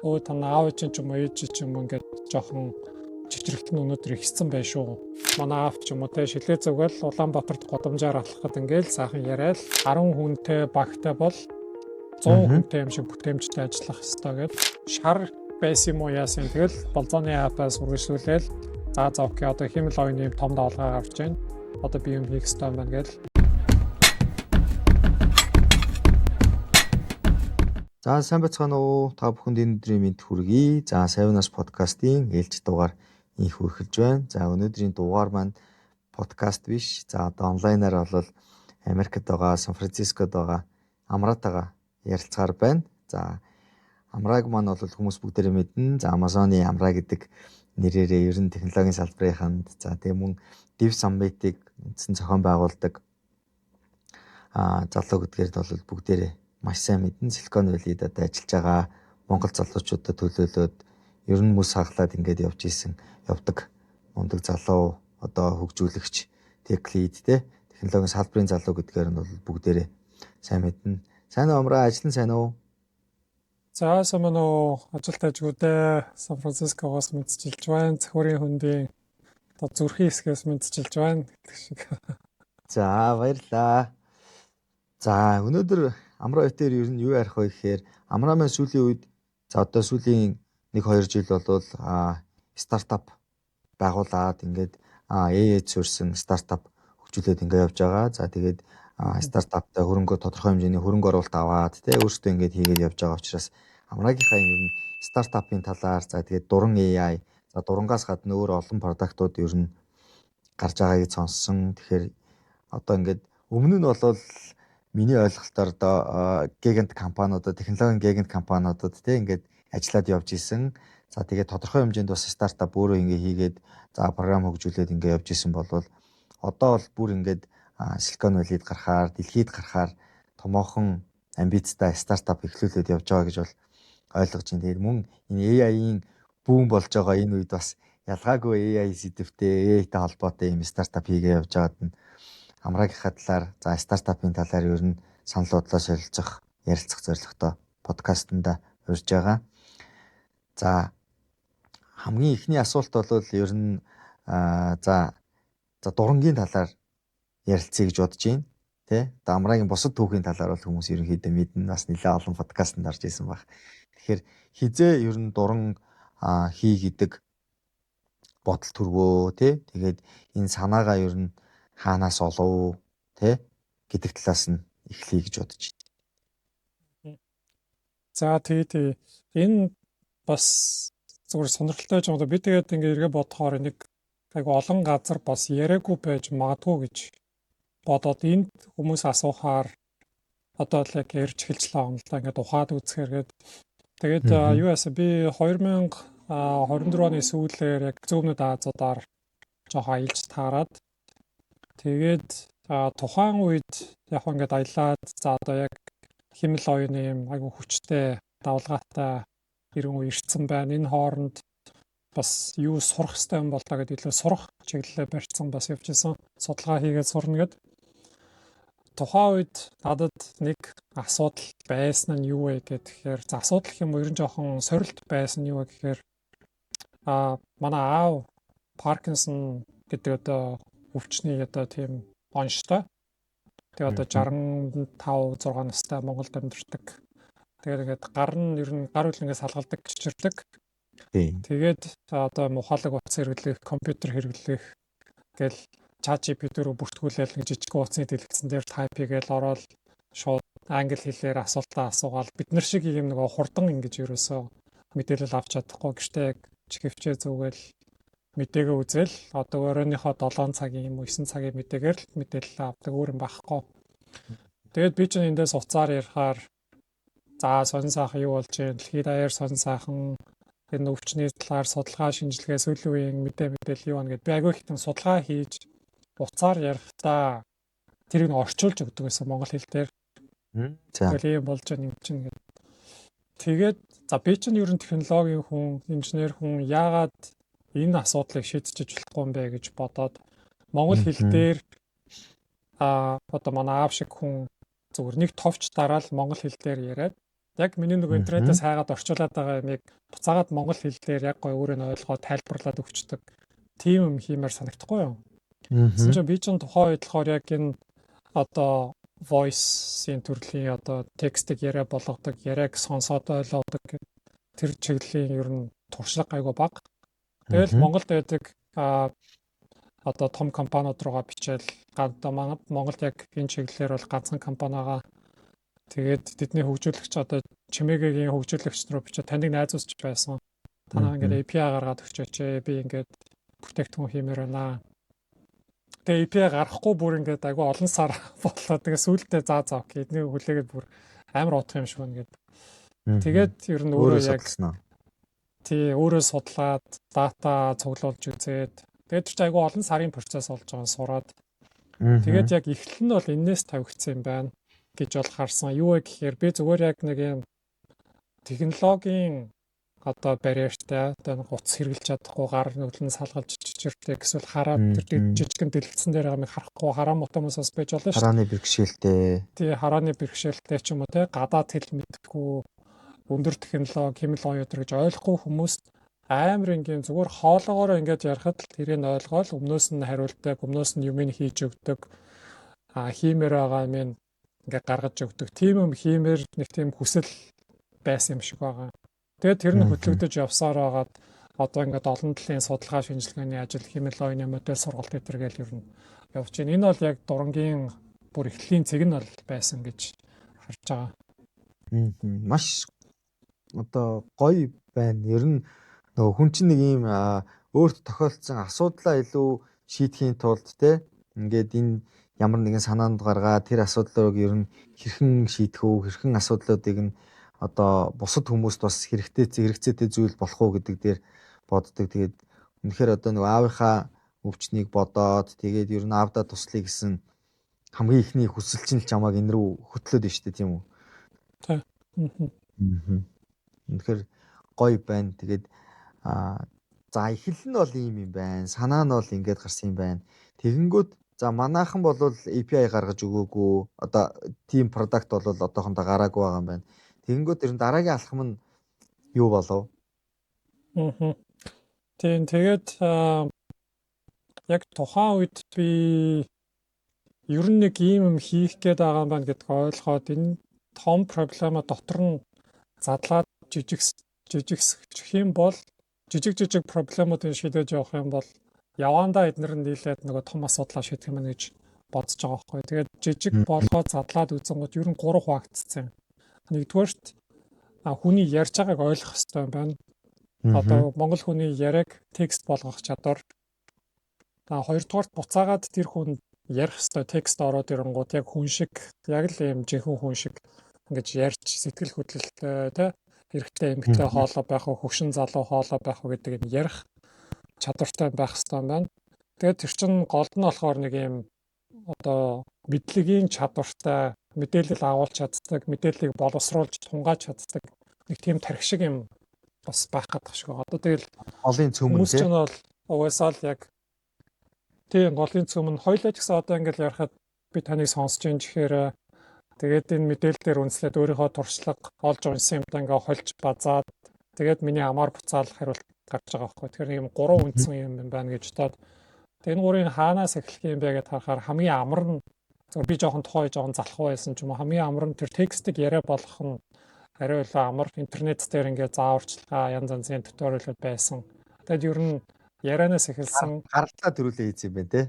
Өө та аав чинь ч юм уу ээж ч юм уу ингээд жоохон чичрэлт нь өнөөдөр ихсэн байх шүү. Манай аав ч юм уу те шилээ зүгэл Улаанбаатарт годамжаар алхахад ингээл сайхан яриад 10 хүнтэй багтай бол 100 хүнтэй юм шиг бүтээмжтэй ажиллах ёстой гэд шар байсан юм уу яасан. Тэгэл болзооны апаас үргэлжлүүлээл за за окей одоо химэл оюуны юм том давалгаа гарч байна. Одоо би юм хийх ёстой юм байна гэл. За сайн байцгаана уу? Та бүхэнд энэ өдрийн мэнд хүргэе. За Савнас подкастын ээлж дугаар инх эхэлж байна. За өнөөдрийн дугаар маань подкаст биш. За одоо онлайнаар бол Америкт байгаа, Сан Францискод байгаа Амратайгаа ярилцгаар байна. За Амраг маань бол хүмүүс бүгдээрээ мэднэ. За Amazon-ы Амра гэдэг нэрээрээ ер нь технологийн салбарынханд за тэгээ мөн Dev Summit-ыг үндсэн зохион байгуулдаг залуу гэдгээр бол бүгдээрээ маш сайн мэднэ. Silicon Valley-д одоо ажиллаж байгаа Монгол залуучуудад төлөөлөөд ер нь мөс хаглаад ингээд явж исэн явдаг мундаг залуу одоо хөгжүүлэгч tech lead те технологийн салбарын залуу гэдгээр нь бол бүгдээрээ сайн мэднэ. Сайн уу Амраа, ажил нь сайн уу? За сайн байна уу? Ажил тажгүй дээ. Сан Францискогоос мэдчилж байна. Цөхөрийн хөндийн одоо зүрхийн хэсгээс мэдчилж байна гэдэг шиг. За баярлалаа. За өнөөдөр Амраа дээр ер нь юу ярих вэ гэхээр Амраа маань сүүлийн үед за одоо сүүлийн 1-2 жил бол стартап байгуулад ингээд AI суурьсан стартап хөгжүүлээд ингээд явж байгаа. За тэгээд стартаптай хөрөнгө тодорхой хэмжээний хөрөнгө оруулалт аваад тэ өөрсдөө ингээд хийгээд явж байгаа учраас Амраагийнхаа ер нь стартапын талаар за тэгээд дуран AI за дурангаас гадна өөр олон продуктууд ер нь гарч байгааг сонссон. Тэгэхээр одоо ингээд өмнө нь бол миний ойлголтоор одоо гигант компаниудад, технологийн гигант компаниудад тэ ингээд ажиллаад явж исэн. За тэгээд тодорхой хэмжээнд бас стартап өөрөө ингээ хийгээд за програм хөгжүүлээд ингээ явж исэн болвол одоо бол бүр ингээд Silicon Valley-д гарахаар, дэлхийд гарахаар томоохон амбицтай стартап эхлүүлээд явж байгаа гэж бол ойлгож байна. Тэгээд мөн энэ AI-ийн бүүн болж байгаа энэ үед бас ялгаагүй AI сэдвтэй, AI-тай холбоотой юм стартап хийгээ явж байгаад нь Амраагийнхаа талаар, за стартапын талаар ер нь санал бодлоо солилцох, ярилцах зорилготой подкастнда урьж байгаа. За хамгийн эхний асуулт бол ер нь за дурангийн талаар ярилцъя гэж бодож байна. Тэ? Одоо Амрагийн бусад түүхийн талаар бол хүмүүс ерөнхийдөө мэднэ. Бас нэлээд олон подкастэнд орж исэн баг. Тэгэхээр хизээ ер нь дуран хий гэдэг бодол төрвөө, тэ? Тэгээд энэ санаагаа ер нь хаанаас олов, тэ? Гэдэг талаас нь эхлэе гэж бодож байна. За тий. Энэ бас зүгээр сонирхолтой юм. Би тэгээд ингээ эргээ бодохоор нэг айгу олон газар бас яриаггүй байж магадгүй гэж бодоод энд хүмүүс асуухаар одоо л яг ярьж эхэлж байгаа юм л да. Ингээд ухаад үзэхээр гээд тэгээд юу яасан би 2024 оны сүүлээр яг зүүмнүүд Азуудаар жоохон аялж таарад тэгээд тухайн үед яг ингээд аялаад за одоо яг химэл оюуны юм айгу хүчтэй давлгаатай иргэн үе ирсэн байна. Энэ хооронд бас юу сурах хэрэгтэй юм бол та гэдээ илүү сурах чиглэлээ барьцсан бас явж исэн. Судалгаа хийгээд сурна гэд. Тухайн үед надад нэг асуудал байсан нь юу вэ гэхээр за асуудал гэх юм уу ер нь жоохон сорилт байсан нь юу вэ гэхээр манай аав Паркинсон гэдэг одоо өвчний одоо тийм онштой. Тэгээ одоо 65 6 настай Монголд амьдардаг. Тэгээд ингээд гар нь ер нь гар үл ингээд салгалдаг, чичирдэг. Тэгээд одоо мухалаг утас хэрэглэх, компьютер хэрэглэх гэл ChatGPT рүү бүртгүүлээл нэг жижиг утасны дэлгэцэн дээр тайп хийгээл ороод шууд англи хэлээр асуултаа асуугаал бид нар шиг юм нэг хурдан ингэж ерөөсөө мэдээлэл авч чадахгүй. Гэхдээ яг чихвчээ зүгээл мэдээгээ үзэл одоо оройныхоо 7 цагийн юм уу 9 цагийн мэдээгээр л мэдээлэл авдаг өөр юм байхгүй. Тэгээд би чинь эндээс уцаар ярихаар за сонин сайхан юу болж байна дэлхийд даяар сонин сайхан энэ өвчний талаар судалгаа шинжилгээ сүүлийн үеийн мэдээлэл юу байна гэд би айгүй ихтэн судалгаа хийж уцаар ярихдаа тэрийг нэг орчуулж өгдөг байсан монгол хэл дээр. За. Тэгэл ийм болж байна юм чинь гэд. Тэгээд за би чинь ер нь технологийн хүн, инженер хүн яагаад энэ асуудлыг шийдчихэж болохгүй юм бэ гэж бодоод монгол хэл дээр одоо манай аав шиг хүн зүгээр нэг товч дараал монгол хэл дээр яриад Яг миний нөгөө интернетээс хайгаад орчуулад байгаа юмыг буцаагаад монгол хэл дээр яг гой өөрөө нь ойлгоод тайлбарлаад өгчдөг. Тийм юм хиймээр санагдахгүй юу? Тэгсэн чинь би чинь тухайн үед болохоор яг энэ одоо voice-ийн төрлийн одоо текстийг яриа болгодог, яриаг сонсоод ойлгодог тэр чиглэлийн ер нь туршлага айгүй бага. Тэгэл Монголд байдаг одоо том компаниуд руугаа бичээл, одоо Монголд яг энэ чиглэлээр бол ганцхан компани байгаа. Тэгээд тэдний хөгжүүлэгч, одоо Чимээгийн хөгжүүлэгч руу бичээд, таныг найзууч байсан. Та нар ингээд API гаргаад өгчөөч, би ингээд бүтээгдэхүүн хиймээр байна. Тэгээ API гаргахгүй бүр ингээд айгүй олон сар боллоо. Тэгээ сүүлдээ за за okay, эднийг хүлээгээд бүр амар удах юм шиг байна гэд. Тэгээд ер нь өөрөө яг тий өөрөө судлаад, дата цуглуулж үзээд, тэгээд тэр чинь айгүй олон сарын процесс болж байгаа, сураад. Тэгээд яг эхлэл нь бол энээс тавигдсан юм байна гэж бол харсан. Юу вэ гэхээр би зүгээр яг нэг юм технологийн одоо барьертай, одоо нэг утас хэрэглэж чадахгүй, гар нүгэл нь салгалж чичиртэй эсвэл хараад тэр жижигэн дэлгэцэн дээр байгаа юм харахгүй, хараа муутай хүмүүс бас байж болно шүү. Харааны бэрхшээлтэй. Тий, харааны бэрхшээлтэй ч юм уу, те, гадаад хэл мэдэхгүй, өндөр технологи, хиймэл оюун гэж ойлгохгүй хүмүүст амар ингийн зүгээр хоолоогоороо ингэж ярихад л тэрийг ойлгоол өмнөөс нь хариулдаг, өмнөөс нь юм хийж өгдөг, хиймээр байгаа юм ингээ гаргаж өгдөг. Тийм юм хиймээр нэг тийм хүсэл байсан юм шиг байгаа. Тэгээд тэр нь хөтлөгдөж явсаар байгаад одоо ингээд олон талын судалгаа шинжилгээний ажил, хиймэл оюуны модель сургалт энэ төр гээл ер нь явж байна. Энэ бол яг дурангийн бүр эхлэлийн цэг нь бол байсан гэж харж байгаа. Маш одоо гоё байна. Ер нь нөгөө хүн чинь нэг ийм өөрт тохиолдсон асуудлаа илүү шийдэхийн тулд, те, ингээд энэ ямар нэгэн санаанд гаргаад тэр асуудлыг ер нь хэрхэн шийдэх үү, хэрхэн асуудлуудыг нь одоо бусад хүмүүст бас хэрэгтэй хэрэгцээтэй зүйл болох уу гэдэг дээр боддог. Тэгээд үнэхээр одоо нөгөө аавынхаа өвчнийг бодоод, тэгээд ер нь аавдаа туслая гэсэн хамгийн эхний хүсэл чинь л чамааг энэ рүү хөтлөөд байна шүү дээ, тийм үү? Тийм. Үнэхээр гоё байна. Тэгээд за, эхлэл нь бол ийм юм байна. Санаа нь бол ингээд гарсан юм байна. Тэгэнгүүт за, манайхан бол API гаргаж өгөөгүй. Одоо team product бол одоохондоо гараагүй байгаа юм байна. Тэгэнгүүт ер нь дараагийн алхам нь юу болов? Аа. Тийм, тэгээд яг тухайн үед би ер нь нэг ийм юм хийх гээд байгаа юм байна гэдгийг ойлгоод, энэ том проблема дотор нь задлаад жижиг жижигсчих юм бол, жижиг жижиг проблемуудыг шийдэж явах юм бол явандаа эднэр нь нийлээд нөгөө том асуудлаа шийдэх юм гэж бодож байгаа байхгүй. Тэгээд жижиг болгоод задлаад үзэнгүүт ер нь гурав хуваагдсан. Нэгдүгээрт, хүний ярьж байгааг ойлгох хэрэгтэй юм байна. Одоо монгол хүний яриаг текст болгох чадвар. Хоёрдугаарт, буцаагаад тэр хүн ярих ёстой текст ороод ирэнгүүт яг хүн шиг, яг л ийм жинхэнэ хүн шиг ингэж ярьж, сэтгэл хөдлөлттэй, тэ, эрэгтэй эмэгтэй хоолой байх уу, хөгшин залуу хоолой байх уу гэдэг юм ярих чадвартай байх ёстой юм байна. Тэгээд тэр чинь голд нь болохоор нэг юм одоо мэдлэгийн чадвартай, мэдээлэл агуулж чаддаг, мэдээллийг боловсруулж тунгааж чаддаг нэг тийм тархи шиг юм бас байх гэдэг шиг байгаа. Одоо тэгэл голын цөмөн. Хүмүүс чинь бол угаасаа л яг тийм голын цөмөн. Хоёлаа ч гэсэн одоо ингээл ярихад би таныг сонсож ин гэхээр тэгээд энэ мэдээлэл дээр үндэслээд өөрийнхөө туршлага, олж уншсан юмдаа ингээ холж базаад, тэгээд миний амаар буцаал хариулт гарч байгаа байхгүй. Тэгэхээр нэг юм гурван үндсэн юм байна гэж бодоод, тэгээд энэ гурийн хаанаас эхлэх юм бэ гэдээ харахаар хамгийн амар нь зөв би жоохон тухай жоохон залхуу байсан ч юм уу, хамгийн амар нь тэр текстийг яриа болгох нь арай илүү амар. Интернет дээр ингээ зааварчилгаа, янз янзын tutorial ууд байсан. Тэгээд ер нь ярианаас эхэлсэн. Гаралтаа төрүүлээ хийсэн юм байна те.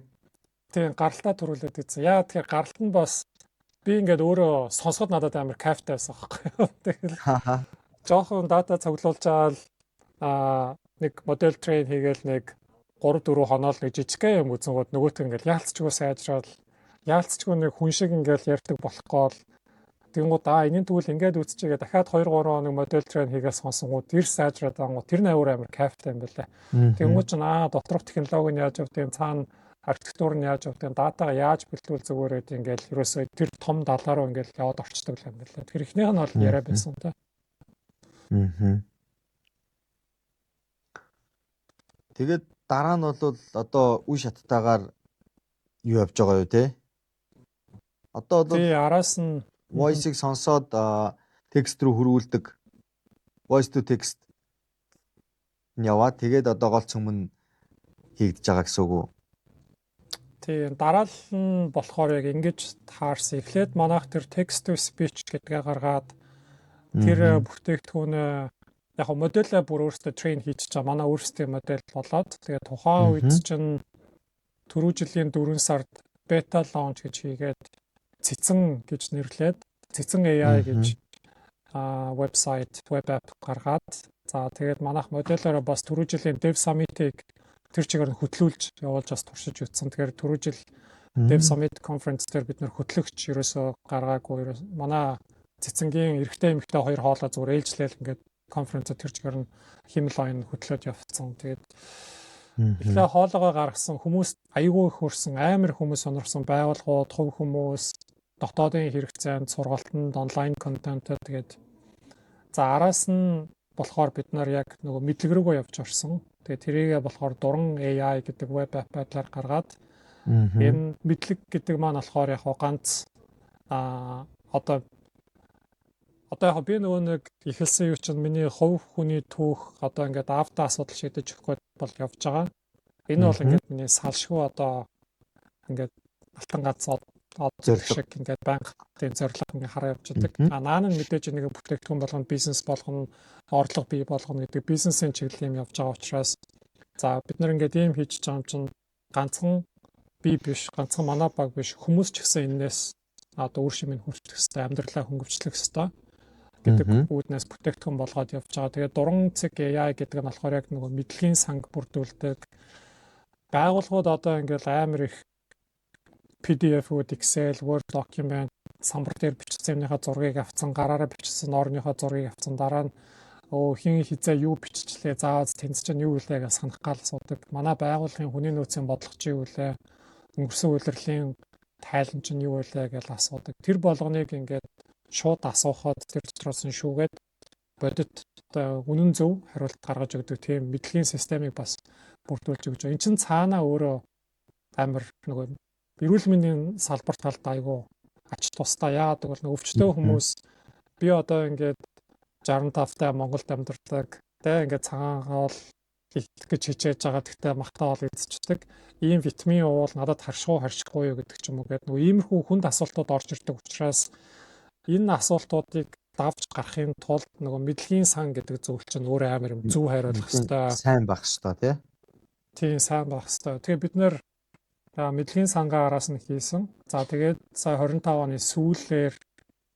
Тийм, гаралтаа төрүүлээд хийсэн. Яа тэгэхээр гаралт нь бас би ингээд өөрөө сонсоход надад амар кайфтай байсан байхгүй юу. Тэгэл жоохон дата цуглуулж аал нэг модель train хийгээл нэг 3 4 хоноол нэг жижигхэн юм үзэнгууд нөгөөт ингээл яалцчгүй сайжрал, яалцчгүй нэг хүн шиг ингээл ярьдаг болохгүй л. Тэгэнгүүт энэний тэгвэл ингээд үзчихээ, дахиад 2 3 хоног модель train хийгээл сонсонгууд тэр сайжраад ангууд тэр нь амар кайфтай юм байлаа. Тэгэнгүүт чинь доторх технологи нь яаж явдгийг, цаана архитектур нь яаж явдгийг, датагаа яаж бэлтүүл зүгээр гэдэг ингээл ерөөсөө тэр том далаа руу ингээл яваад орчдөг юм байлаа. Тэр эхнийх нь бол яриа байсан та. Аа. Тэгээд дараа нь бол одоо үе шаттайгаар юу явж байгаа юу те? Одоо бол тий, араас нь voice-ыг сонсоод Текст рүү хөрвүүлдэг voice to text нь яваад, тэгээд одоо гол цөм нь хийгдэж байгаа гэсэн үг үү? Тийм, дараалал нь болохоор яг ингэж таарсан. Эхлээд манайх тэр text to speech гэдгээ гаргаад, тэр бүтээгдэхүүнээ яг модельээ бүр өөрсдөө train хийж чаа, манай өөрсдийн модель болоод, тэгээ тухайн үед чинь түрүү жилийн 4 сард beta launch гэж хийгээд, Цэцэн гэж нэрлээд, Цэцэн AI гэж вебсайт, web app гаргаад, за тэгээд манайх модельороо бас түрүү жилийн Dev Summit-ыг тэр чигээр нь хөтлүүлж явуулж бас туршиж үзсэн. Тэгэхээр түрүү жил Dev Summit conference дээр бид нэр хөтлөгч ерөөсөө гаргаагүй. Манай Цэцэнгийн эрэгтэй, эмэгтэй хоёр хоолой зүгээр ээлжлээл ингээд конференцээ тэр чигээр нь хиймэл оюун хөтлөөд явцсан. Тэгээд эхлээ хоолоогоо гаргасан, хүмүүс аягүй их хөрсөн, амар хүмүүс сонирхсон, байгууллагууд, хувь хүмүүс, дотоодын хэрэгцээнд, сургалтанд, онлайн контентод. Тэгээд за араас нь болохоор бид нар яг нөгөө мэдлэг рүүгээ явж орсон. Тэгээд тэрийгээ болохоор Дуран AI гэдэг web app байдлаар гаргаад, энэ мэдлэг гэдэг маань болохоор яг ганц одоо яг би нөгөө нэг эхэлсэн юу чинь миний хувь хүний түүх одоо ингээд аавтаа асуудал шийдэж өгөх бол явж байгаа. Энэ бол ингээд миний салшгүй одоо ингээд алтан гац од шиг ингээд байнга тийм зорилго ингээд хараа явж байдаг. А наан нь мэдээж нэг бүтээгдэхүүн болгоно, бизнес болгоно, орлого бий болгоно гэдэг бизнесийн чиглэл юм явж байгаа учраас, за бид нар ингээд ийм хийж байгаа юм чинь ганцхан би биш, ганцхан манай баг биш, хүмүүс ч гэсэн энэс одоо үр шимийг хүртэх хэвээр, амьдралаа хөнгөвчлөх хэвээр гэдэг үүднээс бүтээгдэхүүн болгоод явж байгаа. Тэгээд Дуран цэг AI гэдэг нь болохоор яг нөгөө мэдлэгийн санг бүрдүүлдэг. Байгууллагууд одоо ингээл амар их PDF-үүд, Excel, Word document, самбар дээр бичсэн юмныхаа зургийг авцсан, гараараа бичсэн орныхоо зургийг авцсан, дараа нь өө хин хизээ юу биччихлээ, заавал тэнд чинь юу үлээ гэж санах гал асуудаг. Манай байгууллагын хүний нөөцийн бодлого чи юу үлээ, өнгөрсөн улирлын тайлан чинь юу үлээ гэж асуудаг. Тэр болгоныг ингээд шууд асуухад тэр дотроос нь шүүгээд бодит одоо үнэн зөв хариулт гаргаж өгдөг тийм мэдлэгийн системийг бас бүрдүүлж өгч байгаа. Эн чинь цаанаа өөрөө амар нөгөө эрүүл мэндийн салбар талд айгүй ач тустай. Яагаад гэвэл өвчтөе хүмүүс, би одоо ингээд 65 таа Монголд амьдардаг, тэ, ингээд цагаан хоол идэх гэж хичээж байгаа. Гэхдээ махтай хоол идчихдэг. Ийм витамин уул надад харшгүй харшихгүй юу гэдэг ч юм уу гэдэг нөгөө иймэрхүү хүнд асуултууд орж ирдэг учраас энэ асуултуудыг давж гарахын тулд нөгөө мэдлэгийн сан гэдэг зүйл чинь өөрөө амар юм зөв хариулах хэвээр. Сайн байх хэвээр, тий. Тийм, сайн байх хэвээр. Тэгээ бид нэр мэдлэгийн сангаа араас нь хийсэн. За тэгээд сая 25 оны сүүлээр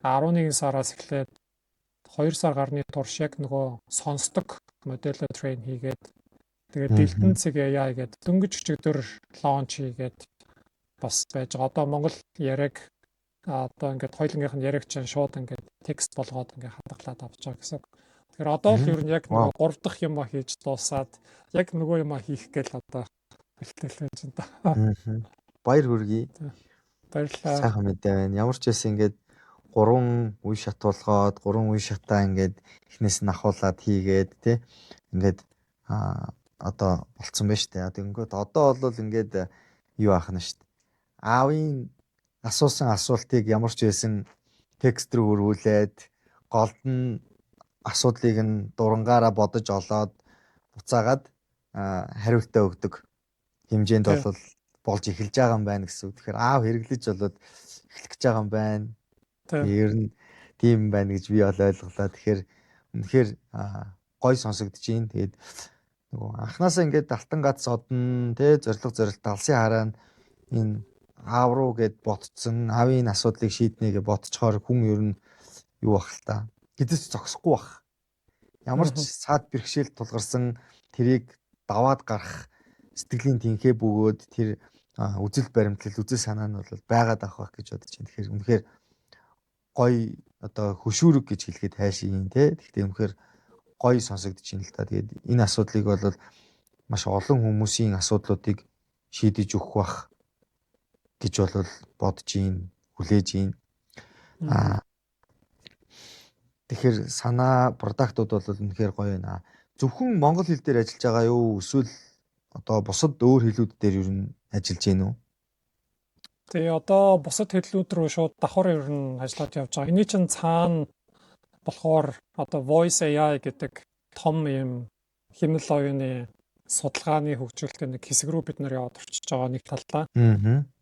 11 сараас эхлээд 2 сар гарны турш яг нөгөө сонсдог модель train хийгээд, тэгээд Дэлдэн цэг AI гэдэг дөнгөж өчигдөр launch хийгээд бас байж байгаа. Одоо монгол яриаг одоо ингээд хоёулангийнх нь яриаг чинь шууд ингээд текст болгоод ингээд хадгалаад авч байгаа гэсэн. Тэгэхээр одоо л ер нь яг нөгөө гурав дахь юм хийж дуусаад, яг нөгөө юм хийх гээл одоо бэлтгэл байж байна та. Баяр хүргэе. Баярлалаа. Сайхан мэдээ байна. Ямар ч байсан ингээд гурван үе шат болгоод, гурван үе шатаа ингээд эхнээс нь ахуулаад хийгээд, тий, ингээд одоо болцсон байна штэ. Тэгэнгүүт одоо бол ингээд юу аах нь штэ. Аавын асуусан асуултыг ямар ч байсан текст рүү хөрвүүлээд, голд нь асуудлыг нь дурангаараа бодож олоод буцаагаад хариултаа өгдөг хэмжээнд бол болж эхэлж байгаа юм байна гэсэн үг. Тэгэхээр аав хэрэглэж болоод эхлэх гэж байгаа юм байна. Ер нь тийм байна гэж би бол ойлголоо. Тэгэхээр үнэхээр гой сонсогдож байна. Тэгээд нөгөө анханасаа ингээд алтан гац одно, тэ, зориг зорилт алсын хараа нь энэ аав руу гэд ботцсон, аавын асуудлыг шийднэ гэж бодцохоор хүн ер нь юу бах л та. Гэдэс зогсохгүй бах. Ямар ч саад бэрхшээл тулгарсан тэрийг даваад гарах сэтгэлийн тэнхээ бөгөөд тэр үзэл баримтлал, үзэл санаа нь бол байгаад авах байх гэж бодож байна. Тэгэхээр үнэхээр гоё одоо хөшүүрэг гэж хэлэхэд хайшийн, те. Гэхдээ үнэхээр гоё сонсогдож байна л та. Тэгээд энэ асуудлыг бол маш олон хүмүүсийн асуудлуудыг шийдэж өгөх бах гэж бол бодож гин, хүлээж гин. Тэгэхээр санаа product ууд бол үнэхээр гоё байна. Зөвхөн монгол хэл дээр ажиллаж байгаа юу? Эсвэл одоо бусад өөр хэлүүд дээр ер нь ажиллаж гин үү? Тэгээ одоо бусад хэллүүд рүү шууд давхар ер нь ажиллаад явж байгаа. Эний чинь цаана болохоор одоо voice AI гэдэг том юм хиймэл оюуны судалгааны хөгжүүлэлтийн нэг хэсэг рүү бид нар яваад орчиж байгаа нэг талдаа.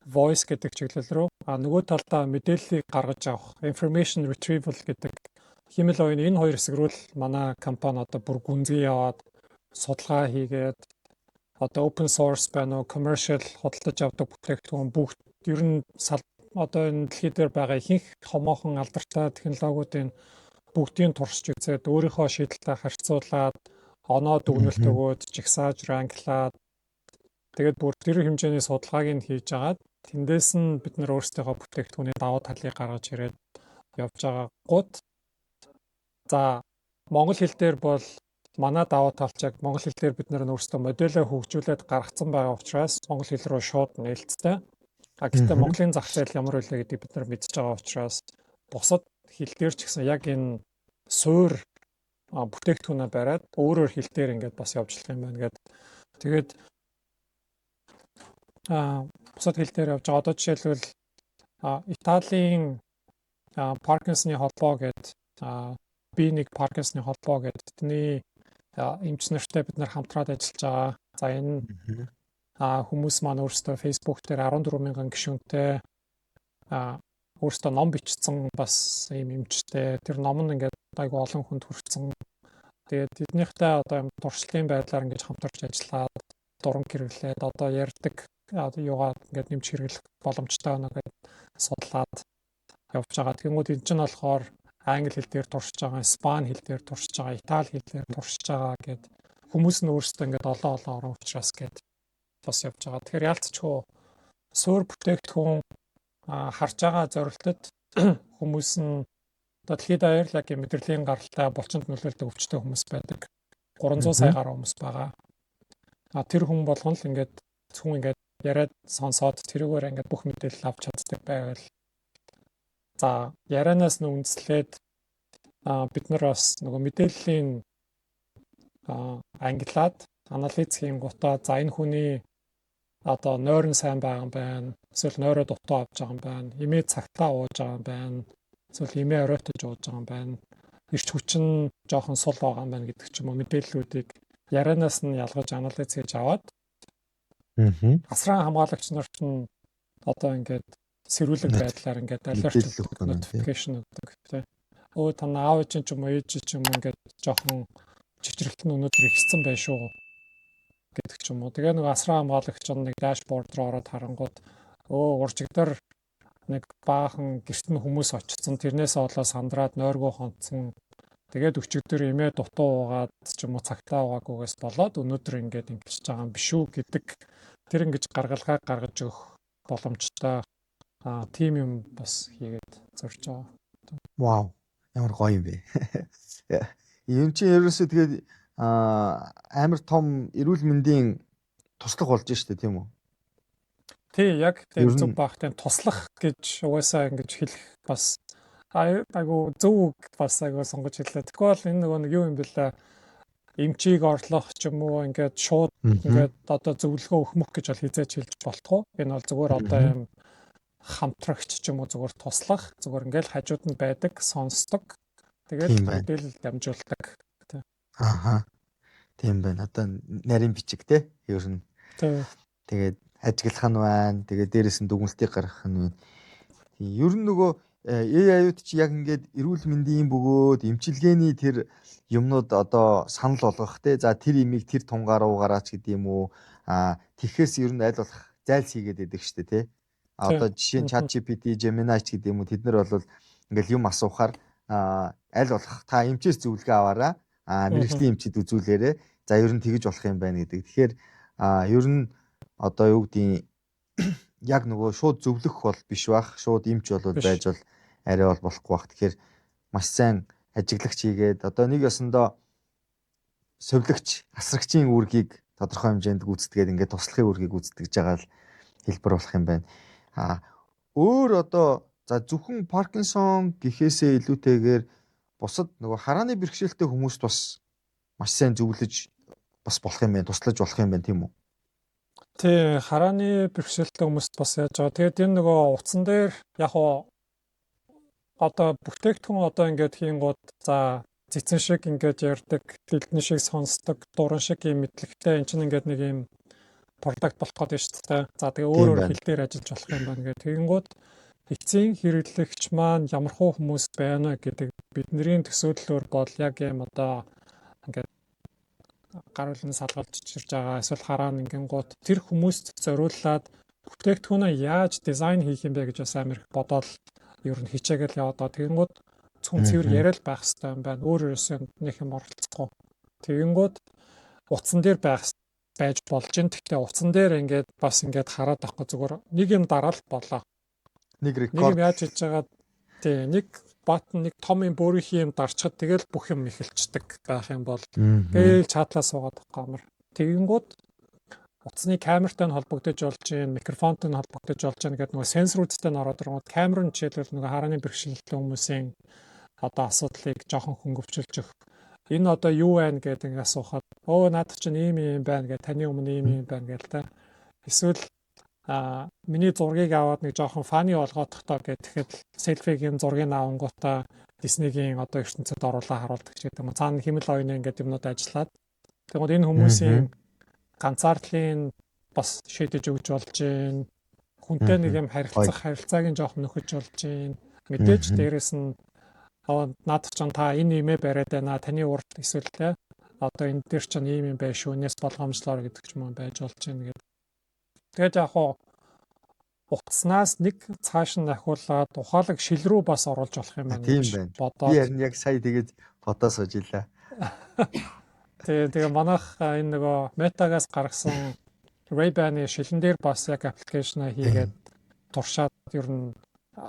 Voice гэдэг чиглэл рүү, а нөгөө талдаа мэдээллийг гаргаж авах information retrieval гэдэг хиймэл оюуны энэ хоёр хэсэг рүү л манай компани одоо бүр гүнзгий яваад, судалгаа хийгээд, одоо open source байна уу, commercial худалдаж авдаг бүтээгдэхүүн бүгд, ер нь одоо энэ дэлхий дээр байгаа ихэнх томоохон алдартай технологиудын бүгдийг туршиж үзээд, өөрийнхөө шийдэлтэй харьцуулаад, оноо дүгнэлт өгөөд, жагсааж, rank лаад, тэгээд бүр тэр хэмжээний судалгааг нь хийж агаад, тэндээс нь бид нар өөрсдийнхөө бүтээгдэхүүний давуу талыг гаргаж ирээд явж байгаа гут. За, монгол хэл дээр бол манай давуу тал чаг монгол хэл дээр бид нар өөрсдөө модельээ хөгжүүлээд гаргацсан байгаа учраас монгол хэл рүү шууд нээлттэй. А гэхдээ Монголын зах зээл ямар байлаа гэдгийг бид нар мэдж байгаа учраас бусад хэл дээр ч гэсэн яг энэ суур бүтээгдэхүүнээ бариад өөрөөр хэл дээр ингээд бас явж болох юм байна гэд. Тэгээд бусад хэл дээр явж байгаа. Одоо жишээлбэл Италийн Паркинсоны холбоо гээд, B1 Паркинсоны холбоо гээд тэдний эмч нартай бид нар хамтраад ажиллаж байгаа. За, энэ хүмүүс маань өөрсдөө Facebook дээр 14 мянган гишүүнтэй, өөрсдөө ном бичсэн бас ийм эмчтэй. Тэр ном нь ингээд айгүй олон хүнд хүрсэн. Тэгээд тэднийхтэй одоо юм туршлагын байдлаар ингэж хамтарч ажиллаад, дуранг хэрэглээд, одоо ярьдаг одоо юугаа ингээд нэмж хэрэглэх боломжтой байна гэдээ судлаад явж байгаа. Тэгэнгүүт энэ чинь болохоор англи хэл дээр туршиж байгаа, испани хэл дээр туршиж байгаа, итали хэл дээр туршиж байгаа гэд хүмүүс нь өөрсдөө ингээд олон олон орон учраас гэд бас явж байгаа. Тэгэхээр яалт ч үгүй суурь бүтээгдэхүүн харж байгаа зорилтод хүмүүс нь одоо дэлхийд даяар л яг мэдрэлийн гаралтай, булчинд нөлөөлдөг өвчтөй хүмүүс байдаг. 300 сая гаруй хүмүүс байгаа. А тэр хүн болгон л ингээд зөвхөн ингээд яриад сонсоод тэрүүгээр ингээд бүх мэдээлэл авч чаддаг байвал, за, ярианаас нь үндэслээд бид нар бас нөгөө мэдээллийн ангилаад анализ хийнгуутаа, за, энэ хүний одоо нойрон сайн байгаа юм байна. Эсвэл нойроо дутуу авч байгаа юм байна. Эмээ цагтаа ууж байгаа юм байна. Эсвэл эмээ оройтож ууж байгаа юм байна. Эрч хүч нь жоохон сул байгаа юм байна гэдэг ч юм уу, мэдээллүүдийг ярианаас нь ялгаж анализ хийж аваад асран хамгаалагч нарт нь одоо ингээд сэрүүлэг байдлаар ингээд alert өгдөг, notification өгдөг, тий. Өө, та аав чинь ч юм уу, ээж ч юм уу ингээд жоохон чичрэлт нь өнөөдөр ихсэн байх шүү гэдэг ч юм уу. Тэгээ нэг асран хамгаалагч нэг dashboard руу ороод харангууд, өө, уржигдар нэг баахан гэрт нь хүмүүс очсон. Тэрнээс болоо сандраад нойргоо хонцсон. Тэгээд өчигдөр эмээ дутуу уугаад ч юм уу, цагтаа уугаагүйгээс болоод өнөөдөр ингээд ингэж байгаа юм биш үү гэдэг тэр ингэж гаргалгаа гаргаж өгөх боломжтой тийм юм бас хийгээд зорж байгаа. Вау. Ямар гоё юм бэ. Юм чинь ерөөсөө тэгээд амар том эрүүл мэндийн туслах болж штэ, тийм үү? Тий, яг тийм, зөв бах, тийм, туслах гэж угаасаа ингэж хэлэх бас айгу зөв үг, бас айгу сонгож хэллээ. Тэгэхгүй бол энэ нөгөө нэг юу юм бэлээ, эмчийг орлох ч юм уу, ингээд шууд ингээд одоо зөвлөгөө өгөх гэж бол хэзээ ч хэлж болтгоо. Энэ бол зүгээр одоо юм хамтрагч ч юм уу, зүгээр туслах, зүгээр ингээл хажууд нь байдаг, сонсдог. Тэгээд мэдээлэл дамжуулдаг. Тий. Аха. Тийм байна. Одоо нарийн бичиг, те, ер нь. Тий. Тэгээд ажиглах нь байна. Тэгээд дээрэс нь дүгнэлтийг гаргах нь байна. Тийм, ер нь нөгөө AI-ууд чи яг ингээд эрүүл мэндийн бөгөөд эмчилгээний тэр юмнууд одоо санал болгох, те, за, тэр имийг тэр тунгаар уугаараач гэдэг юм уу, тэгэхээс ер нь аль болох зайлс хийгээд байдаг штэ, те. А одоо жишээ нь ChatGPT, Gemini ч гэдэг юм уу, тэд нар бол ингээл юм асуухаар аль болох та эмчээс зөвлөгөө аваарай, мэргэжлийн эмчид үзүүлээрэ, за, ер нь тэгэж болох юм байна гэдэг. Тэгэхээр ер нь одоо юу гэдгийг яг нөгөө шууд зөвлөх бол биш бах, шууд эмч бол байж бол арай бол болохгүй бах. Тэгэхээр маш сайн ажиглагч хийгээд одоо нэг ёсондоо совилогч, асрагчийн үүргийг тодорхой хэмжээнд гүйцэтгээд, ингээд туслахын үүргийг гүйцэтгэж байгаа л хэлбэр болох юм байна. А өөр одоо за зөвхөн Паркинсон гэхээсээ илүүтэйгээр бусад нөгөө харааны бэрхшээлтэй хүмүүст бас маш сайн зөвлөж бас болох юм байна, туслаж болох юм байна, тийм үү? Тий, харааны бэрхшээлтэй хүмүүст бас яаж байгаа. Тэгээд энэ нөгөө утсан дээр яг уу Одоо бүтээгдэхүүн одоо ингээд хийнгууд, за, цэцэн шиг ингээд ярьдаг, дэлдэн шиг сонсдог, дуран шиг юм мэдлэгтэй эн чинь ингээд нэг юм product болох гэдэг шүү дээ. За, тэгээ өөр өөр хэл дээр ажиллаж болох юм байна гэх. Тэгэнгүүт эцсийн хэрэглэгч маань ямархуу хүмүүс байна вэ гэдэг бидний төсөөллөөр бол яг юм одоо ингээд гар үлэн салгалж чирж байгаа, эсвэл хараа ингэнгуут тэр хүмүүст зориулаад бүтээгдэхүүнээ яаж дизайн хийх юм бэ гэж бас амар их бодоол ер нь хичээгээл яваад байгаа. Тэгэнгүүт зөвхөн цэвэр яриа л байх хэрэгтэй юм байна. Өөр ерөөсөө нэг юм оролцохгүй. Тэгэнгүүт утсан дээр байж болж гин. Гэхдээ утсан дээр ингээд бас ингээд хараад байхгүй, зүгээр нэг юм дараал болоо. Нэг Нэг юм яаж хийж байгаа, тий, нэг button, нэг том юм бөөрийнхий юм дарчхад тэгэл бүх юм эхэлчихдэг байх юм бол гээл чатлаа суугаад байхгүй амар. Тэгэнгүүт утасны камертай нь холбогдож болж гин, микрофонтой нь холбогдож болж гин гэдэг нөгөө сенсорүүдтэй нь ороод ирэнгүүт камер нь жишээлбэл нөгөө харааны бэрхшээлтэй хүмүүсийн одоо асуудлыг жоохон хөнгөвчилж өгөх. Энэ одоо юу байна гэдэг ингээ асуухад, өө, наадах чинь ийм ийм байна гэх, таны өмнө ийм ийм байна гэл та. Эсвэл миний зургийг аваад нэг жоохон funny болгоодохдоо гэхэд селфигийн зургийг авангуудаа Disney-гийн одоо ертөнцөд оруулаа харуулдаг ч гэдэг юм. Цаана химэл оюуны ингээд юмнууд ажиллаад тэгмээд энэ хүмүүсийн ганцаардлын бас шийдэж өгч болж гин, хүнтэй нэг юм харилцах харилцааг нь жоохон нөхөж болж гин. Мэдээж дээрэс нь наадах чинь та энэ имээ бариад байна, таны урд эсвэл те одоо энэ дээр чинь ийм юм байх шүү, энэс болгоомжлоор гэдэг ч юм уу байж болж гин гэдэг. Тэгээд яг хуу утаснаас нэг цааш нь ахиулаад ухаалаг шил рүү бас оруулж болох юм байна гэж бодоод. Би харин яг сая тэгэж бодоо сууж илаа. Тэгээ манайх энэ нөгөө Meta-гаас гаргасан Ray-Ban-ы шилэн дээр бас яг application хийгээд туршаад, ер нь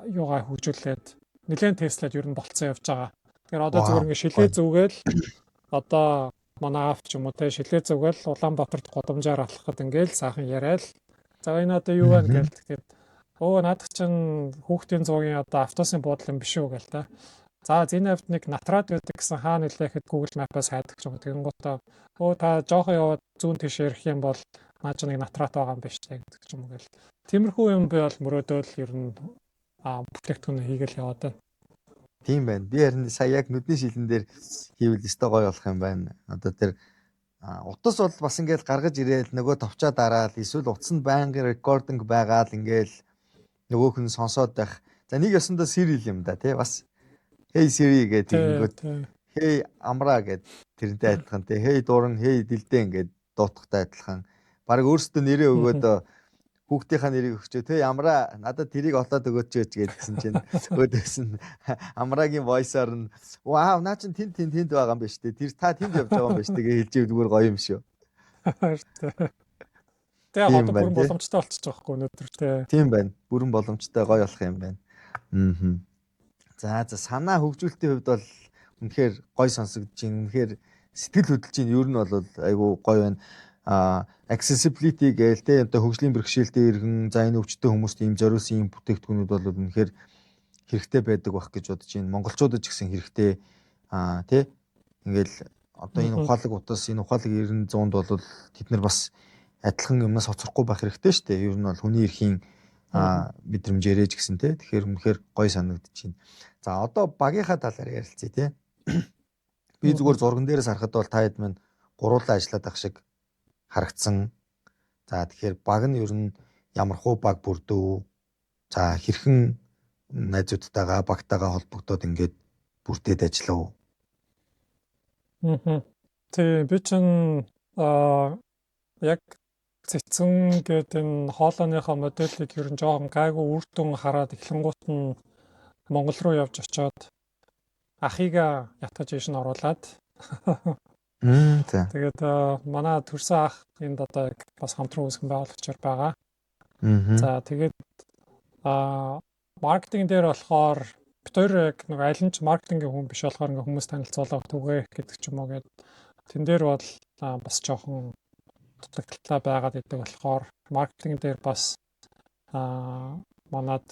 юугаа хөгжүүлээд, нэлээд тестлээд ер нь болцсон явж байгаа. Тэгэхээр одоо зүгээр ингэ шилээ зүгээл одоо манай аав ч юм уу те шилээ зүгээл Улаанбаатарт гудамжаар алхахад ингээл сайхан яриад, за, энэ одоо юу байна гээл, тэгэхээр өө, наадах чинь хүүхдийн зуугийн одоо автобусын буудлын юм биш үү гээл та. За, зэний хавьд нэг натраад байдаг гэсэн, хаа нэлээхэд Google Map-аас хайдаг ч юм. Тэгэнгүүтээ өө, та жоохон яваад зүүн тийш ирэх юм бол наа чи нэг натрат байгаа юм биш үү гэдэг ч юм уу гэл. Тиймэрхүү юм би бол мөрөөдөөл ер нь бүтээгдэхүүн хийгээл яваад байна. Тийм байна. Би харин сая яг нүдний шилэн дээр хийвэл өстой гоё болох юм байна. Одоо тэр утас бол бас ингээл гаргаж ирээл нөгөө товчоо дараал, эсвэл утас нь байнгын recording байгаал ингээл нөгөөх нь сонсоод байх. За, нэг ёсондоо Siri юм да тий, бас "Hey Siri" гэдэг тэгэнгүүт "Hey Амра" гэд тэрнтэй адилхан тий. "Hey Дуран", "Hey Дилдэн" гэд дуутахтай адилхан. Бараг өөрсдөө нэрээ өгөөд, хүүхдийнхаа нэрийг өгчөө тий, "Амра, надад тэрийг олоод өгөөч" гэдгсэн чинь өөдөөс нь Амрагийн voice-оор нь "Вау, наа чин тэнд тэнд тэнд байгаа юм байна шүү дээ. Тэр та тэнд явж байгаа юм байна шүү дээ" гэж хэлж ивэл зүгээр гоё юм шүү. Тэгээ одоо бүрэн боломжтой болчихж байгаа хгүй өнөөдөр тий. Тийм байна. Бүрэн боломжтой, гоё болох юм байна. Аа. За, санаа хөгжүүлэлтийн хувьд бол үнэхээр гоё сонсогдож байна. Үнэхээр сэтгэл хөдлөж байна. Ер нь бол айгу гоё байна. Accessibility гээл те, одоо хөгжлийн бэрхшээлтэй иргэн, за, энэ өвчтөе хүмүүст ийм зориулсан ийм бүтээгдэхүүнүүд бол үнэхээр хэрэгтэй байдаг байх гэж бодож байна. Монголчуудад ч гэсэн хэрэгтэй тий, ингээл одоо энэ ухаалаг утас, энэ ухаалаг 90 100-нд бол тэд нар бас адилхан юмнаас хоцрохгүй байх хэрэгтэй шүү дээ. Ер нь бол хүний эрхийн мэдрэмжээрээ ч гэсэн те. Тэгэхээр үнэхээр гоё санагдаж байна. За, одоо багийнхаа талаар ярилцъя те. Би зүгээр зурган дээрээс харахад бол та хэд маань гуруулаа ажиллаад байх шиг харагдсан. За, тэгэхээр баг нь ер нь ямар хуу баг бүрдэв? За, хэрхэн найзуудтайгаа, багтайгаа холбогдоод ингээд бүрдээд ажиллав? Аа. Тий, би чинь яг цэцэн гэдэг энэ хоолойныхоо моделийг ер нь жоохон гайгүй үр дүн хараад эхлэнгуут нь Монгол руу явж очиод ахыгаа ятгаж ийш нь оруулаад. За. Тэгээд манай төрсөн ах энд одоо яг бас хамтран үүсгэн байгуулагчаар байгаа. За, тэгээд маркетинг дээр болохоор бид хоёр яг нэг аль нь ч маркетингийн хүн биш болохоор ингээ хүмүүс танилцуулга түгээх гэдэг ч юм уу гээд тэн дээр бол бас жоохон дутагдaltaй байгаад идэг болохоор маркетинг дээр бас манад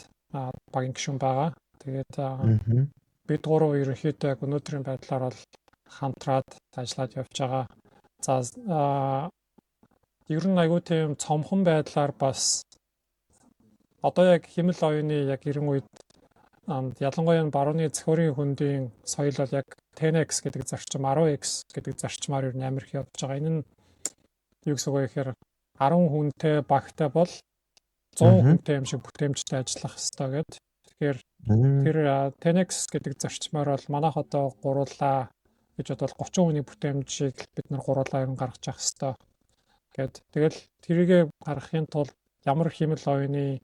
багийн гишүүн байгаа. Тэгээд бид гурав ерөнхийдөө яг өнөөдрийн байдлаар бол хамтраад ажиллаад явж байгаа. За, ер нь айгүй тийм цомхон байдлаар бас одоо яг химэл оюуны яг 90 үед Ялангуяа энэ барууны цохиурын хөндийн соёл бол яг 10x гэдэг зарчим, 10x гэдэг зарчмаар ер нь амар их явж байгаа. Энэ нь юу гэсэн үг вэ гэхээр 10 хүнтэй багтай бол 100 хүнтэй юм шиг бүтээмжтэй ажиллах ёстой гэдэг. Тэгэхээр тэр 10x гэдэг зарчмаар бол манайх одоо гуруулаа гэж бодвол 30 хүний бүтээмжийг бид нар гуруулаа ер нь гаргаж явах ёстой гэд. Тэгэл тэрийгэ гаргахын тулд ямар хиймэл оюуны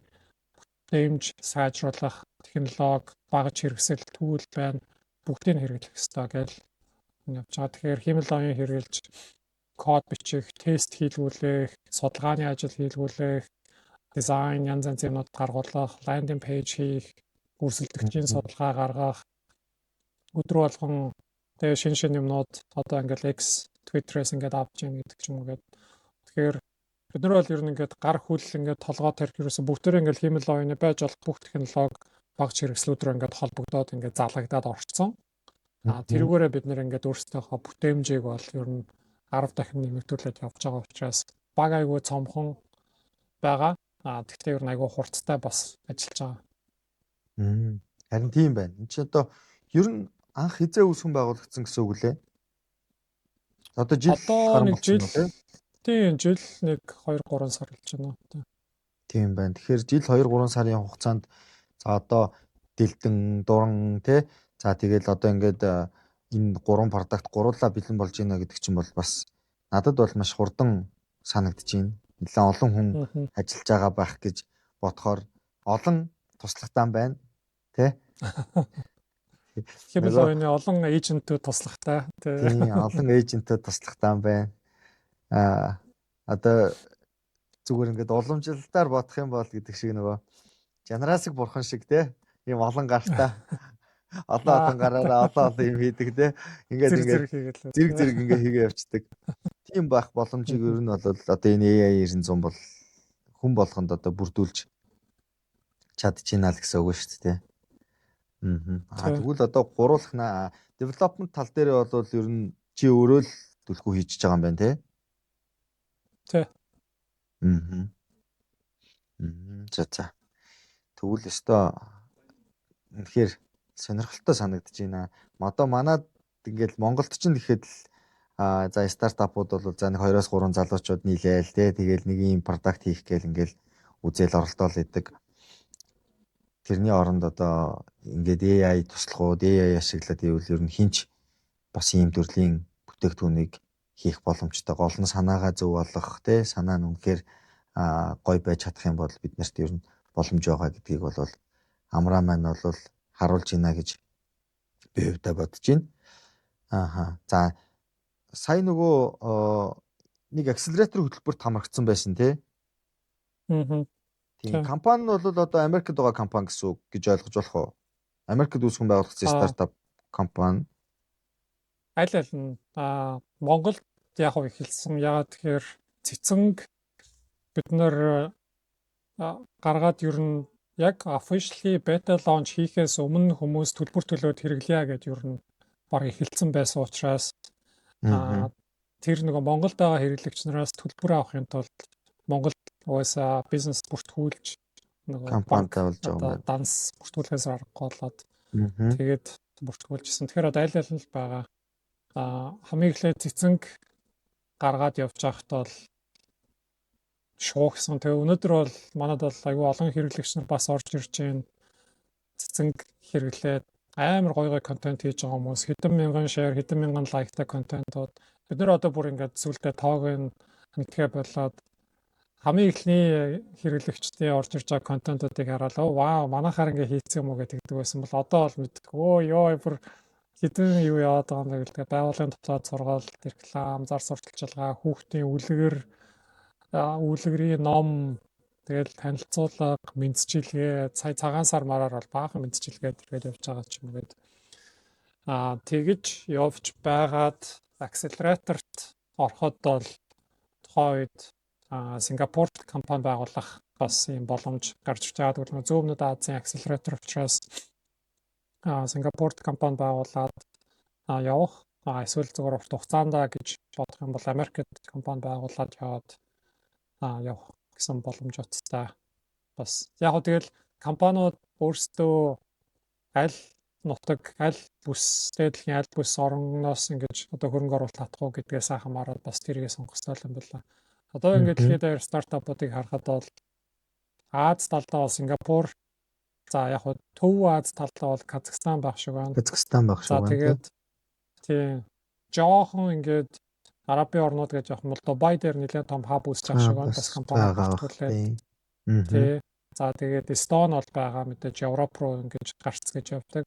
бүтээмж сайжруулах технологи, багаж хэрэгсэл, tool байна, бүгдийг нь хэрэглэх ёстой гэж явж байгаа. Тэгэхээр хиймэл оюун хэрэглэж код бичих, тест хийлгүүлэх, судалгааны ажил хийлгүүлэх, дизайн, янз янзын юмнууд гаргуулах, landing page хийх, өрсөлдөгчийн судалгаа гаргах, өдөр болгон тэгээ шинэ шинэ юмнууд одоо ингээл X, Twitter-ээс ингээд авч ийн гэдэг ч юм уу гээд. Тэгэхээр бид нар бол ер нь ингээд гар хөл, ингээд толгой тарих, ерөөсө бүгдээрээ ингээд хиймэл оюуны байж болох бүх технологи, багаж хэрэгслүүд рүү ингээд холбогдоод, ингээд залгагдаад орцсон. А тэрүүгээрээ бид нар ингээд өөрсдийнхөө бүтээмжийг бол ер нь 10 дахин нэмэгдүүлээд явж байгаа учраас баг айгүй цомхон байгаа. А тэгтээ ер нь айгүй хурдтай бас ажиллаж байгаа. Харин тийм байна. Энд чи одоо ер нь анх хизээ үүсгэн байгуулагдсан гэсэн үг лээ? Одоо жил Одоо нэг жил, тийм, жил нэг 2 3 сар болж байна. Тийм байна. Тэгэхээр жил 2 3 сарын хугацаанд за одоо дэлдэн дуран тий, за тэгэл одоо ингээд энэ гурван product гуруулаа бэлэн болж байна гэдэг чинь бол бас надад бол маш хурдан санагдаж байна. Нэлээд олон хүн ажиллаж байгаа байх гэж бодохоор олон туслахтаа байна. Тэ? Хиймэл оюуны олон agent үүд туслахтай. Тийм, олон agent үүд туслахтаа байна. Аа одоо зүгээр ингээд уламжлалтаар бодох юм бол гэдэг шиг нөгөө Жанрасыг бурхан шиг те, ийм олон гартаа, олон олон гараараа олон олон юм хийдэг те, ингээд ингээд зэрэг зэрэг ингээд хийгээ явцдаг. Тийм байх боломжийг ер нь бол одоо энэ AI 900 бол хүн болгонд одоо бүрдүүлж чадчихна л гэсэн үг шүү дээ. Аа тэгвэл одоо гуруулахнаа development тал дээрээ бол ер нь чи өөрөө л түлхүү хийж байгаа юм байна те. Тий. Аа. За за. Тэгвэл өстой үнэхээр сонирхолтой санагдаж байна. Одоо манад ингээл Монголд ч гэхэд л за стартапууд бол за нэг 2-оос 3 залуучууд нийлээл те, тэгэл нэг юм product хийх гээл ингээл үзэл оролдоол идэг. Тэрний оронд одоо ингээд AI туслахууд, AI ашиглаад ивэл ер нь хинч бас ийм төрлийн бүтээгдэхүүнийг хийх боломжтой. Гол нь санаагаа зөв болгох те, санаа нь үнэхээр гой байж чадах юм бол бид нарт ер нь боломж байгаа гэдгийг бол Амраа маань бол харуулж байна гэж би хувьдаа бодож байна. Ааха. За, сая нөгөө нэг accelerator хөтөлбөрт хамрагдсан байсан тий. Аа. Тийм. Компани нь бол одоо Америкт байгаа компани гэсэн үг гэж ойлгож болох уу? Америкт үүсгэн байгуулагдсан стартап компани. Аль аль нь Монголд яг хөө эхэлсэн. Ягаад тэгэхээр цэцэнг бид нар гаргаад ер нь яг officially beta launch хийхээс өмнө хүмүүс төлбөр төлөөд хэрэглэе гэдээ ер нь баг эхэлсэн байсан учраас тэр нөгөө Монголд байгаа хэрэглэгч нараас төлбөр авахын тулд Монголд угаасаа бизнес бүртгүүлж нөгөө компанитай болж байгаа юм байна. Данс бүртгүүлэхээс аргагүй болоод тэгээд бүртгүүлжсэн. Тэгэхээр одоо аль аль нь л байгаа. Хамгийн эхлээд цэцэнг гаргаад явж байхад бол шуугсан. Тэгээ өнөөдөр бол манад бол айгүй олон хэрэглэгч нар бас орж ирж байна. Цэцэнг хэрэглээд амар гоё гоё контент хийж байгаа хүмүүс, хэдэн мянган share, хэдэн мянган like тай контентууд. Бид нар одоо бүр ингээд сүултээ тоог нь мэдгээ болоод хамгийн эхний хэрэглэгчдийн орж ирж байгаа контентуудыг хараад "Вау, манайхаар ингээ хийцэн юм уу" гэдэг байсан бол одоо бол мэддэг. Өө ёо, бүр хэдэн юу яваад байгаа юм бэ гэдэг, байгууллагын дотоод сургалт, реклам, зар сурталчилгаа, хүүхдийн үлгэр, үлгэрийн ном, тэгэл танилцуулга, мэндчилгээ, сая цагаан сар мараар бол баахан мэндчилгээ тэргээд явж байгаа ч юм гээд. Тэгэж явж байгаад accelerator т ороход бол тухайн үед Сингапурт компани байгуулах бас юм боломж гарч ирж байгаа. Тэгвэл Зүүн Өмнөд Азийн accelerator учраас Сингапурт компани байгуулад явах, эсвэл зөвхөн урт хугацаанд гэж бодох юм бол Америкт компани байгуулад яваад явах гэсэн боломжтой. Бас яг хөө тэгэл компаниуд өөрсдөө Аль нутаг, аль бүс, дэлхийн аль бүс орноос ингэж одоо хөрөнгө оруулалт татах уу гэдгээс хамаарат бас тэрийг сонгох хэрэгтэй юм байна. Одоо ингээд дэлхийд даяар стартапуудыг харахад бол Ази талдаа бол Сингапур, за яг хуу Төв Ази талдаа бол Казахстан байх шиг байна. Казахстан байх шиг байна. За тэгээд тийм жоохон ингээд Арабын орнууд гэж явах юм бол Дубай дээр нэлээд том хаб үүсэж байгаа шиг байна. Бас компани бүртгүүлээд. Тий. За тэгээд Эстон бол байгаа, мэдээж Европ руу ингэж гарц гэж явдаг.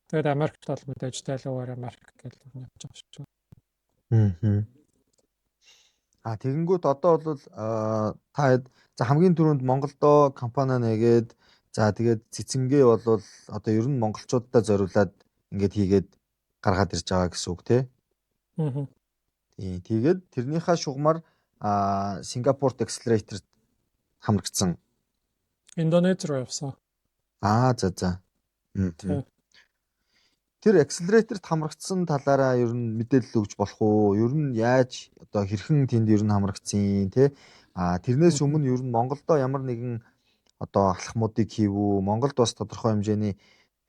Тэгээд Америкт бол мэдээж Delaware Америк гэж явж байгаа шиг байна. А тэгэнгүүт одоо бол та за хамгийн түрүүнд Монголдо компани нээгээд, за тэгээд цэцэнгээ бол одоо ер нь монголчуудад зориулаад ингээд хийгээд гаргаад ирж байгаа гэсэн үг, тий? Аа. Тийм. Тэгээд тэрнийхээ шугамар Сингапурт accelerator хамрагдсан. Индонез руу явсан. Аа, за. Тэр accelerator-т хамрагдсан талаараа ер нь мэдээлэл өгч болох уу? Ер нь яаж, одоо хэрхэн тэнд ер нь хамрагдсан, тий? А тэрнээс өмнө ер нь Монголдо ямар нэгэн одоо алхмуудыг хийвүү? Монголд бас тодорхой хэмжээний,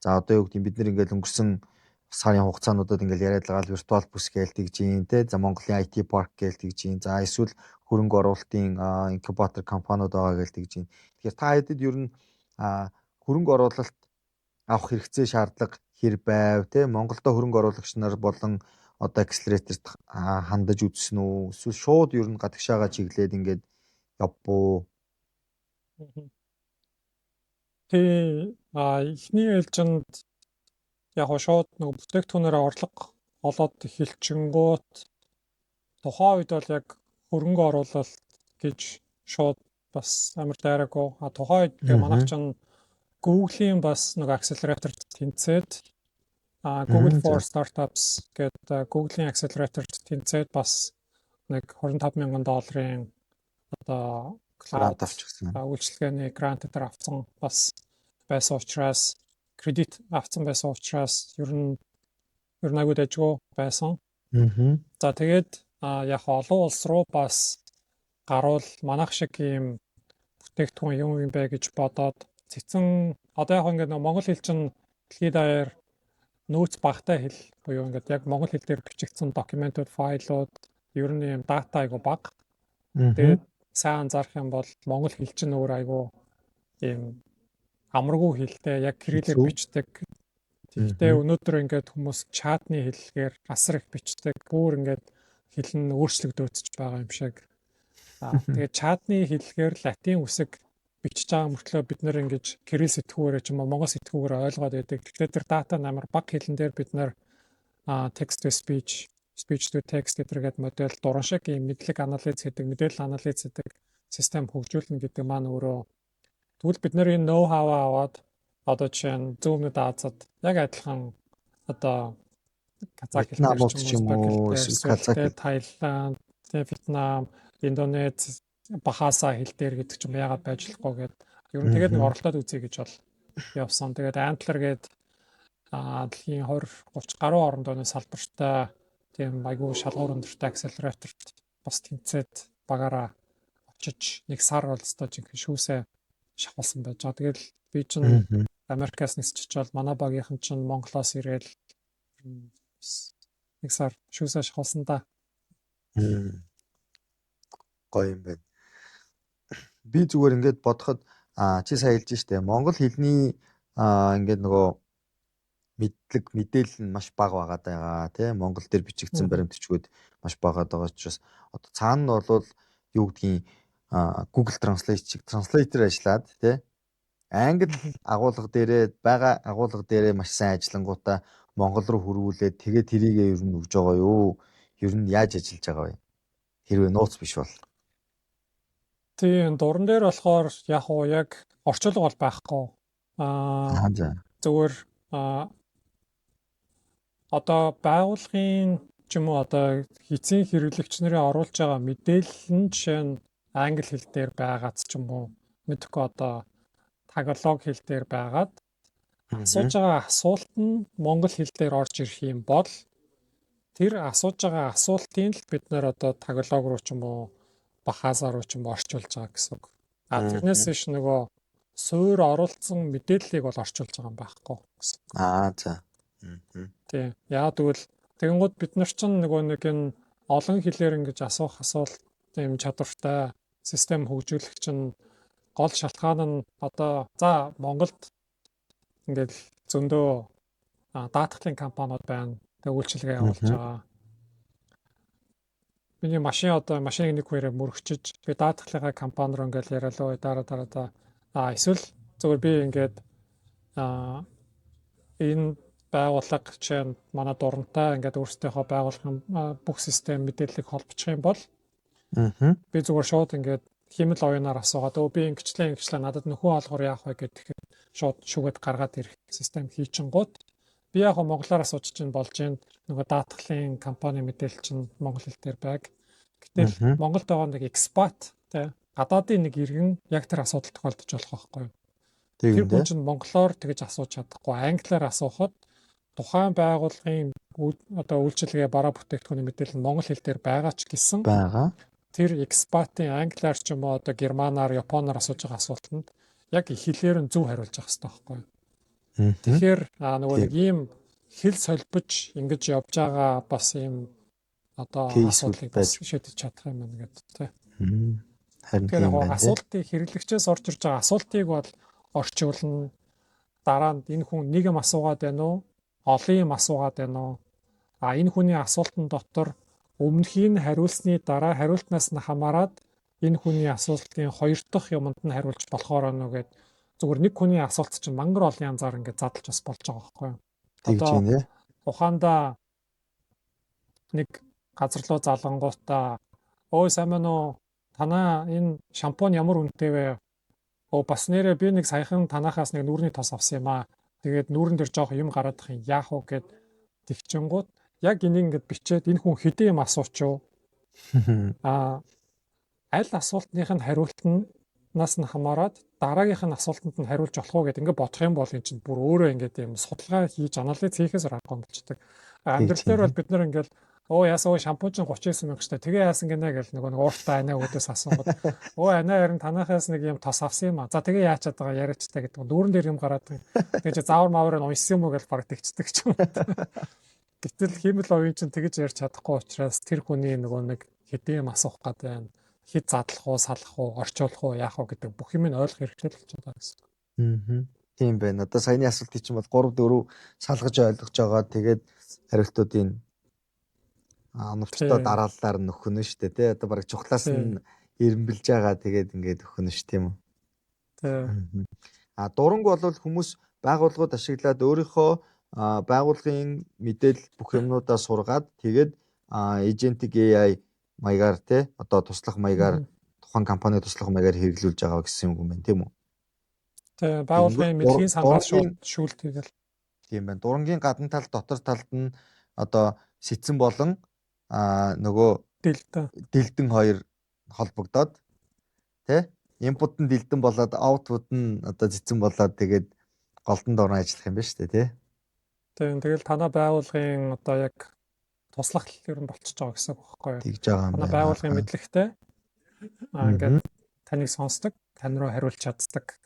за одоо юу гэдэг, бид нар ингээл өнгөрсөн сарын хугацаануудад ингээл яриад байгаа л виртуал бүс гээл тэгж юм, те, за Монголын IT парк гээл тэгж юм, за эсвэл хөрөнгө оруулалтын инкубатор компаниуд байгаа гээл тэгж юм. Тэгэхээр та хэдэд ер нь хөрөнгө оруулалт авах хэрэгцээ, шаардлага хэр байв, те, Монголдо хөрөнгө оруулагч нар болон одоо accelerator-т хандаж үзсэн үү, эсвэл шууд ер нь гадагшаага чиглээд ингээд явбуу? Тий, эхний ээлжинд яг гоо шууд нөгөө бүтээгдэхүүнээрээ орлого олоод эхэлчингүүт тухайн үед бол яг хөрөнгө оруулалт гэж шууд бас амар дайраагүй. А тухайн үед тэгээ манайх чинь Google-ийн бас нэг accelerator-т тэнцээд, Google for Startups гэдэг Google-ийн accelerator-т тэнцээд бас нэг 25 мянган долларын одоо грант авчихсан. Үйлчилгээний грант дээр авсан бас байсан учраас, кредит авсан байсан учраас ер нь айгүй дажгүй байсан. За тэгээд яг олон улс руу бас гарвал манайх шиг ийм бүтээгдэхүүн юм юм бэ гэж бодоод цэцэн одоо яг ингээд монгол хэл чинь дэлхийд даяар нөөц багатай хэл буюу ингээд яг монгол хэл дээр бичигдсэн документууд, файлууд, ер нь ийм дата айгүй бага. Тэгээд сайн анзаарах юм бол монгол хэл чинь өөр айгүй ийм амаргүй хэлтэй, яг кириллээр бичдэг. Тэгэхдээ өнөөдөр ингээд хүмүүс чатны хэллэгээр асар их бичдэг. Бүр ингээд хэл нь өөрчлөгдөөцөж байгаа юм шиг. Аа, тэгээд чатны хэллэгээр латин үсэг бичиж байгаа мөртлөө бид нэр ингэж кирилл сэтгүүрээр ч юм уу монгол сэтгүүгээр ойлгоод байдаг. Тэгэхээр тэр дата амар бага хэлэн дээр бид нэр text to speech, speech to text гэдэг модель дуран шиг ийм мэдлэг анализ хийдэг, мэдээлэл анализ хийдэг систем хөгжүүлнэ гэдэг маань өөрөө. Тэгвэл бид нэр энэ know how аваад одоо жишээ нь зүүн өмнөд Азад яг адилхан одоо казак хэл дээр ч юм уу, казак, Таиланд, Вьетнам, Индонез, Бахаса хэл дээр гэдэг ч юм яагаад байж болохгүй гэд ер нь тэгээд нэг оролдоод үзье гэж бол явсан. Тэгээд Antler гээд дэлхийн 20 30 гаруй оронд оны салбартай тийм айгүй шалгуур өндөртэй accelerator-т бас тэнцээд багаараа очиж нэг сар бол өстой жинхэнэ шүүсээ шахуулсан байж байгаа. Тэгэл би чинь Америкаас нисчихвэл манай багийнхан чинь Монголоос ирээл нэг сар шүүсээ шахуулсан да. Гоё юм байна. Би зүгээр ингээд бодоход чи сая хэлж штэ, монгол хэлний ингээд нөгөө мэдлэг, мэдээлэл нь маш бага байгаа даа, тий, Монгол дээр бичигдсэн баримт бичгүүд маш бага байгаа учраас одоо цаана нь бол юу гэдгийг Google Translate шиг translator ажиллаад, тий, англи агуулга дээрээ байгаа агуулга дээрээ маш сайн ажиллангуудаа монгол руу хөрвүүлээд тэгээ тэрийгээ ер нь өгж байгаа юу? Ер нь яаж ажиллаж байгаа вэ? Хэрвээ нууц биш бол. Тийм, дуран дээр болохоор яг уу яг орчуулга бол байхгүй. Аа, за. Зүгээр одоо байгууллагын ч юм уу одоо эцсийн хэрэглэгч нарын оруулж байгаа мэдээлэл нь жишээ нь англи хэл дээр байгаад ч юм уу, мэдэхгүй, одоо тагалог хэл дээр байгаад асууж байгаа асуулт нь монгол хэл дээр орж ирэх юм бол тэр асууж байгаа асуултыг л бид нэр одоо тагалог руу ч юм уу, бахаса руу ч юм уу орчуулж байгаа гэсэн үг. А тэрнээс биш нөгөө суур оролцсон мэдээллийг бол орчуулж байгаа юм байхгүй гэсэн. Аа за. Тийм. Яа тэгвэл тэгэнгүүт бид нар чинь нөгөө нэг энэ олон хэлээр ингэж асуух асуулт ийм чадвартай систем хөгжүүлэх чинь гол шалтгаан нь одоо за Монголд ингээд зөндөө даатгалын компаниуд байна. Тэгээ үйлчилгээ явуулж байгаа. Миний машин одоо машиныг нэг хоёроо мөрөгчөж би даатгалынхаа компани руу ингээд яриалаа дараа дараа да. А эсвэл зөвхөн би ингээд энэ байгууллага чинь манай дурантай ингээд өөрсдийнхөө байгууллагын бүх систем мэдээллийг холбочих юм бол би зүгээр шууд ингээд хиймэл оюунаар асуугаад өө би ингэчлээ ингэчлээ надад нөхөн олгоор яах вэ гэдэг шууд шүгэд гаргаад ирэх систем хийчингууд би яг монголоор асууж чинь болж гин нөгөө даатгалын компани мэдээлэл чинь монгол хэл дээр байг. Гэтэл Монголд байгаа нэг expat тэ гадаадын нэг иргэн яг тэр асуудал тохиолдож болох байхгүй юу? Тэр хүн чинь монголоор тэгж асууж чадахгүй, англиар асуухад тухайн байгууллагын одоо үйлчилгээ бараа бүтээгдэхүүний мэдээлэл нь монгол хэл дээр байгаа ч гэсэн байгаа. Тэр expat-ын англиар ч юм уу одоо германаар, японоор асууж байгаа асуултанд яг хэлээр нь зөв хариулж явах хэрэгтэй байхгүй юу? Тэгэхээр нөгөө нэг ийм хэл солбож ингэж явж байгаа бас ийм одоо асуудлыг бас шийдэж чадах юм байна гэдэг тий. Харин тийм байна. Асуултыг хэрэглэгчээс орж ирж байгаа асуултыг бол орчуулна. Дараа нь энэ хүн нэг юм асуугаад байна уу? Олон юм асуугаад байна уу? А энэ хүний асуултан дотор өмнөхийг хариулсны дараа хариултнаас нь хамаарат энэ хүний асуултын хоёр дахь юмд нь хариулж болохоор байна уу гэд зүгээр нэг хүний асуулт чинь мангар олон янзаар ингээд задлж бас болж байгаа байхгүй юу? Одоо ухаандаа нэг газар руу залангуудаа өө сайн байна уу? Танаа энэ шампунь ямар үнэтэй вэ? Өө бас нэрээ би нэг саяхан танахаас нэг нүүрний тос авсан юм аа. Тэгээд нүүрэн дээр жоох юм гараад их юм яах вэ гэд тэгчингууд яг энийг ингээд бичээд энэ хүн хэдэн юм асуучив? Аа аль асуултных нь хариулт нь нас нь хамаарат дараагийнх нь асуултанд нь хариулж болох уу гэдээ ингээд бодох юм бол эн чинь бүр өөрөө ингээд юм судалгаа хийж анализ хийхээс аргагүй болчдөг. Амьдрал дээр бол бид нар ингээд өө яасан өө шампунь чинь 39 мянга штэ тэгээ яасан гинэ гэл нөгөө нэг ууртай анаа өөдөөс асуугаад өө анаа харин танахаас нэг юм тос авсан юм а. За тэгээ яачаад байгаа яриачтай гэдэг. Дүүрэн дээр юм гараад тэгээ чи заавар мааврыг уншсан юм уу гэж баг тэгчдэг ч юм. Гэтэл хиймэл оюун чинь тэгэж ярьж чадахгүй учраас тэр хүний нөгөө нэг хэдийн юм асуух гээд байна. Хэд задлах уу, салах уу, орчуулах уу, яах уу гэдэг бүх юм нь ойлгох хэрэгтэй л болчиход байгаа гэсэн. Аа. Тийм байна. Одоо саяны асуултыг чинь бол 3 4 салгаж ойлгож байгаа. Тэгээд хариултуудын оновчтой дарааллаар нөхнө шүү дээ, тий. Одоо бараг чухлаас нь эренбэлж байгаа. Тэгээд ингээд өгнө шүү, тийм үү? Тийм. А дуранг бол хүмүүс байгууллагууд ашиглаад өөрийнхөө байгууллагын мэдээлэл бүх юмнуудаа сургаад тэгээд agentic AI маягаар тий одоо туслах маягаар тухайн компани туслах маягаар хэрэглүүлж байгаа гэсэн юм байна, тийм үү? Тийм, байгууллагын мэдлэгийн сангаас шууд шүүлт хийгээл. Тийм байна. Дурангийн гадна тал дотор талд нь одоо сэтсэн болон нөгөө дэлдэн хоёр холбогдоод тий input нь дэлдэн болоод output нь одоо цэцэн болоод тэгээд голдон дорн ажиллах юм байна шүү дээ, тий. Тийм, тэгэл танаа байгууллагын одоо яг туслах ер нь болчихж байгаа гэсэн үг байхгүй юу? Тэгж байгаа юм байна. Танаа байгууллагын мэдлэгтэй ингээд таныг сонсдог, тань руу хариулж чаддаг.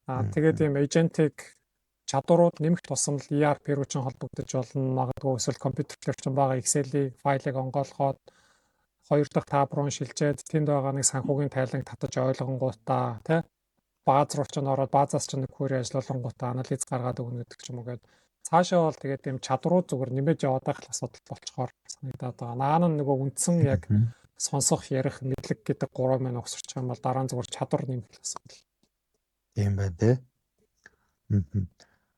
Тэгээд ийм agentic чадварууд нэмэх тусам л ERP рүү чинь холбогдож болно. Магадгүй эсвэл компьютер дээр чинь байгаа Excel-ийг файлыг онгойлгоод хоёр дахь tab руу шилжээд тэнд байгаа нэг санхүүгийн тайланг татаж ойлгонгуудаа тий бааз руу чинь ороод баазаас чинь нэг query ажиллуулангуудаа анализ гаргаад өгнө гэдэг ч юм уу гээд цаашаа бол тэгээд ийм чадварууд зүгээр нэмэж яваад байх асуудал болчхоор санагдаад байгаа. Наа нь нөгөө үндсэн яг сонсох, ярих, мэдлэг гэдэг гурван маань угсарчих юм бол дараа нь зүгээр чадвар нэмэх асуудал. Тийм байна тий.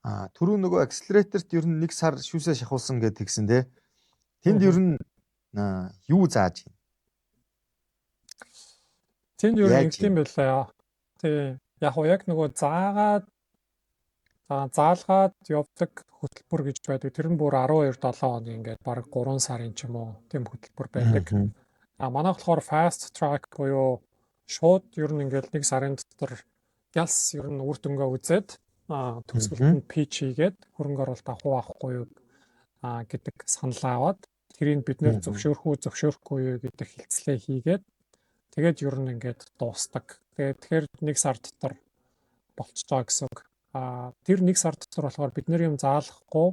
Аа түрүү нөгөө accelerator-т ер нь нэг сар шүүсээ шахуулсан гэдэг тэгсэн тий. Тэнд ер нь юу зааж юм? Тэнд ер нь ингэдэм байлаа. Тий. Яг уу яг нөгөө заагаад заалгаад явдаг хөтөлбөр гэж байдаг. Тэр нь бүр 12 7 хоног ингээд бараг 3 сарын ч юм уу тийм хөтөлбөр байдаг. А манайх болохоор fast track буюу шууд ер нь ингээд нэг сарын дотор гялс ер нь үр дүнгээ үзээд төгсгөлд нь pitch хийгээд хөрөнгө оруулалт авах уу авахгүй юу гэдэг санал аваад тэрийг бид нэр зөвшөөрөх үү зөвшөөрөхгүй юу гэдэг хэлцлээ хийгээд тэгээд ер нь ингээд дуустдаг. Тэгээд тэгэхээр нэг сар дотор болчихж байгаа гэсэн үг. А тэр нэг сар дотор болохоор бид нэр юм заалахгүй,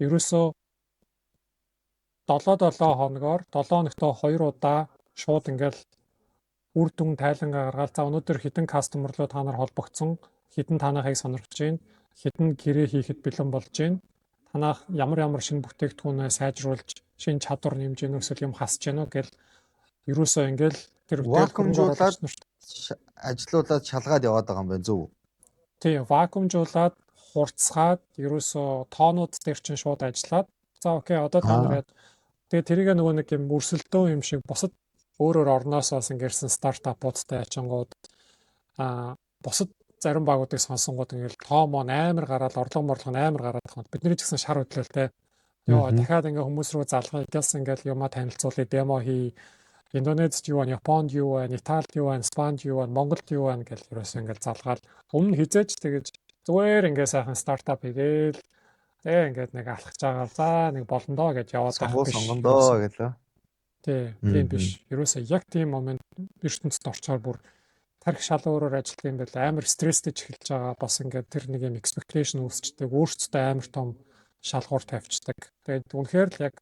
ерөөсөө 7 7 хоногоор 7 хоногт 2 удаа шууд ингээл үр дүн тайлангаа гаргаад, за, өнөөдөр хэдэн customer руу та нар холбогдсон, хэдэн танахыг сонирхож байна, хэдэн гэрээ хийхэд бэлэн болж байна, танах ямар ямар шинэ бүтээгдэхүүнээ сайжруулж, шинэ чадвар нэмж гэнэ эсвэл юм хасж гэнэ үү гэл ерөөсөө ингээл тэр вакуумжуулаад ажилуулад шалгаад яваад байгаа юм байна, зөв үү? Тий, вакуумжуулаад, хурцгаад, ерөөсөө тоонууд дээр чинь шууд ажиллаад, за, okay, одоо та нар тэгээ тэрийг нөгөө нэг юм өрсөлдөөн юм шиг бусад өөр өөр орноос бас ингэрсэн стартапуудтай ачингууд бусад зарим багуудыг сонсонгууд ингээл тоо мон амар гараад, орлого морлого амар гараад байгаа. Бидний ч гэсэн шар хөдлөлтэй. Йоо, дахиад ингээ хүмүүс рүү залгая гэсэн, ингээл юмаа танилцуулъя, demo хий. Индонезид юу байна, Японд юу байна, Италид юу байна, Испанд юу байна, Монголд юу байна гэл ерөөсөө ингээл залгаал. Өмнө хизээч тэгэж зүгээр ингээ сайхан стартап хийгээл тэгээ ингээд нэг алхаж байгаа, за, нэг болондоо гэж яваад байх биш. Сонгондоо гэлээ. Тий, тийм биш. Ерөөсөө яг тийм момент ертөнцид орчоор бүр тарих шал өөрөөр ажиллах юм байл, амар стресстэй ч эхэлж байгаа. Бас ингээд тэр нэг юм expectation үүсчдэг, өөрсдөө амар том шалгуур тавьчихдаг. Тэгээд үнэхээр л яг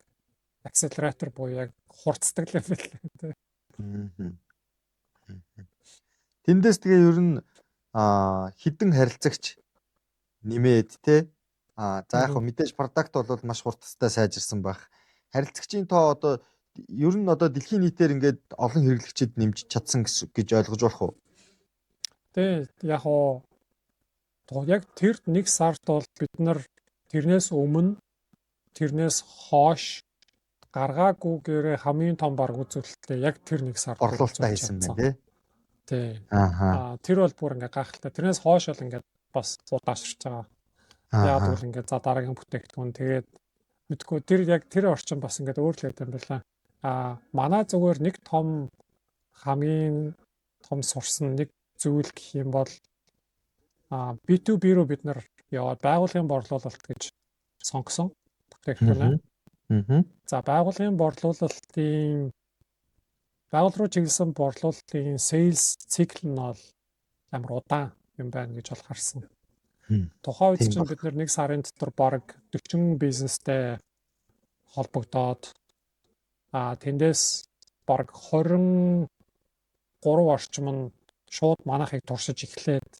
accelerator буюу яг хурцдаг юм байл, тий. Тэндээс тэгээ ер нь хэдэн харилцагч нэмээд те за, яг хөө мэдээж product бол маш хурдтай сайжирсан байх. Харилцагчийн тоо одоо ер нь одоо дэлхийн нийтээр ингээд олон хэрэглэгчид нэмж чадсан гэж ойлгож болох уу? Тий, яг хоо яг тэр нэг сард бол бид нар тэрнээс өмнө, тэрнээс хойш гаргаагүйгээрээ хамгийн том бараг үзүүлэлтээ яг тэр нэг сард орлуулалтаа хийсэн байна, тий. Тий. Аа, тэр бол бүр ингээ гайхалтай. Тэрнээс хойш бол ингээд бас удаашрч байгаа. Яг бол ингээд за, дараагийн бүтээгдэхүүн, тэгээд мэдгүй, тэр яг тэр орчин бас ингээд өөрлөгдөд юм байна. Аа, манай зүгээр нэг том, хамгийн том сурсан нэг зүйл гэх юм бол B2B руу бид нар яваад байгууллагын борлуулалт гэж сонгосон бүтээгдэхүүнээ. За, байгууллагын борлуулалтын, байгууллага руу чиглэсэн борлуулалтын sales cycle нь бол амар удаан юм байна гэж бол харсан. Тухайн үед чинь бид нэг сарын дотор бараг 40 бизнестэй холбогдоод, тэндээс бараг 23 орчим нь шууд манайхыг туршиж эхлээд,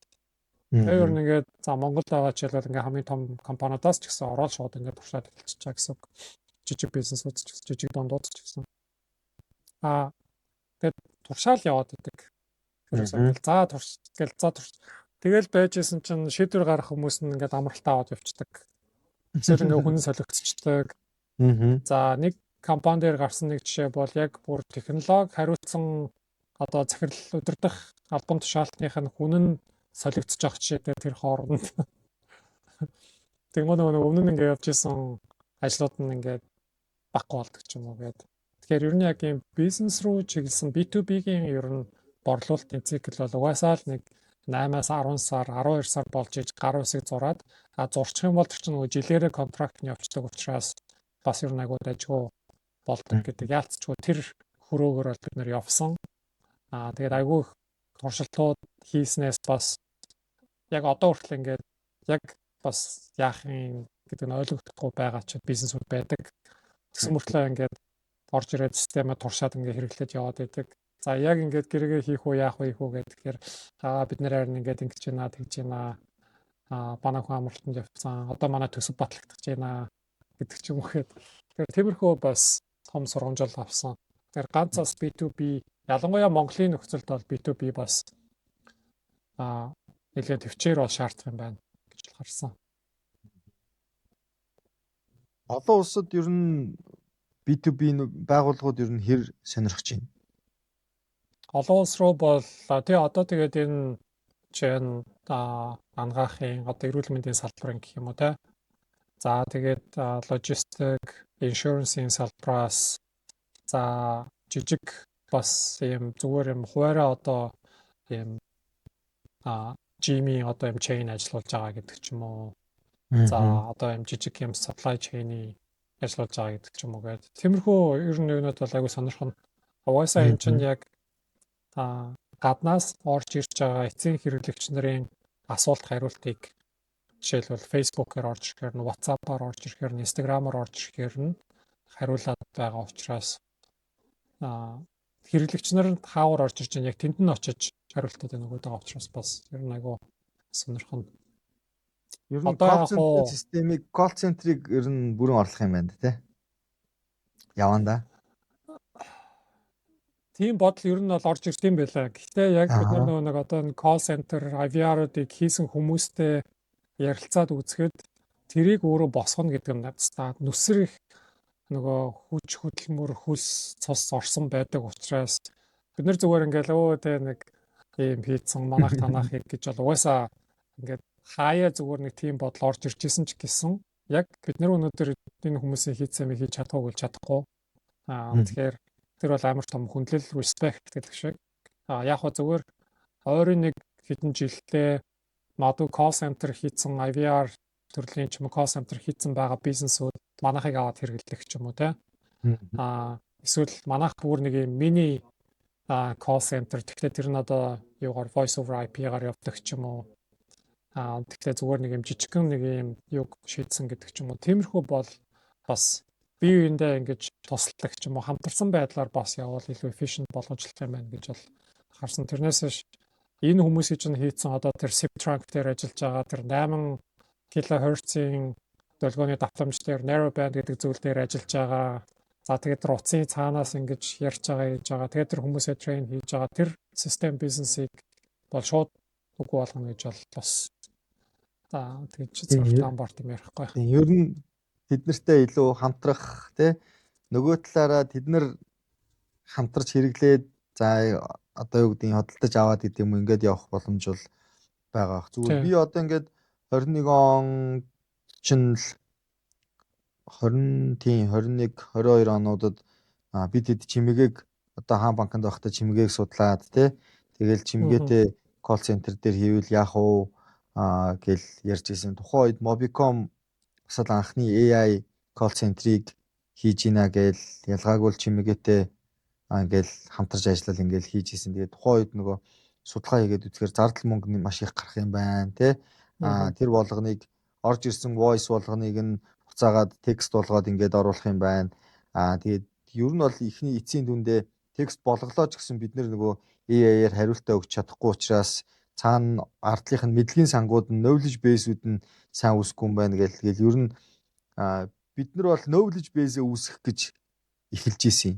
тэгээ ер нь ингээд за, Монголд байгаа жишээлбэл ингээ хамгийн том компаниудаас ч гэсэн ороод шууд ингээд туршаад эхэлчихэж байгаа гэсэн үг. Жижиг бизнесүүд ч гэсэн, жижиг дундууд ч гэсэн. Тэгээд туршаал яваад идэг. Ерөөсөө ингээл за, турш гэл, за, турш. Тэгэл байж исэн чинь шийдвэр гаргах хүмүүс нь ингээд амралтаа аваад явцдаг. Эсвэл ингээ хүн солигдчихдаг. За, нэг компани дээр гарсан нэг жишээ бол яг бүр технологи хариуцсан одоо захирал удирдах албан тушаалтных нь хүн нь солигдож байгаа жишээтэй тэр хооронд. Тэнгүү нөгөө өмнө нь ингээ явж исэн ажлууд нь ингээд баггүй болдог ч юм уу гээд. Тэгэхээр ер нь яг ийм бизнес рүү чиглэсэн B2B-гийн ер нь борлуулалтын цикл бол угаасаа л нэг 8-аас 10 сар, 12 сар болж иж гар үсэг зураад, зурчих юм бол тэр чинь нөгөө жилээрээ contract нь явцдаг учраас бас ер нь агуу дажгүй болдог гэдэг. Яалтчгүй тэр хөрөөгөр бол бид нэр явсан. Тэгээд айгүй их туршилтууд хийснээс бас яг одоо хүртэл ингээд яг бас яах юм гэдэг нь ойлгохдохгүй байгаа ч бизнесүүд байдаг. Тэгсэн мөртлөө ингээд орж ирээд системээ туршаад ингээд хэрэглээд яваад байдаг. За, яг ингээд гэрээгээ хийх үү, яах вэ, хийх үү гэхээр бид нэр харин ингээд ингэж байна, тэгж байна. Манай хүн амралтанд явцсан. Одоо манай төсөв батлагдаж байна гэдэг ч юм уу гэхэд. Тэгэхээр тиймэрхүү бас том сургамжил авсан. Тэгэхээр ганц бас B2B, ялангуяа Монголын нөхцөлд бол B2B бас нэлээд төвчээр бол шаардах юм байна гэж харсан. Олон улсад ер нь B2B байгууллагууд ер нь хэр сонирхож байна? Олон улс руу бол тий, одоо тэгээд энэ чинь анагаахын, одоо эрүүл мэндийн салбарын гэх юм уу, те. За, тэгээд логистик, insurance-ийн салбараас, за, жижиг бас ийм зүгээр юм хуваараа одоо ийм gym-ийн одоо юм chain ажиллуулж байгаа гэдэг ч юм уу. За, одоо юм жижиг юм supply chain-ий ажиллуулж байгаа гэдэг ч юм уу гэдэг. Тиймэрхүү ер нь юунууд бол айгүй сонирхно. Угаасаа энэ чинь яг гаднаас орж ирж байгаа эцсийн хэрэглэгч нарын Асуулт хариултыг жишээлбэл Facebook-ээр орж ирэхээр нь, WhatsApp-аар орж ирэхээр нь, Instagram-аар орж ирэхээр нь хариулаад байгаа учраас хэрэглэгч нар хаавар орж ирж байна, яг тэнд нь очиж хариултууд өгөөд байгаа учраас бас ер нь айгүй сонирхон. Ер нь call center системийг, call center-ыг ер нь бүрэн орлох юм байна тий. Яванда. Тийм бодол ер нь бол орж ирд юм байлаа. Гэхдээ яг бид нар нөгөө нэг одоо энэ call center, IVR-уудыг хийсэн хүмүүстэй ярилцаад үзэхэд тэрийг өөрөө босгоно гэдэг нь надад нүсэр их нөгөө хүч хөдөлмөр, хөлс цус орсон байдаг учраас бид нар зүгээр ингээл өө тэ нэг ийм хийцэн манайх танахыг гэж бол угаасаа ингээд хаяа зүгээр нэг тийм бодол орж ирж исэн ч гэсэн яг бид нар өнөөдөр энэ хүмүүсийн хийцэн юм хийж чадахгүй бол чадахгүй. Тэгэхээр тэр бол амар том хүндлэл, respect гэдэг шиг. Яг хөө зүгээр ойрын нэг хэдэн жилдээ магадгүй call center хийцэн, IVR төрлийн ч юм уу call center хийцэн байгаа бизнесүүд манайхыг аваад хэрэглэх ч юм уу те. Эсвэл манайх бүр нэг юм мини call center, тэгэхээр тэр нь одоо юугаар voice over IP-гаар явдаг ч юм уу. Тэгэхээр зүгээр нэг юм жижигхэн нэг юм юг шийдсэн гэдэг ч юм уу. Тиймэрхүү бол бас бие биендээ ингэж тусалдаг ч юм уу, хамтарсан байдлаар бас явбал илүү efficient болгочлох юм байна гэж бол харсан. Тэрнээс биш энэ хүмүүсийн чинь хийцэн одоо тэр SIP trunk дээр ажиллаж байгаа, тэр 8 кHz-ийн долгионы давтамж дээр, narrow band гэдэг зүйл дээр ажиллаж байгаа. За, тэгээд тэр утсын цаанаас ингэж ярьж байгаа, хийж байгаа. Тэгээд тэр хүмүүсээ train хийж байгаа. Тэр систем бизнесийг бол шууд үгүй болгоно гэж бол бас за тэгж зуртан борт юм ярихгүй. Ер нь тэд нартай илүү хамтрах тий, нөгөө талаараа тэд нар хамтарч хэрэглээд, за одоо юу гэдгийг хөдөлтөж аваад гэдэг юм, ингээд явах боломж бол байгаа. Зүгээр би одоо ингээд 21 он чинь л 20, тийм, 21 22 онуудад би тэд чимэгээг одоо хаан банкнд байхдаа чимэгээг судлаад тий, тэгэл чимгээтэй call center дээр хийвэл яах вэ гэл ярьж ирсэн. Тухайн үед Mobicom бас л анхны AI call center-ыг хийж гинэ гээл, ялгаагүй л чимээгээтэй ингээл хамтарч ажиллал ингээл хийж исэн. Тэгээд тухайн үед нөгөө судалгаа хийгээд үзэхээр зардал мөнгө маш их гарах юм байна тий. Тэр болгоныг орж ирсэн voice болгоныг нь буцаагаад текст болгоод ингээд оруулах юм байна. Тэгээд ер нь бол эхний эцсийн дүндээ текст болголоо ч гэсэн бид нөгөө AI-аар хариултаа өгч чадахгүй учраас цаана ардлынх нь мэдлэгийн сангууд нь, knowledge base-үүд нь сайн үүсэхгүй юм байна гэл. Тэгэл ер нь бид нар бол knowledge base-ээ үүсгэх гэж эхэлж исэн.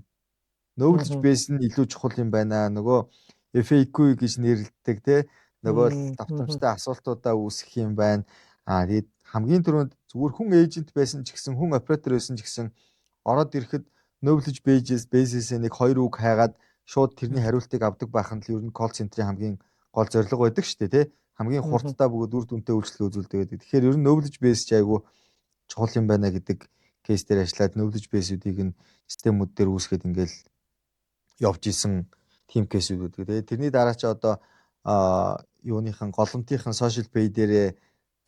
Knowledge base нь илүү чухал юм байна. Нөгөө FAQ гэж нэрлэдэг те, нөгөө л давтамжтай асуултуудаа үүсгэх юм байна. Тэгээд хамгийн түрүүнд зүгээр хүн agent байсан ч гэсэн, хүн оператор байсан ч гэсэн ороод ирэхэд knowledge base-ээс нэг хоёр үг хайгаад шууд тэрний хариултыг авдаг байх нь л ер нь call center-ийн хамгийн гол зорилго байдаг шүү дээ тий. Хамгийн хурдтай бөгөөд үр дүнтэй үйлчлэг үзүүлдэг гэдэг. Тэгэхээр ер нь knowledge base ч айгүй чухал юм байна гэдэг case дээр ажиллаад knowledge base-үүдийг нь системүүд дээр үүсгээд ингээл явж исэн team case-үүд байдаг. Тэгээд тэрний дараа чи одоо юуныхан голомтынхан social pay дээрээ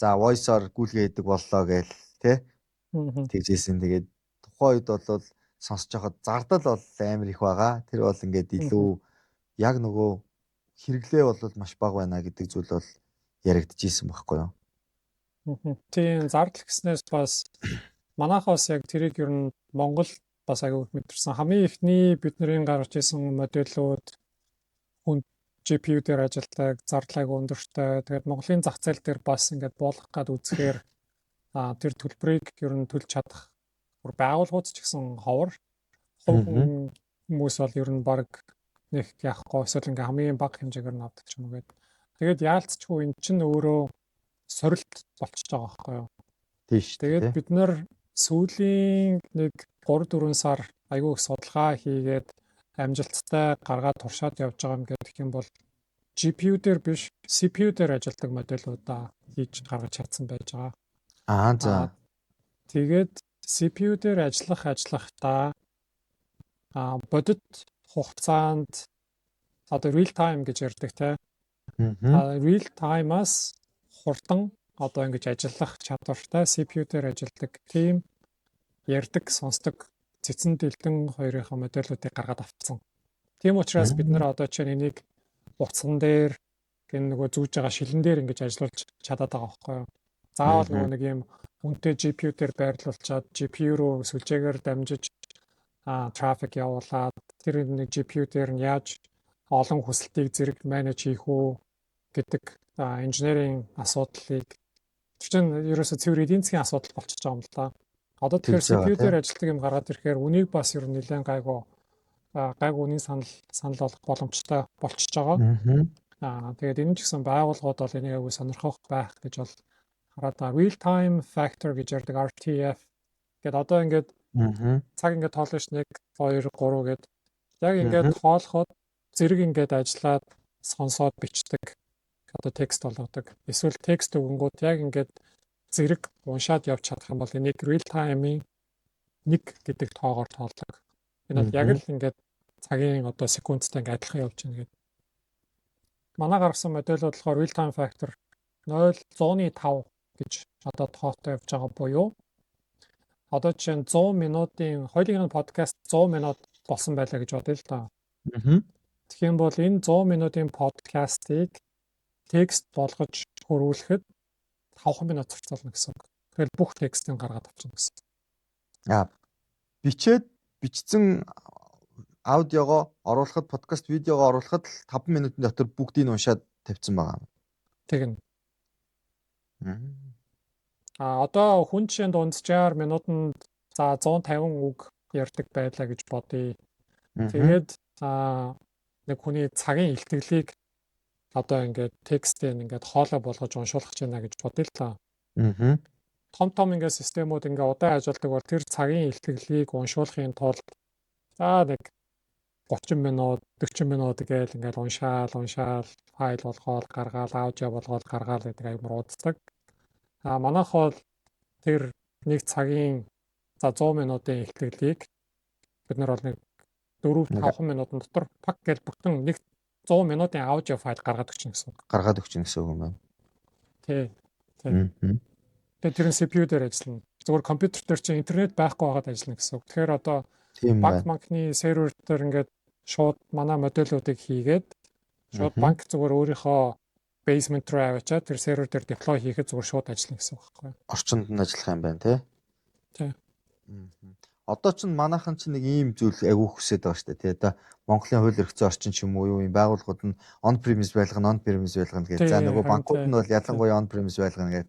за voice-оор гүйлгээ хийдэг боллоо гээл тий. Тэгжсэн. Тэгээд тухайн үед бол сонсож байхад зардал бол амар их байгаа. Тэр бол ингээд илүү яг нөгөө хэрэглээ бол маш бага байна гэдэг зүйл бол яригдчихсэн байхгүй юу? Тийм, зардал гэснээс бас манайхаас яг тэрийг ер нь Монгол бас аягүй их мэдэрсэн. Хамгийн эхний бидний гаргаж исэн модельүүд хүн GPU дээр ажилладаг, зардал аягүй өндөртэй. Тэгээд Монголын зах зээл дээр бас ингээд буулгах гад үзэхээр тэр төлбөрийг ер нь төлж чадах бүр байгууллагууд ч гэсэн ховор. Хувь хүмүүс бол ер нь баг нэг яахгүй, эсвэл ингээ хамгийн бага хэмжээгээр нь авдаг ч юм уу гээд. Тэгээд яалтчгүй эн чинь өөрөө сорилт болчихж байгаа байхгүй юу? Тийм шүү. Тэгээд бид нар сүүлийн нэг 3 4 сар айгүй их судалгаа хийгээд амжилттай гаргаад туршаад явж байгаа юм гэх юм бол GPU дээр биш, CPU дээр ажилладаг модельудаа хийж гаргаж чадсан байж байгаа. За. Тэгээд CPU дээр ажиллахдаа бодит хугацаанд одоо real time гэж ярьдаг те. Real time-аас хурдан одоо ингэж ажиллах чадвартай CPU дээр ажилладаг тийм ярьдаг, сонсдог цэцэн дэлдэн хоёрынхаа модельуудыг гаргаад авцсан. Тийм учраас бид нар одоо чинь энийг утсан дээр энэ нөгөө зүүж байгаа шилэн дээр ингэж ажиллуулж чадаад байгаа байхгүй юу. Заавал нөгөө нэг юм үнэтэй GPU дээр байрлуулчаад GPU руу сүлжээгээр дамжиж трафик явуулаад тэр нэг GPU дээр нь яаж олон хүсэлтийг зэрэг manage хийх үү гэдэг инженерийн асуудлыг, тэр чинь ерөөсө цэвэр эдийн засгийн асуудал болчихж байгаа юм л да. Одоо тэгэхээр CPU дээр ажилладаг юм гаргаад ирэхээр үнийг бас ер нь нэлээд гайгүй гайгүй үнийн санал санал болгох боломжтой болчихж байгаа. Тэгээд энэ ч гэсэн байгууллагууд бол энийг аягүй сонирхох байх гэж бол хараад байгаа. Real time factor гэж ярьдаг, RTF гээд одоо ингээд цаг ингээд тоолно ш, 1 2 3 гээд яг ингээд тоолоход зэрэг ингээд ажиллаад сонсоод бичдэг, одоо текст болгодог. Эсвэл текст өгөнгүүт яг ингээд зэрэг уншаад явж чадах юм бол энийг real time-ийн 1 гэдэг тоогоор тоолдог. Энэ бол яг л ингээд цагийн одоо секундтай ингээд адилхан явж байна гэдэг. Манай гаргасан модель болохоор real time factor 0.5 гэж одоо тоотой явж байгаа буюу одоо чинь 100 минутын хоёулын подкаст 100 минут болсон байлаа гэж бодъё л доо. Тэгэх юм бол энэ 100 минутын подкастыг текст болгож хөрвүүлэхэд 5 минут зарцуулна гэсэн үг. Тэгэл бүх текстийг гаргаад авчихна гэсэн. Бичээд бичсэн аудиогоо оруулахад, подкаст видеогоо оруулахад л 5 минутын дотор бүгдийг уншаад тавьсан байгаа. Тэгнэ. Одоо хүн жишээ дунджаар минутанд за 150 үг ярьдаг байлаа гэж бодъё. Тэгээд нэг хүний цагийн илтгэлийг одоо ингээд текстийг ингээд хоолой болгож уншуулах гэж байна гэж бодъё л та. Том том ингээд системүүд ингээд удаан ажилладаг бол тэр цагийн илтгэлийг уншуулахын тулд за нэг 30 минут, 40 минут гээл ингээд уншаал, уншаал, файл болгоол, гаргаал, аудио болгоол, гаргаал гэдэг аймар уддаг. Манайх бол тэр нэг цагийн за 100 минутын илтгэлийг бид нар бол нэг 4 5 минутын дотор пак гэж бүтэн нэг 100 минутын аудио файл гаргаад өгч гэсэн үг. Гаргаад өгч гэсэн үг юм байна. Тий. Тий. Тэгээ тэр нь CPU дээр ажиллана. Зөвхөн компьютер дээр чинь интернет байхгүй байгаад ажиллана гэсэн үг. Тэгэхээр одоо банк банкны сервер дээр ингээд шууд манай модельүүдийг хийгээд шууд банк зүгээр өөрийнхөө basement руу аваачаад тэр сервер дээр deploy хийхэд зүгээр шууд ажиллана гэсэн үг байхгүй юу? Орчинд нь ажиллах юм байна, тий? Тий. Одоо ч манайхан ч нэг ийм зүйл айгүй хүсээд байгаа шүү дээ, тий. Одоо Монголын хууль эрх зүйн орчин ч юм уу юу юм байгууллагууд нь on premise байлгана, on premise байлгана гэж. За, нөгөө банкуд нь бол ялангуяа on premise байлгана гэж.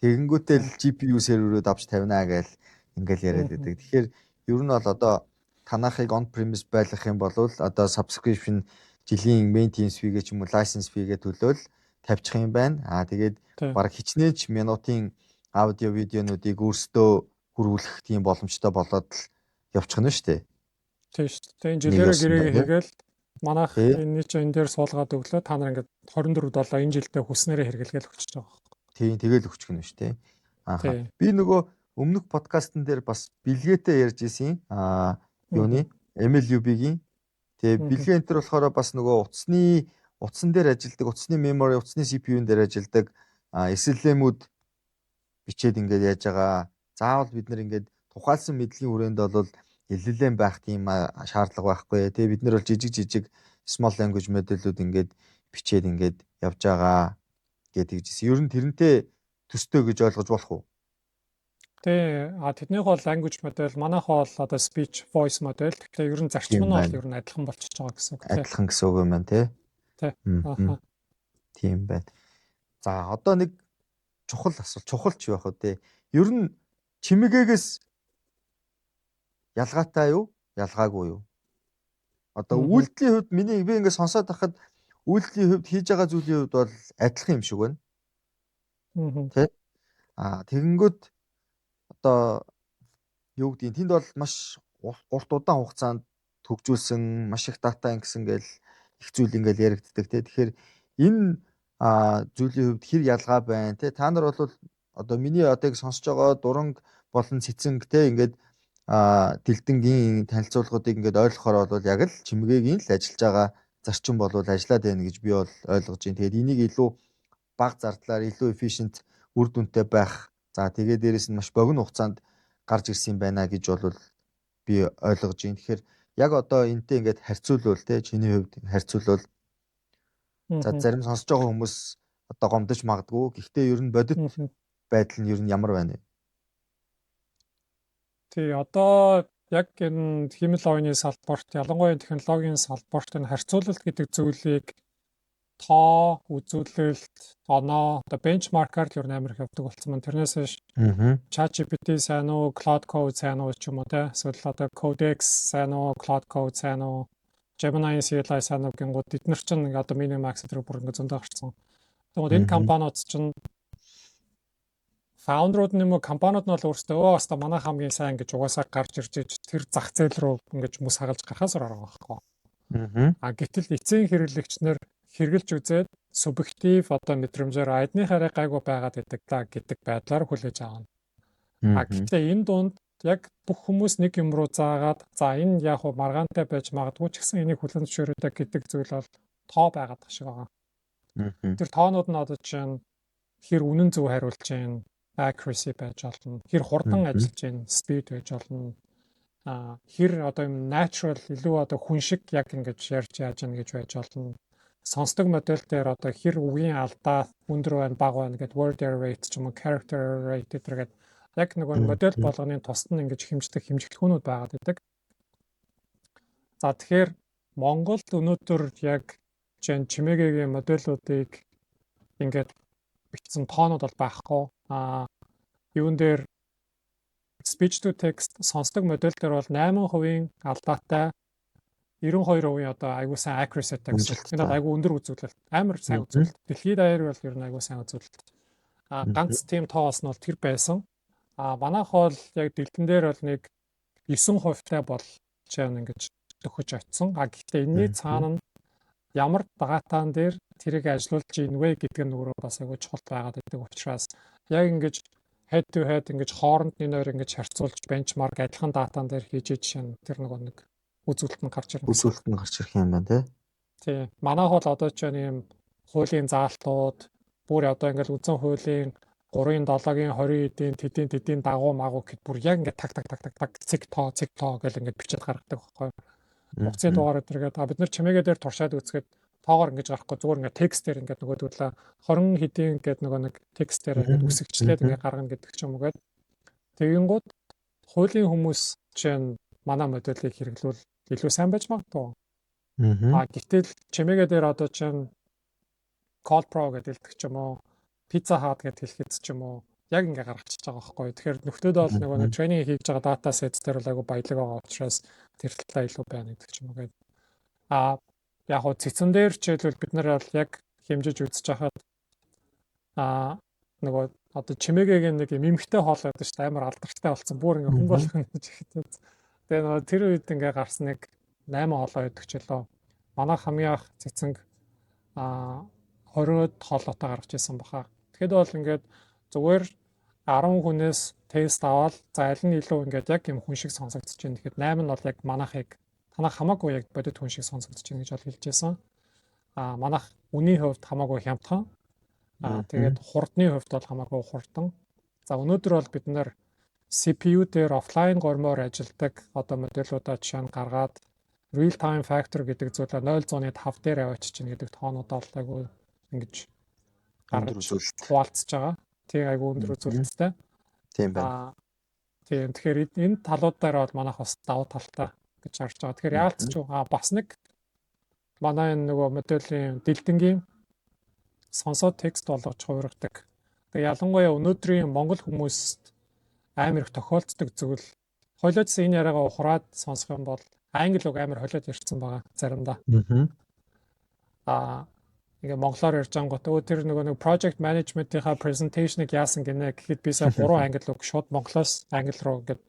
Тэгэнгүүтээ л GPU серверүүд авч тавина гээл ингээл яриад байдаг. Тэгэхээр ер нь бол одоо танахыг on premise байлгах юм бол одоо subscription жилийн maintenance fee-гээ ч юм уу license fee-гээ төлөөл тавьчих юм байна. Тэгээд бараг хичнээн ч минутын аудио видеонуудыг өөрсдөө хөрвүүлэх тийм боломжтой болоод л явчих нь шүү дээ. Тийм шүү дээ. Энэ жилээрээ гэрээгээ хийгээл манайх энэ чинь энэ дээр суулгаад өглөө, та нар ингээд 24 7 энэ жилдээ хүснээрээ хэрэглэгээл өгчөж байгаа байхгүй. Тийм, тэгэл өгчих нь шүү дээ. Аа. Би нөгөө өмнөх подкастн дээр бас бэлгээтэй ярьж исэн. Юуны MLUB-гийн. Тэгээ бэлгээ энэ төр болохоор бас нөгөө утасны утсан дээр ажилладаг, утасны memory, утасны CPU-н дээр ажилладаг SLM-үүд бичээд ингээд яаж байгаа. Заавал бид нар ингээд тухайлсан мэдлэгийн хүрээнд бол LLM байх тийм шаардлага байхгүй. Тэгээ бид нар бол жижиг жижиг small language model-үүд ингээд бичээд ингээд явж байгаа гэдэг жисэн. Ер нь тэрнтэй төстэй гэж ойлгож болох уу? Тий, тэднийх бол language model, манайх бол одоо speech voice model. Тэгэхээр ер нь зарчим нь бол ер нь адилхан болчихж байгаа гэсэн үг, тий. Адилхан гэсэн үг юм байна, тий. Тий. Тийм байна. За, одоо нэг чухал асуулт, чухал ч байх уу, тий. Ер нь чимэгээгээс ялгаатай юу? Ялгаагүй юу? Одоо үйлдэлийн хувьд миний би ингээд сонсоод байхад үйлдэлийн хувьд, хийж байгаа зүйлийн хувьд бол адилхан юм шиг байна. Тэ? Тэгэнгүүт одоо юу гэдгийг тэнд бол маш урт удаан хугацаанд хөгжүүлсэн, маш их дата ингэсэн гээл их зүйл ингээл яригддаг, тий. Тэгэхээр энэ зүйлийн хувьд хэр ялгаа байна, тий? Та нар бол одоо миний одоо сонсож байгаа дуранг болон цэцэнг, тий, ингээд дэлдэнгийн танилцуулгуудыг ингээд ойлгохоор бол яг л чимгээгийн л ажиллаж байгаа зарчим бол ажиллаад байна гэж би бол ойлгож байна. Тэгээд энийг илүү бага зардлаар илүү efficient, үр дүнтэй байх. За, тэгээд дээрэс нь маш богино хугацаанд гарч ирсэн юм байна гэж бол би ойлгож байна. Тэгэхээр яг одоо энэтэй ингээд харьцуулбал, те, чиний хувьд харьцуулбал За, зарим сонсож байгаа хүмүүс одоо гомдож магадгүй. Гэхдээ ер нь бодит байдал нь ер нь ямар байна вэ? Тий, одоо яг энэ хиймэл оюуны салбарт, ялангуяа технологийн салбарт энэ харьцуулалт гэдэг зүйлийг тоо, үзүүлэлт, оноо, одоо benchmark аар л ер нь амар их явдаг болсон маань. Тэрнээс биш ChatGPT сайн уу, Claude Code сайн уу ч юм уу, те. Эсвэл одоо Codex сайн уу, Claude Code сайн уу, Gemini CLI сайн уу гэнгүүт эднэр чинь ингээ одоо Minimax гэдэг бүр ингээ зөндөө гарцсан. Тэгмээд энэ компаниуд чинь founder ууд нь юм уу, компаниуд нь бол өөрсдөө өө хаста манай хамгийн сайн гэж угаасаа гарч ирж иж тэр зах зээл рүү ингэж мэс хагалж гарахаас арга байхгүй. А гэтэл эцсийн хэрэглэгч нар хэрэглэж үзээд субъектив одоо мэдрэмжээр эднийх арай гайгүй байгаад байдаг да гэдэг байдлаар хүлээж авна. А гэхдээ энэ дунд яг бүх хүмүүс нэг юм руу заагаад, за, энэ яг уу маргаантай байж магадгүй ч гэсэн энийг хүлээн зөвшөөрөөдэй гэдэг зүйл бол тоо байгаад шиг байгаа. Тэр тоонууд нь одоо чинь хэр үнэн зөв хариулж байна, accuracy байж болно. Хэр хурдан ажиллаж байна, speed байж болно. А хэр одоо юм natural, илүү одоо хүн шиг яг ингэж ярьж яаж яах гэж байж болно. Сонсдог модель дээр одоо хэр үгийн алдаа өндөр байна, бага байна гэдэг word error rate ч юм уу, character error rate гэдэг яг нөгөө модель болгоны тусад нь ингэж хэмждэг хэмжиглэхүүнүүд байгаад байдаг. За, тэгэхээр Монголд өнөөдөр яг жишээ нь Чимээгээгийн модельуудыг ингээд бичсэн тоонууд бол байхгүй. А юун дээр speech to text сонсдог модель дээр бол 8% алдаатай, 92% одоо айгуу сайн accuracy-тай гэсэн. Энэ бол айгуу өндөр үзүүлэлт. Амар сайн үзүүлэлт. Дэлхийд даяар бол ер нь айгуу сайн үзүүлэлт. А ганц тийм тоо олсон нь бол тэр байсан. А манайх бол яг дэлгэн дээр бол нэг 9%-тай бол жишээ нь ингэж дөхөж очсон. А гэхдээ энэний цаана нь ямар data н дээр тэрийг ажилуулж ийн вэ гэдэг нь өөрөө бас айгүй чухал байгаад байдаг учраас яг ингэж head to head ингэж хооронд нь нөр ингэж харьцуулж benchmark адилхан data н дээр хийж жишээ нь тэр нөгөө нэг үзүүлэлт нь гарч ирнэ. Үзүүлэлт нь гарч ирэх юм байна, тий. Тий. Манайх бол одоо ч юм хуулийн заалтууд бүр одоо ингээл үндсэн хуулийн 3-ын 7-гийн 20 эдийн тэдийн тэдийн дагуу магуу гэд бүр яг ингээд так так так так так, цэг тоо цэг тоо гэл ингээд бичээд гаргадаг байхгүй. Утасны дугаар өдргээд бид нар Чимээгээ дээр туршаад үзэхэд тоогоор ингэж гарахгүй, зүгээр ингээд текстээр ингээд нөгөөдөлөө 20 хэдийн гээд нөгөө нэг текстээр ингээд үсгчлээд ингээд гаргана гэдэг ч юм уу гээд. Тэгэнгүүт хуулийн хүмүүс чинь манай моделийг хэрэглүүл илүү сайн байж магадгүй. А гэтэл Чимээгээ дээр одоо чинь Call Pro гэдэг хэлдэг ч юм уу, Pizza Hut гэдээ хэлэхэд ч юм уу, яг ингээ гаргачихж байгаа байхгүй. Тэгэхээр нөхдөөд бол нөгөө нэг training хийж байгаа data set дээр бол айгу баялаг байгаа учраас тэр талаа илүү байна гэдэг ч юм уу гээд. А яг хуу цэцэн дээр жишээлбэл бид нар бол яг хэмжиж үзэж хахад нөгөө одоо Чимээгээгийн нэг юм эмхтэй хоол байдаг шүү дээ, амар алдартай болсон. Бүр ингээ хүн болгоно гэж ихэд. Тэгээ нөгөө тэр үед ингээ гарсан нэг 8 хоолой байдаг ч лөө. Манай хамгийн анх цэцэнг 20 хоолойтой гаргаж ирсэн баха. Тэгэхэд бол ингээд зүгээр 10 хүнээс тест аваад, за, аль нь илүү ингээд яг юм хүн шиг сонсогдож байна. Тэгэхээр 8 нь бол яг манайхыг танах хамаагүй яг бодит хүн шиг сонсогдож байна гэж бол хэлж байсан. А манайх үнийн хувьд хамаагүй хямдхан. А тэгээд хурдны хувьд бол хамаагүй хурдан. За, өнөөдөр бол бид нар CPU дээр офлайн гормоор ажилладаг одоо модельудаа жишээ нь гаргаад real time factor гэдэг зүйлээ 0.5 дээр аваачиж чинь гэдэг тоонууд бол айгүй ингэж гаргаж хуваалцж байгаа. Тийм, айгүй өндөр үзүүлэлттэй. Тийм байна. Тийм, тэгэхээр энэ талууд дээр бол манайх бас давуу талтай гэж харж байгаа. Тэгэхээр яалт ч бас нэг манай энэ нөгөө моделийн дэлдэнгийн сонсоод текст болгож хувиргадаг. Тэгээ ялангуяа өнөөдрийн монгол хүмүүст амар их тохиолддог зүйл холиодс энэ яриагаа ухраад сонсох юм бол англи үг амар холиод ярьсан байгаа заримдаа. Аа ингээ монголоор ярьж ангууд өө тэр нөгөө нэг project management-ийнхаа presentation-ыг яасан гинэ гэхэд би сая гурван англи үг шууд монголоос англи руу ингээд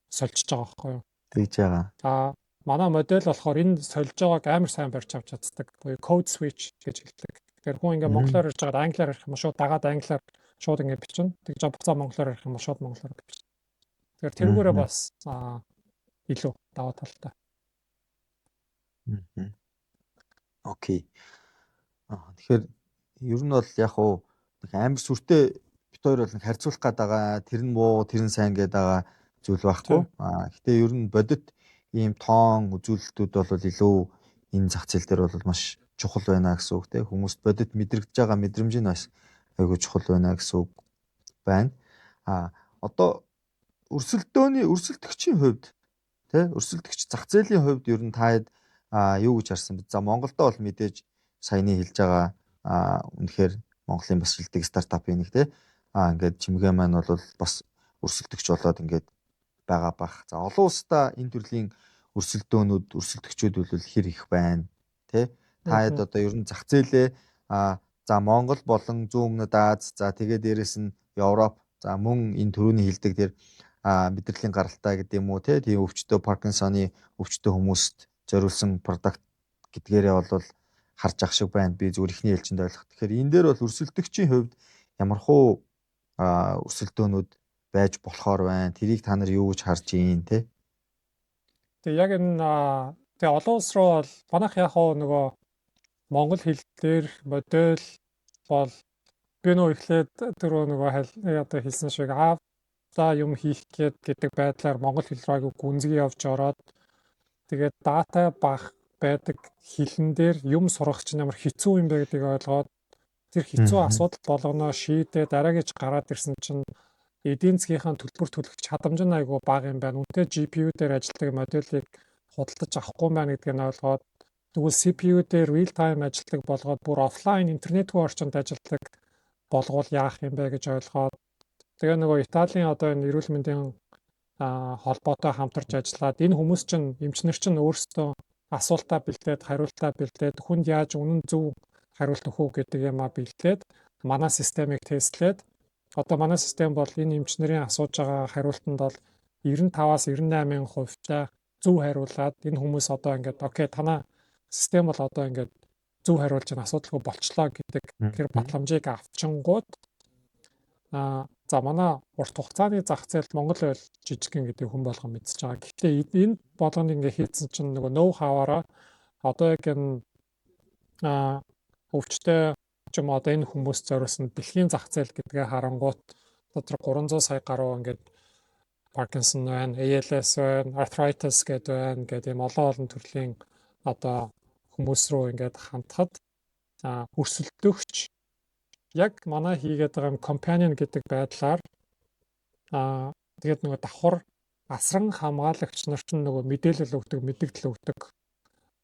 сольжиж байгаа байхгүй юу? Тэгж байгаа. Аа манай модель болохоор энэ сольж байгааг амар сайн барьж авч чаддаг. Буюу code switch гэж хэлдэг. Тэгэхээр хүн ингээ монголоор ярьж байгаад англиар ярих юм шууд дагаад англиар шууд ингээ бичнэ. Тэгж буцаа монголоор ярих юм бол шууд монголоор бичнэ. Тэгэхээр тэрүүгээрээ бас илүү давуу талтай. Okay. Тэгэхээр ер нь бол яг уу нэг амар сүртэй бит хоёр бол нэг харьцуулах гээд байгаа, тэр нь муу, тэр нь сайн гээд байгаа зүйл байхгүй. Гэтэ ер нь бодит ийм тоон үзүүлэлтүүд бол илүү энэ зах зээл дээр бол маш чухал байна гэсэн үг те. Хүмүүст бодит мэдрэгдэж байгаа мэдрэмж нь бас айгүй чухал байна гэсэн үг байна. А одоо өрсөлдөөний өрсөлдөгчийн хувьд те, өрсөлдөгч зах зээлийн хувьд ер нь та хэд юу гэж харсан бэ? За, Монголдо бол мэдээж саяны хэлж байгаа үнэхээр Монголын бас шилдэг стартапын нэг те. Ингээд Чимгээ маань бол бас өрсөлдөгч болоод ингээд байгаа бах. За, олон улсдаа энэ төрлийн өрсөлдөөнүүд, өрсөлдөгчүүд бол хэр их байна те. Та хэд одоо ер нь зах зээлээ за Монгол болон зүүн өмнөд Ази, за тэгээд дээрэс нь Европ, за мөн энэ түрүүний хэлдэг тэр мэдрэлийн гаралтай гэдэг юм уу те, тийм өвчтөө, Паркинсоны өвчтөө хүмүүст зориулсан product гэдгээрээ бол харж ах шиг байна. Би зүгээр эхний ээлжинд ойлгох. Тэгэхээр энэ дээр бол өрсөлдөгчийн хувьд ямархуу өрсөлдөөнүүд байж болохоор байна? Тэрийг та нар юу гэж харж ийн те? Тэгээ яг энэ тэгээ олон улс руу бол манайх яг хоо нөгөө монгол хэл дээр модель бол би нөө эхлээд түрүү нөгөө одоо хэлсэн шиг аавда юм хийх гээд гэдэг байдлаар монгол хэл рүү айгу гүнзгий явж ороод, тэгээд data бага байдаг хэлэн дээр юм сурах чинь ямар хэцүү юм бэ гэдгийг ойлгоод, тэр хэцүү асуудал болгоноо шийдээд дараагийч гараад ирсэн чинь эдийн засгийнхаа төлбөр төлөх чадамж нь айгүй бага юм байна. Үнэтэй GPU дээр ажилладаг моделийг худалдаж авахгүй юм байна гэдгийг нь ойлгоод, тэгвэл CPU дээр real time ажилладаг болгоод, бүр офлайн интернетгүй орчинд ажилладаг болгоул яах юм бэ гэж ойлгоод, тэгээ нөгөө Италийн одоо энэ эрүүл мэндийн холбоотой хамтарч ажиллаад, энэ хүмүүс чинь, эмчнэр чинь өөрсдөө асуултаа бэлдээд, хариултаа бэлдээд, хүнд яаж үнэн зөв хариулт өгөх үү гэдэг юмаа бэлдээд, манай системийг тестлээд, одоо манай систем бол энэ эмчнэрийн асууж байгаа хариултанд бол 95-аас 98 хувьтай зөв хариулаад, энэ хүмүүс одоо ингээд okay, танаа систем бол одоо ингээд зөв хариулж байгаа, асуудалгүй болчлоо гэдэг тэр батламжийг авчингууд за манай урт хугацааны зах зээлд Монгол ойл жижигхэн гэдэг хүн болгон мэдсэж байгаа. Гэхдээ энэ болгоныг ингээ хийцэн чинь нөгөө know how-аараа одоо яг энэ өвчтэй ч юм уу одоо энэ хүмүүс зориулсан дэлхийн зах зээл гэдгээ харангуут дотор 300 сая гаруй ингээд Паркинсон байна, ALS байна, arthritis гэдэг байна гэдэг ийм олон олон төрлийн одоо хүмүүс рүү ингээд хандхад өрсөлдөгч яг манай хийгээд байгаа юм companion гэдэг байдлаар тэгээд нөгөө давхар асран хамгаалагч нарт нөгөө мэдээлэл өгдөг, мэдэгдэл өгдөг.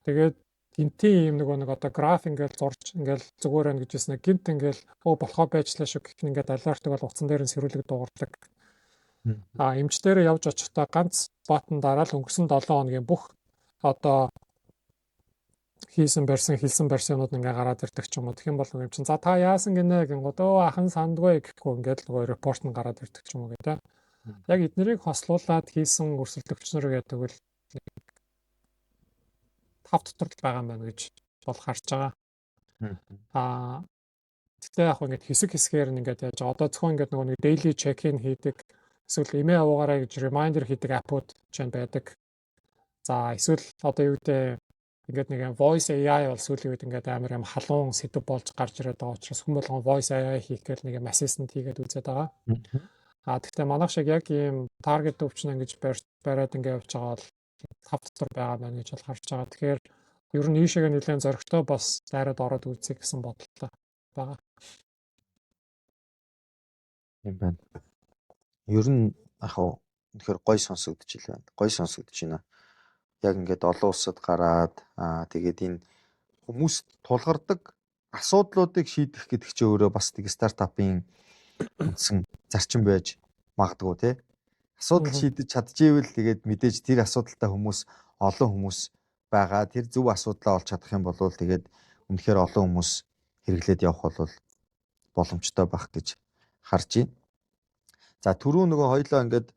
Тэгээд гинтийн ийм нөгөө нэг одоо граф ингээл зурж ингээл зүгээр байна гэж хэлсэн. Гинт ингээл өө болохоо байжлаа шүү гэх нь ингээд alert бол утсан дээр нь сэрүүлэг дуугардаг. Эмч дээр явж очихдоо ганц button дараал өнгөрсөн 7 хоногийн бүх одоо хийсэн барьсан, хэлсэн барьсан юмуд ингээ гараад ирдэг ч юм уу. Тэгэх юм бол юм чинь за та яасан гинэ гингууд өө ахан сандгүй гэхгүй ингээд нөгөө report нь гараад ирдэг ч юм уу гэдэг. Яг эднэрийг хослуулад хийсэн өрсөлдөгч нар гэдэг бол тав дотор л байгаа юм байна гэж бол харж байгаа. Тэгтээ яг ингээд хэсэг хэсгээр нь ингээд яаж одоо зөвхөн ингээд нөгөө нэг daily check-in хийдэг, эсвэл эмээ авуугаарай гэж reminder хийдэг app ууд ч байдаг. За, эсвэл одоо юу гэдэг ингээд нэг voice AI бол сүүлийн үед ингээд амар юм халуун сэдэв болж гарч ирээд байгаа учраас хүн болгон voice AI хийх гээл нэг юм assistant хийгээд үзээд байгаа. Тэгтээ манайх шиг яг ийм target өвчин ингэж бариад ингээд явж байгаа бол тав дотор байгаа байна гэж бол харж байгаа. Тэгэхээр ер нь ийшээгээ нэлээд зоригтой бас дайраад ороод үзье гэсэн бодолтой байгаа. Юм байна. Ер нь яг хав үнэхээр гой сонсогдож байна. Гой сонсогдож байна. Яг ингээд олон улсад гараад тэгээд энэ хүмүүст тулгардаг асуудлуудыг шийдэх гэдэг чинь өөрөө бас нэг стартапын үндсэн зарчим байж магадгүй тий. Асуудал шийдэж чадчихвэл тэгээд мэдээж тэр асуудалтай хүмүүс олон хүмүүс байгаа. Тэр зөв асуудлаа олж чадах юм бол тэгээд үнэхээр олон хүмүүс хэрэглээд явах бол боломжтой байх гэж харж байна. За, түрүү нөгөө хоёлоо ингээд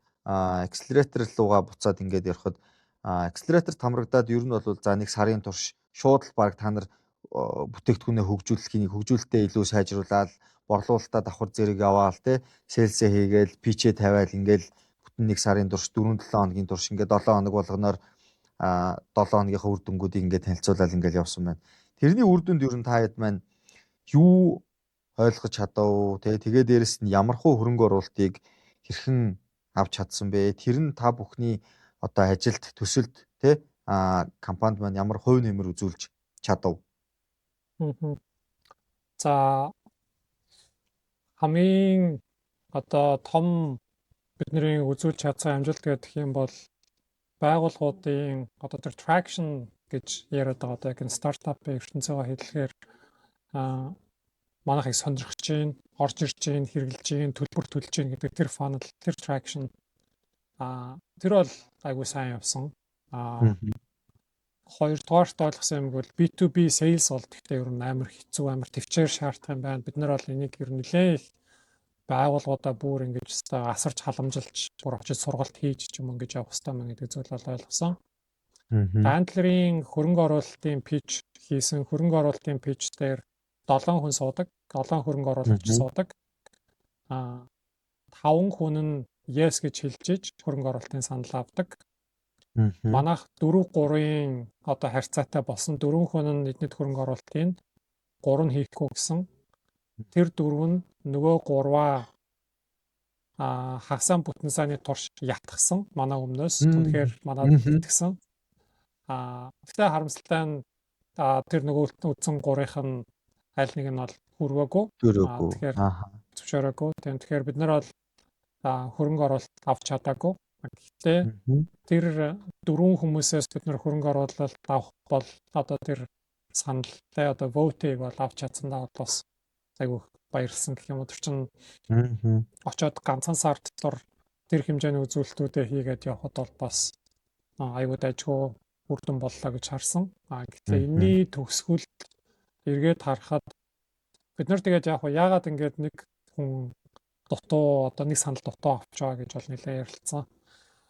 accelerator руугаа буцаад ингээд явхад accelerator хамрагдаад ер нь бол за нэг сарын турш шууд л баг та нар бүтээгдэхүүнээ хөгжүүлэхийг хөгжүүлэлтээ илүү сайжруулаад, борлуулалтаа давхар зэрэг яваал те, sales ээ хийгээл, pitch ээ тавиал, ингээл бүтэн нэг сарын турш, 4 7 хоногийн турш ингээд 7 хоног болгоноор 7 хоногийнхаа үр дүнгуудыг ингээд танилцуулаад ингээл явсан байна. Тэрний үр дүнд ер нь та хэд маань юу ойлгож чадав те, тэгээ дээрэс нь ямар хуу хөрөнгө оруулалтыг хэрхэн авч чадсан бэ? Тэр нь та бүхний одоо ажилд, төсөлд те, компанид маань ямар хувь нэмэр үзүүлж чадав? За, хамгийн одоо том бидний үзүүлж чадсан амжилт гэх юм бол байгууллагуудын одоо тэр traction гэж яриад байгаа, одоо яг энэ стартапын ертөнцөөгөө хэлэхээр манайхыг сонирхож гин, орж ирж гин, хэрэглэж гин, төлбөр төлж гин гэдэг тэр funnel, тэр traction тэр бол айгүй сайн явсан. Хоёрдугаарт ойлгосон юм бол B2B sales бол гэхдээ ер нь амар хэцүү, амар төвчээр шаардах юм байна. Бид нар бол энийг ер нь нэлээд их байгууллагуудаа бүр ингэж өстой асарч халамжилж, бүр очиж сургалт хийж ч юм ингэж явах хэрэгтэй мэн гэдэг зүйл бол ойлгосон. Antler-ийн хөрөнгө оруулалтын pitch хийсэн, хөрөнгө оруулалтын pitch дээр 7 хүн суудаг, 7 хөрөнгө оруулагч суудаг. 5 хүн нь yes гэж хэлж иж хөрөнгө оруулалтын санал авдаг. Манайх 4 3-ын одоо харьцаатай болсон, 4 хүн нь эднийд хөрөнгө оруулалтын, 3 нь хийхгүй гэсэн. Тэр дөрөв нь нөгөө гурваа хагасаа бүтэн сайны турш ятгсан манай өмнөөс. Үнэхээр манад итгэсэн. Гэхдээ харамсалтай нь тэр нөгөө үдсэн гурийнх нь аль нэг нь бол хүрвээгүй. Тэгэхээр зөвшөөрөөгүй. Тийм, тэгэхээр бид нар бол хөрөнгө оруулалт авч чадаагүй. Гэхдээ тэр дөрвөн хүмүүсээс бид нар хөрөнгө оруулалт авах бол одоо тэр саналтай одоо vote-ыг бол авч чадсандаа бол бас айгүй баярлсан гэх юм уу. Тэр чинь очоод ганцхан сар дотор тэр хэмжээний үзүүлэлтүүдээ хийгээд явхад бол бас айгүй дайжгүй үр дүн боллоо гэж харсан. Гэхдээ энэний төгсгөлд эргээд харахад бид нар тэгээд яг яагаад ингэж нэг хүн дутуу, одоо нэг санал дутуу авч байгаа гэж бол нэлээд ярилцсан.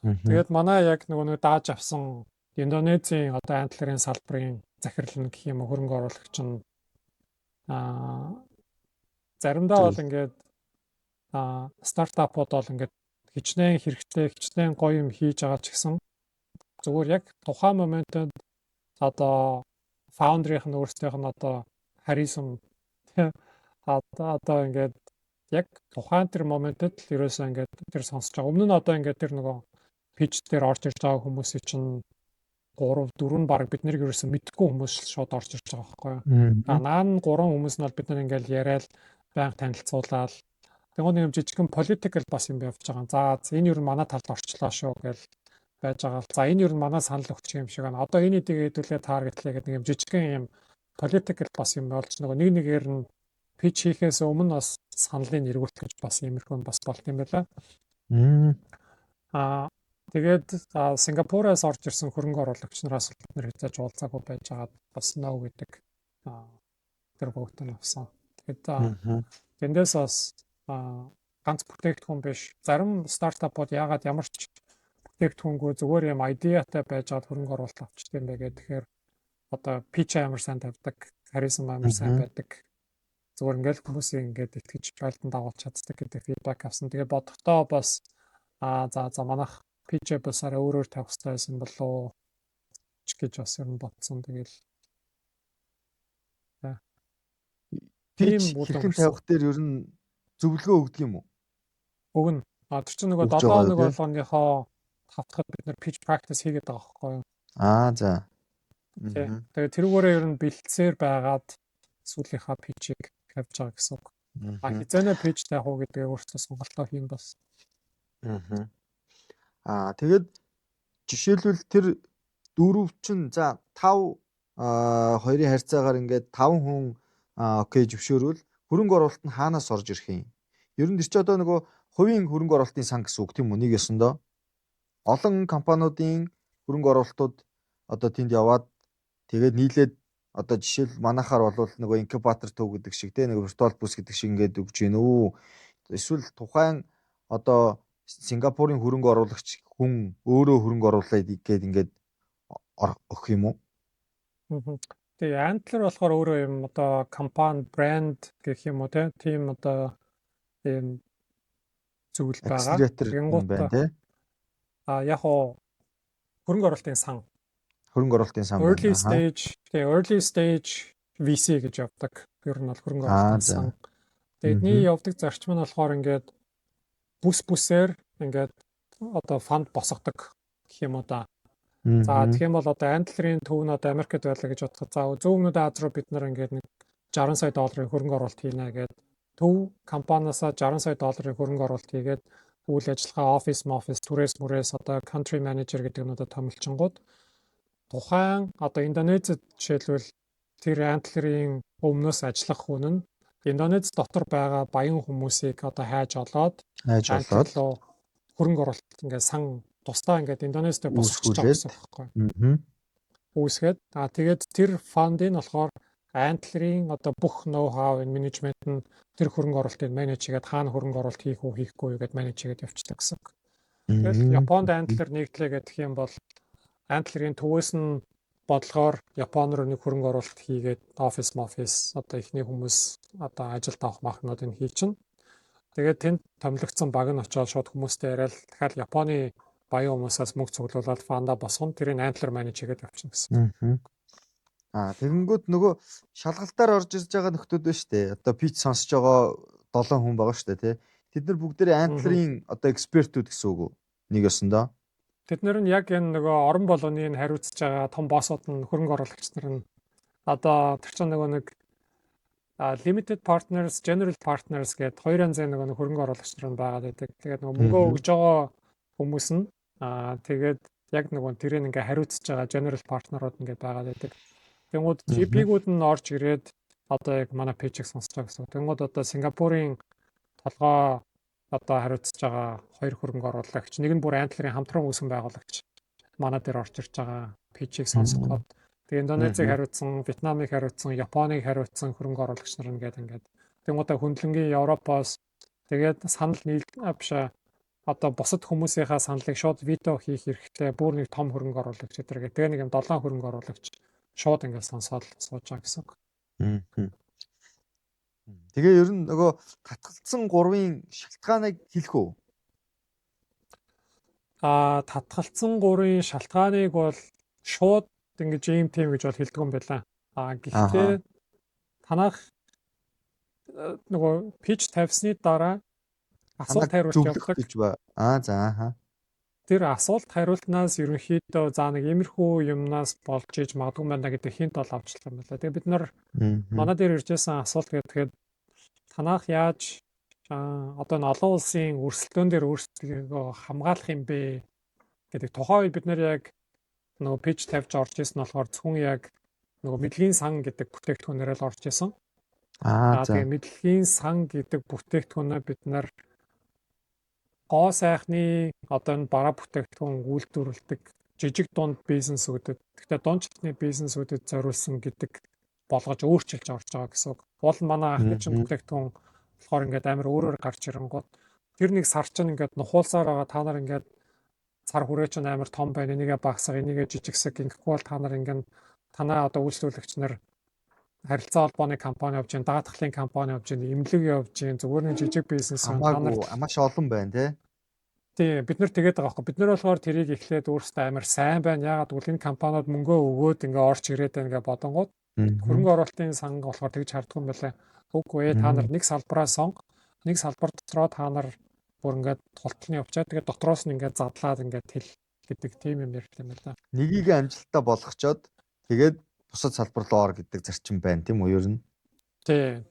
Тэгээд манай яг нөгөө нэг дааж авсан Индонезийн одоо Antler-ын салбарын захирал нь гэх юм уу, хөрөнгө оруулагч нь заримдаа бол ингээд стартапууд бол ингээд хичнээн хэрэгтэй, хичнээн гоё юм хийж байгаа ч гэсэн зүгээр яг тухайн моментод одоо founder-ийнх нь өөрсдийнх нь одоо харизм, одоо ингээд яг тухайн тэр моментод л ерөөсөө ингээд тэр сонсож байгаа. Өмнө нь одоо ингээд тэр нөгөө pitch дээр орж ирж байгаа хүмүүсийн чинь 3 4 нь баг бид нарыг ерөөсөө мэдэхгүй хүмүүс шууд орж ирж байгаа байхгүй юу. Наа нь 3 хүмүүс нь бол бид нар ингээл яриад байнга танилцуулаад, тэгвэл нэг юм жижигхэн political бас юм явж байгаа. За, энэ ер нь манай талд орчлоо шүү гэл байж байгаа л. За, энэ ер нь манай санал өгчих юм шиг байна. Одоо энэ эдийг хэдүүлээ target-лээ гэдэг нэг юм жижигхэн юм political бас юм болж, нөгөө нэг нэгээр нь pitch хийхээс өмнө бас саналыг эргүүлэх гэж бас иймэрхүү бас болт юм байна. Тэгээд Сингапураас орж ирсэн хөрөнгө оруулагч нараас бид нар хязгаарч уулзаагүй байж байгаад бас no гэдэг тэр vote нь авсан. Тэгээд тэндээс бас ганц бүтээгдэхүүн биш. Зарим стартапууд яагаад ямар ч бүтээгдэхүүнгүй, зүгээр юм idea-тай байж байгаад хөрөнгө оруулалт авчдаг юм бэ гэхээр одоо pitch амар сайн тавьдаг, харизм амар сайн байдаг. Зүгээр ингээл хүмүүсийг ингээд итгэж байлдан дагуулж чаддаг гэдэг feedback авсан. Тэгээ бодохдоо бас за за, манайх pitch басаараа өөрөөр тавих хэрэгтэй байсан болоо ч гэж бас ер нь бодсон. Тэгэл за. Pitch хэрхэн тавих дээр ер нь зөвлөгөө өгдөг юм уу? Өгнө. Тэр чинь нөгөө 7 хоног болгоныхоо тавтахад бид нар pitch practice хийгээд байгаа байхгүй юу? За. Тэгээ тэрүүгээрээ ер нь бэлтсээр байгаад сүүлийнхаа pitch-ийг тавьж байгаа гэсэн үг. Хизээнэ pitch тавих уу гэдгээ өөртөө сонголтоо хийн бас. Тэгээд жишээлбэл тэр дөрөв чинь, за, 5 хоёрын харьцаагаар ингээд 5 хүн okay зөвшөөрвөл хөрөнгө оруулалт нь хаанаас орж ирэх юм? Ер нь тэр чи одоо нөгөө хувийн хөрөнгө оруулалтын сан гэсэн үг тийм үү? Нэг ёсондоо олон компаниудын хөрөнгө оруулалтууд одоо тэнд яваад, тэгээд нийлээд, одоо жишээл манайхаар бол нөгөө инкубатор төв гэдэг шиг те, нэг virtual boost гэдэг шиг ингээд өгч гин үү? Эсвэл тухайн одоо Сингапурын хөрөнгө оруулагч хүн өөрөө хөрөнгө оруулаад гээд ингээд өгөх юм уу? Тэгээ Antler болохоор өөрөө юм одоо компани брэнд гэх юм уу те, тийм одоо ийм зүйл байгаа. Тэгэнгүүт байна те. Яг уу хөрөнгө оруулалтын сан. Хөрөнгө оруулалтын сан. Early stage, тэгээ early stage VC гэж явдаг. Ер нь бол хөрөнгө оруулалтын сан. Тэгээ эдний явдаг зарчим нь болохоор ингээд бүс бүсээр ингээд одоо fund босгодог гэх юм уу да. За, тэгэх юм бол одоо Antler-ийн төв нь одоо Америкт байлаа гэж бодоход, за, зүүн өмнөд Аз руу бид нар ингээд нэг 60 сая долларын хөрөнгө оруулалт хийнэ гэдэг төв компаниасаа 60 сая долларын хөрөнгө оруулалт хийгээд үйл ажиллагаа, офис, офис, түрээс мүрээс, одоо country manager гэдэг юмнуудад томилчингууд тухайн одоо Индонезид жишээлбэл тэр Antler-ийн өмнөөс ажиллах хүн нь Индонез дотор байгаа баян хүмүүсийг одоо хайж олоод хайж олоод хөрөнгө оруулалт ингээд сан тусдаа ингээд Индонезид босгочих байгаа гэсэн байхгүй. Үүсгээд тэгээд тэр fund ыг болохоор Antler-ийн одоо бүх know how, менежмент нь тэр хөрөнгө оруулалтыг manage хийгээд, хаана хөрөнгө оруулалт хийх үү, хийхгүй юу гэдээ manage хийгээд явчихдаг гэсэн үг. Тэгэл Японд Antler нэгдлээ гэх юм бол Antler-ийн төвөөс нь бодлогоор Япон руу нэг хөрөнгө оруулалт хийгээд, офис мофис, одоо эхний хүмүүс одоо ажилд авах махнуудыг хийчихнэ. Тэгээд тэнд томилогдсон баг нь очиод шууд хүмүүстэй яриад, дахиад Японы баян хүмүүсээс мөнгө цуглуулад fund аа босгоно. Тэрийг Antler manage хийгээд явчихна гэсэн. Тэгэнгүүт нөгөө шалгалтаар орж ирж байгаа нөхдүүд байна шүү дээ. Одоо pitch сонсож байгаа 7 хүн байгаа шүү дээ, тий. Тэд нар бүгдээрээ Antler-ийн одоо экспертүүд гэсэн үг үү? Нэг ёсондоо. Тэд нар нь яг энэ нөгөө орон болгоны хариуцж байгаа том boss ууд нь, хөрөнгө оруулагч нар нь, одоо тэр чинь нөгөө нэг limited partners, general partners гэдэг хоёр янзын нөгөө хөрөнгө оруулагч нар нь байгаад байдаг. Тэгээд нөгөө мөнгөө өгж байгаа хүмүүс нь тэгээд яг нөгөө тэрийг ингээ хариуцж байгаа general partner-ууд ингээ байгаад байдаг. Тэнгүүд GP-гүүд нь орж ирээд одоо яг манай pitch-ийг сонсож байгаа гэсэн. Тэнгүүд одоо Сингапурын толгой одоо хариуцж байгаа хоёр хөрөнгө оруулагч, нэг нь бүр Antler-ийн хамтран үүсгэн байгуулагч манай дээр орж ирж байгаа pitch-ийг сонсоход. Тэгээ Индонезийг хариуцсан, Вьетнамыг хариуцсан, Японыг хариуцсан хөрөнгө оруулагч нар ингээд ингээд тэнгуудаа хөндлөнгийн Европоос, тэгээд санал нийл биш, одоо бусад хүмүүсийнхаа саналыг шууд veto хийх эрхтэй бүр нэг том хөрөнгө оруулагч гэдэг. Тэгээ нэг юм долоон хөрөнгө оруулагч шууд ингээд сонсоод сууж байгаа гэсэн үг. Тэгээ ер нь нөгөө татгалцсан гурвын шалтгааныг хэлэх үү? Татгалцсан гурвын шалтгааныг бол шууд ингэж ийм тийм гэж бол хэлдэг юм байна. Гэхдээ танах нөгөө pitch тавьсны дараа асуулт хариулт явдаг гэж ба. За аа. Тэр асуулт хариултнаас ерөнхийдөө за нэг иймэрхүү юмнаас болж иж магадгүй байна гэдэг hint бол авчлаа юм байна. Тэгээ бид нар манай дээр иржсэн асуулт гэхэд танах яаж одоо энэ олон улсын өрсөлдөөн дээр өөрсдийгөө хамгаалах юм бэ гэдэг. Тухайн үед бид нар яг нөгөө pitch тавьж орж исэн болохоор зөвхөн яг нөгөө мэдлэгийн сан гэдэг бүтээгдэхүүнээр л орж исэн. Тэгээ мэдлэгийн сан гэдэг бүтээгдэхүүнээ бид нар гоо сайхны одоо энэ бараа бүтээгдэхүүн үйлдвэрлэдэг жижиг дунд бизнесүүдэд, гэхдээ дунд чатны бизнесүүдэд зориулсан гэдэг болгож өөрчилж орж байгаа гэсэн үг. Уул нь манай анхны чин бүтээгдэхүүн болохоор ингээд амар өөрөөр гарч ирэнгүүт тэр нэг сар чинь ингээд нухуулсаар байгаа, та нар ингээд цар хүрээ чинь амар том байна, энийгээ багасга, энийгээ жижигсэг, ингэхгүй бол та нар ингээд танаа одоо үйлчлүүлэгч нар харилцаа холбооны компани явж байна, даатгалын компани явж байна, эмнэлэг явж байна, зүгээр нэг жижиг бизнес байна. Та нар маш олон байна, тий. Тий, бид нар тэгээд байгаа байхгүй. Бид нар болохоор тэрийг эхлээд өөрсдөө амар сайн байна. Яагаад гэвэл энэ компаниуд мөнгөө өгөөд ингээ орч ирээд байна гэж бодонгууд хөрөнгө оруулалтын сан болохоор тэгж харддаг юм байна. Үгүй ээ, та нар нэг салбараа сонго. Нэг салбар дотроо та нар бүр ингээд тулталны явчаад, тэгээд дотроос нь ингээд задлаад ингээд тэл гэдэг тийм юм ярьд юм байна. Нэгийг амжилттай болгочоод тэгээд бусад салбар руу ор гэдэг зарчим байна, тийм үү, ер нь? Тий.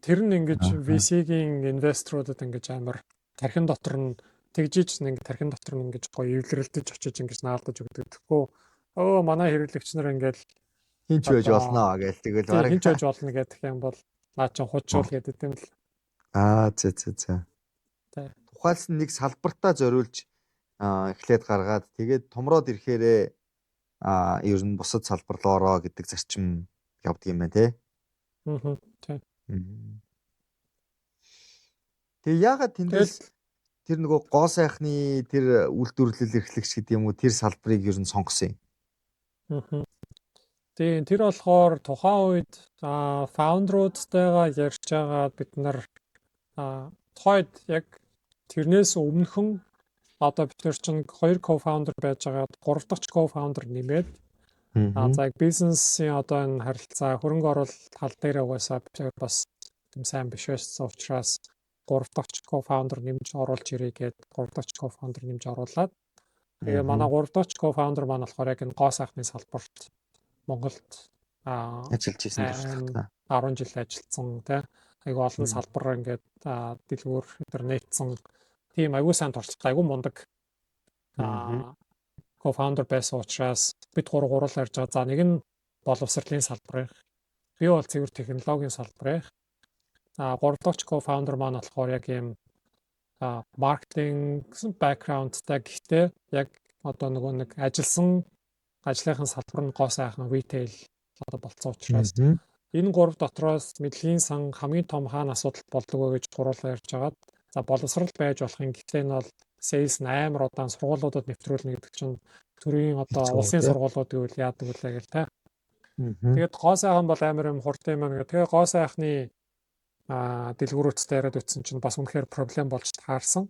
Тэр нь ингэж VC-гийн investor уудад ингэж амар тархин дотор нь тэгжиж нэг тархин дотор нь ингэж гоё эвлэрэлдэж очиж ингэж наалдаж өгдөг. Тэгэхгүй өө манай хэрэглэгч нар ингээл хинч байж болно гээл тэгэл бараг хинч байж болно гэдэг юм бол наа чин хучуул гэдэг юм л. За. Тухайлсан нэг салбартаа зориулж эхлээд гаргаад, тэгээд томроод ирэхээрээ ер нь бусад салбар руу ороо гэдэг зарчим явдаг юм байна, те. Аа, тий. Тэгээ яагаад тэндээс тэр нөгөө гоо сайхны тэр үйлдвэрлэл эрхлэгч гэдэг юм уу, тэр салбарыг ер нь сонгосон юм? Аа. Тийм, тэр болохоор тухайн үед founder уудтайгаа ярьж байгаа бид нар тухайд яг тэрнээс өмнөхөн одоо бид нар чинь хоёр co-founder байж байгаа, гурав дахь co-founder нэмээд за яг бизнесийн одоо энэ харилцаа, хөрөнгө оруулалт тал дээр угаасаа бид бас тийм сайн биш байсан учраас гурав дахь co-founder нэмж оруулж ирээ гээд гурав дахь co-founder нэмж оруулаад, тэгээ манай гурав дахь co-founder маань болохоор яг энэ гоо сайхны салбарт Монголд Ажиллаж исэн туршлагатай. 10 жил ажилласан тий. Айгүй олон салбар ингээд дэлгүүр өдр нээсэн тийм айгүй сайн туршлагатай, айгүй мундаг co-founder байсан учраас бид гурав гурлаа ярьж байгаа. За, нэг нь боловсролын салбарын, би бол цэвэр технологийн салбарын. Гурав дахь co-founder маань болохоор яг ийм маркетинг background-тай, гэхдээ яг одоо нөгөө нэг ажилласан ажлынхын салбар нь гоо сайхан retail одоо болцсон учраас энэ гурав дотроос мэдлэгийн сан хамгийн том хаана асуудал болдог вэ гэж гуруулаа ярьж хагаад, за, боловсрал байж болох юм. Гэхдээ энэ бол sales амар удаан, сургуулиудад нэвтрүүлнэ гэдэг чинь төрийн одоо улсын сургуулиуд гэвэл яадаг вүлээ гэл те. Тэгээд гоо сайхан бол амар юм хурдан юм байна гэх. Тэгээ гоо сайхны дэлгүүрүүдтэй яриад үтсэн чинь бас үнэхээр problem болж таарсан.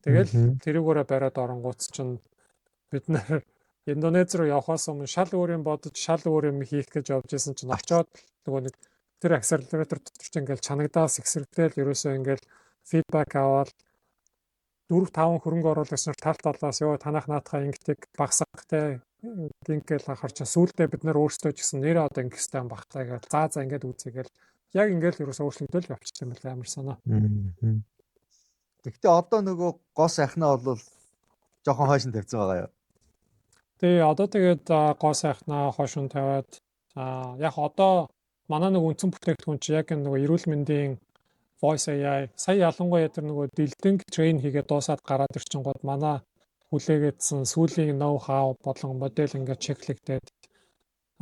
Тэгэл тэрүүгээрээ бариад оронгуут чинь бид нар Индонез руу явхаас өмнө шал өөр юм бодож, шал өөр юм хийх гэж явж исэн чинь очоод нөгөө нэг тэр accelerator дотор чинь ингээл чанагдаа сэгсрэгдээл, ерөөсөө ингээл feedback аваад, 4 5 хөрөнгө оруулагч нар тал талаас ёо танах наатахаа ингэдэг багсах те ингээл ахаар чинь сүүлдээ бид нар өөрсдөө ч гэсэн нэрээ одоо ингэх хэрэгтэй юм бах та гэж, за за, ингээд үзье гээл яг ингээл ерөөсөө өөрчлөгдөөл явчихсан юм байна, амар санаа. Гэхдээ одоо нөгөө гоо сайхнаа бол жоохон хойш нь тавьсан байгаа юу? Тэгээ одоо тэгээд гоо сайхнаа хойшин тавиад, яг одоо манай нэг үндсэн бүтээгдэхүүн чи яг нөгөө эрүүл мэндийн voice AI. Сая ялангуяа тэр нөгөө дэлдэнг train хийгээд дуусаад гараад ирчингууд манай хүлээгээдсэн сүүлийн know how болон модель ингээд check лэгдээд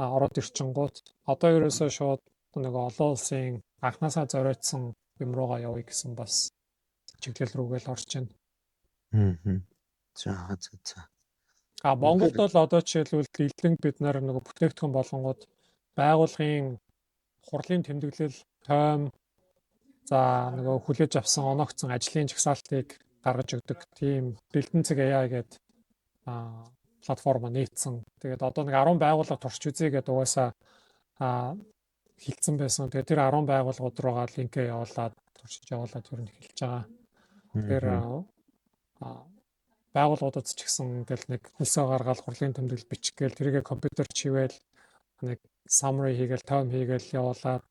ороод ирчингууд одоо ерөөсөө шууд нөгөө олон улсын анханасаа зориудсан юм руугаа явъя гэсэн бас чиглэл рүүгээ л орж байна. Аа. За. А Монголд бол одоо жишээлбэл дэлдэнг бид нар нөгөө бүтээгдэхүүн болонгууд байгууллагын хурлын тэмдэглэл, тойм, за, нөгөө хүлээж авсан оноогдсон ажлын жагсаалтыг гаргаж өгдөг тийм Дэлдэн цэг AI гэдэг платформ нээсэн. Тэгээд одоо нэг 10 байгууллага туршиж үзье гэдэг угаасаа хэлсэн байсан. Тэгээд тэр 10 байгууллагууд руугаа link ээ явуулаад, туршиж явуулаад ер нь эхэлж байгаа. Тэгэхээр байгууллагуудад ч гэсэн ингээл нэг хөлсөө гаргаал, хурлын тэмдэглэл бичих гээл, тэрийгэ компьютер чивэл нэг summary хийгээл, тойм хийгээл явуулаад,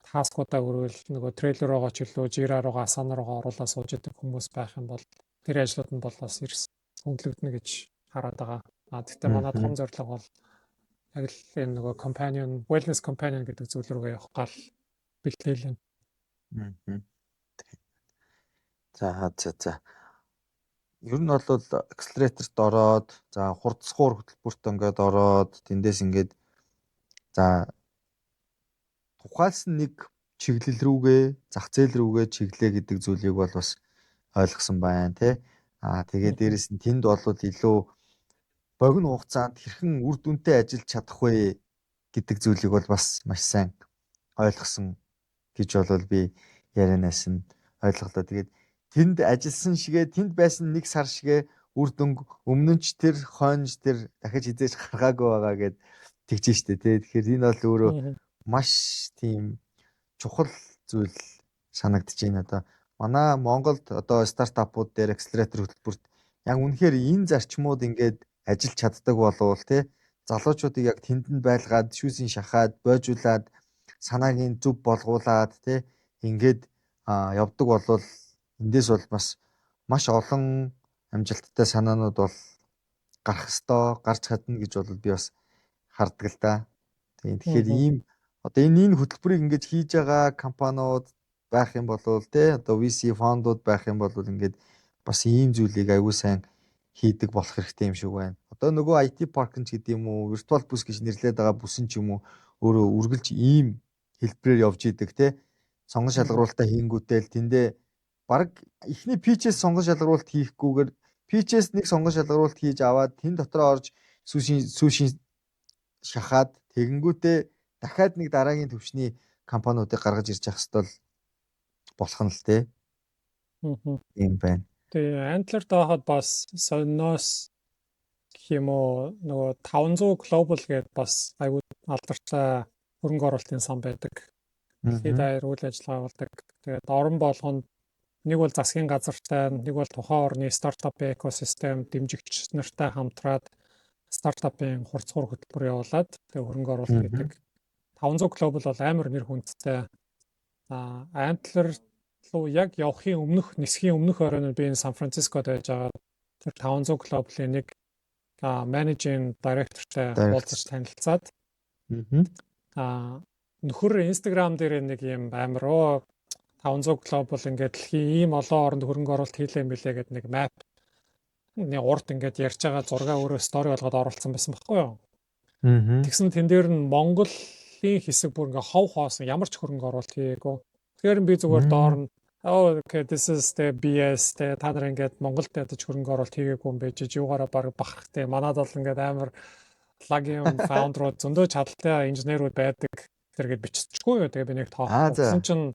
task уудаа өрөөл, нөгөө Trello руугаа ч илүү, Jira руугаа, Asana руугаа оруулаад сууж идэг хүмүүс байх юм бол тэр ажлууд нь бол бас эрс хөнгөлөгдөнө гэж хараад байгаа. А тэгтээ манай том зорилго бол яг л энэ нөгөө companion, wellness companion гэдэг зүйл рүүгээ явах гал бэлтгэл байна. За. Ер нь бол accelerator т ороод, за, хурдсгуур хөтөлбөрт ингээд ороод, тэндээс ингээд, за, тухайлсан нэг чиглэл рүүгээ, зах зээл рүүгээ чиглээ гэдэг зүйлийг бол бас ойлгосон байна тий. Аа, тэгээд дээрэс нь тэнд бол илүү богино хугацаанд хэрхэн үр дүнтэй ажиллаж чадах вэ гэдэг зүйлийг бол бас маш сайн ойлгосон гэж бол би ярианаас нь ойлголоо. Тэгээд тэнд ажилласан шигээ, тэнд байсан нэг сар шигээ үр дүнг өмнө нь ч тэр хойно ч тэр дахиж хизээж гаргаагүй байгаа гэд тэгж штэ тий. Тэгэхээр энэ бол өөрөө маш тийм чухал зүйл санагдаж байна одоо. Манай Монголд одоо стартапууд дээр accelerator хөтөлбөрт яг үнэхээр энэ зарчмууд ингээд ажиллаж чаддаг болвол тий, залуучуудыг яг тэнд нь байлгаад, шүүсийн шахаад, бойжуулаад, санааг нь зөв болгуулад тий, ингээд явдаг болвол эндээс бол бас маш олон амжилттай санаанууд бол гарах ёстой, гарч чадна гэж бол би бас хардаг л да. Тийм, тэгэхээр ийм одоо энэ хөтөлбөрийг ингэж хийж байгаа компаниуд байх юм бол те, одоо VC фондууд байх юм бол ингээд бас ийм зүйлийг аягүй сайн хийдэг болох хэрэгтэй юм шиг байна. Одоо нөгөө IT парк ч гэдэг юм уу, virtual бүс гэж нэрлээд байгаа бүсэн ч юм уу, өөрөө үргэлж ийм хэлбэрээр явж идэг те. Сонгон шалгаруулалтаа хийнгүүтэл тэндээ баг эхний pitch ээс сонгон шалгаруулалт хийхгүйгээр, pitch ээс нэг сонгон шалгаруулалт хийж аваад, тэн дотроо орж сүүшийн шахаад, тэгэнгүүтээ дахиад нэг дараагийн төвшний компаниудыг гаргаж ирж явах хэрэгтэй болох нь л те. Тийм байна. Тэгээ Antler даахад бас сониноос гэх юм уу, нөгөө 500 Global гэдэг бас айгүй алдартай хөрөнгө оруулалтын сан байдаг. Дэлхийд даяар үйл ажиллагаа явуулдаг. Тэгээд орон болгонд нэг бол засгийн газартай, нэг бол тухайн орны стартапын экосистем дэмжигч нартай хамтраад стартапын хурцгуур хөтөлбөр явуулаад тэгээ хөрөнгө оруулалт хийдэг. 500 Global бол амар нэр хүндтэй. Antler руу яг явахын өмнөх, нисхийн өмнөх оройн би энэ Сан Францискод байж байгаа. Тэр 500 Global-ын нэг managing director-тай уулзаж танилцаад нөхөр Instagram дээр нэг юм амар 500 Global ингээд дэлхийн ийм олон оронд хөрөнгө оруулалт хийлээ юм билээ гэдэг нэг map нэг урд ингээд ярьж байгаа зураг өөрөө story болгоод оруулсан байсан байхгүй юу? Тэгсэн тэн дээр нь Монголын хэсэг бүр ингээ хов хоосон, ямар ч хөрөнгө оруулалт хийгээгүй. Тэгэхээр би зүгээр доор нь "Oh, okay, this is the BS, тэ, та нар ингээд Монголд ядаж хөрөнгө оруулалт хийгээгүй юм байж юугаараа баг бахархтай, манад бол ингээд амар лагийн founder-ууд, зөндөө чадaltaй инженерүүд байдаг" тэргээд биччихгүй юу. Тэгээ би нэг тоохгүй. Тэгсэн чинь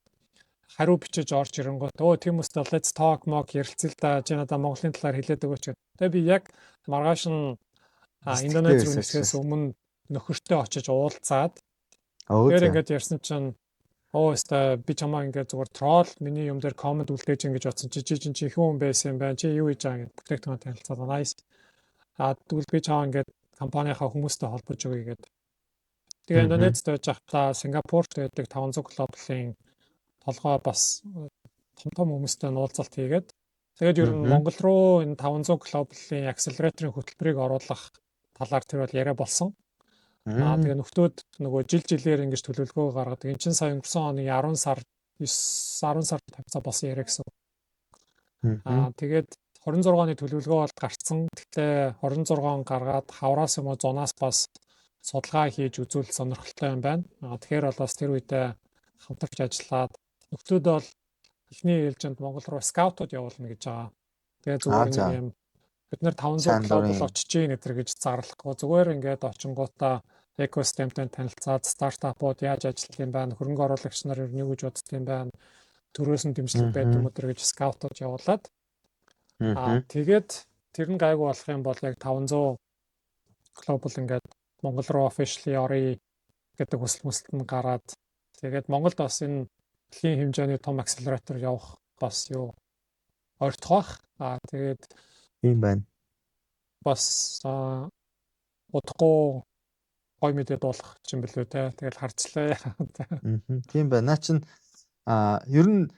хариу бичиж орж ирэнгүүт "Өө, тийм үстэй, let's talk мок, ярилцъя л да, чи надаа Монголын талаар хэлээд өгөөч" гэх. Тэгээ би яг маргааш нь Индонез руу нисэхээс өмнө нөхөртөө очиж уулзаад тэгэхээр ингээд ярьсан чинь "Оо, өстой, би чамаа ингээд зүгээр troll, миний юм дээр comment үлдээж ингэж бодсон чи чи чи хүн байсан юм байна, чи юу хийж байгаа" гэд бүтээгдэхүүн танилцаад, nice. А тэгвэл би чамаа ингээд компанийнхаа хүмүүстэй холбож өгье гэд. Тэгээ Индонезид байж байхдаа Сингапурт байдаг 500 Global-ын толгой бас том том хүмүүстэй уулзалт хийгээд, тэгээд ер нь Монгол руу энэ 500 Global-ын accelerator-ын хөтөлбөрийг оруулах талаар тэр бол яриа болсон. Аа, тэгээ нөхдөөд нөгөө жил жилээр ингэж төлөвлөгөө гаргадаг. Энд чинь сая өнгөрсөн оны 10 сар, 9 10 сар тавьцаа болсон яриа гэсэн. Аа, тэгээд 26 оны төлөвлөгөө бол гарцсан. Гэхдээ 26 он гаргаад хавраас юм уу зунаас бас судалгаа хийж үзвэл сонирхолтой юм байна. Аа, тэгэхээр бол бас тэр үедээ хамтарч ажиллаад нөхдөөд бол эхний ээлжинд Монгол руу scout-ууд явуулна гэж байгаа. Тэгээ зүгээр нэг юм бид нар 500 Global очиж гин гэтэр гэж зарлахгүй, зүгээр ингээд очингуудаа экосистемтэй танилцаад, стартапууд яаж ажиллах юм байна, хөрөнгө оруулагч нар юу гэж боддог юм байна, төрөөс нь дэмжлэг байдаг юм уу гэж scout-ууд явуулаад, тэгээд тэр нь гайгүй болох юм бол яг 500 Global ингээд Монгол руу officially оръё гэдэг хүсэл мүсэлт нь гараад, тэгээд Монголд бас энэ дэлхийн хэмжээний том accelerator явах бас юу ойртох бах. Аа, тэгээд Тийм байна. Бас удахгүй гой мэдээ дуулах юм бэлүү те. Тэгэл харцлаа. Тийм байна. Наа чин ер нь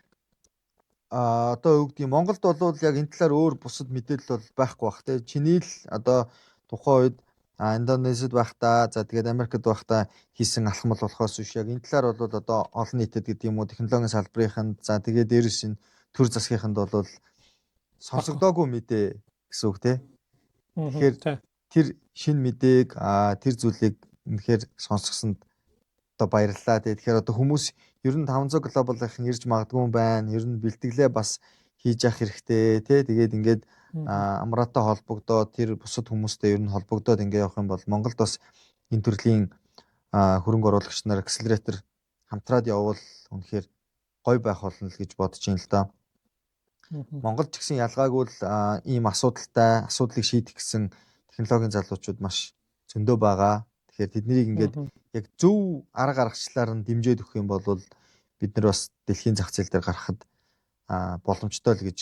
одоо юу гэдгийг Монголд бол яг энэ талаар өөр бусад мэдээлэл бол байхгүй бах те. Чиний л одоо тухайн үед Индонезид байхдаа, за тэгээд Америкт байхдаа хийсэн алхам болохоос биш яг энэ талаар бол одоо олон нийтэд гэдэг юм уу, технологийн салбарынханд, за тэгээд дээрэс нь төр засгийнханд бол сонсогдоогүй мэдээ гэсэн үг те. Тэгэхээр тэр шинэ мэдээг, тэр зүйлийг үнэхээр сонсгосонд одоо баярлалаа. Тэгэхээр одоо хүмүүс ер нь 500 Global-ын ирж магадгүй юм байна. Ер нь бэлтгэлээ бас хийж явах хэрэгтэй тий. Тэгээд ингээд Амраатай холбогдоод, тэр бусад хүмүүстэй ер нь холбогдоод ингээд явах юм бол Монголд бас энэ төрлийн хөрөнгө оруулагч нар, accelerator хамтраад явбал үнэхээр гоё байх болно л гэж бодож байна л да. Монголд ч гэсэн ялгаагүй л ийм асуудалтай, асуудлыг шийдэх гэсэн технологийн залуучууд маш зөндөө байгаа. Тэгэхээр тэднийг ингээд яг зөв арга аргачлалаар нь дэмжиж өгөх юм бол бид нар бас дэлхийн зах зээл дээр гарахад боломжтой л гэж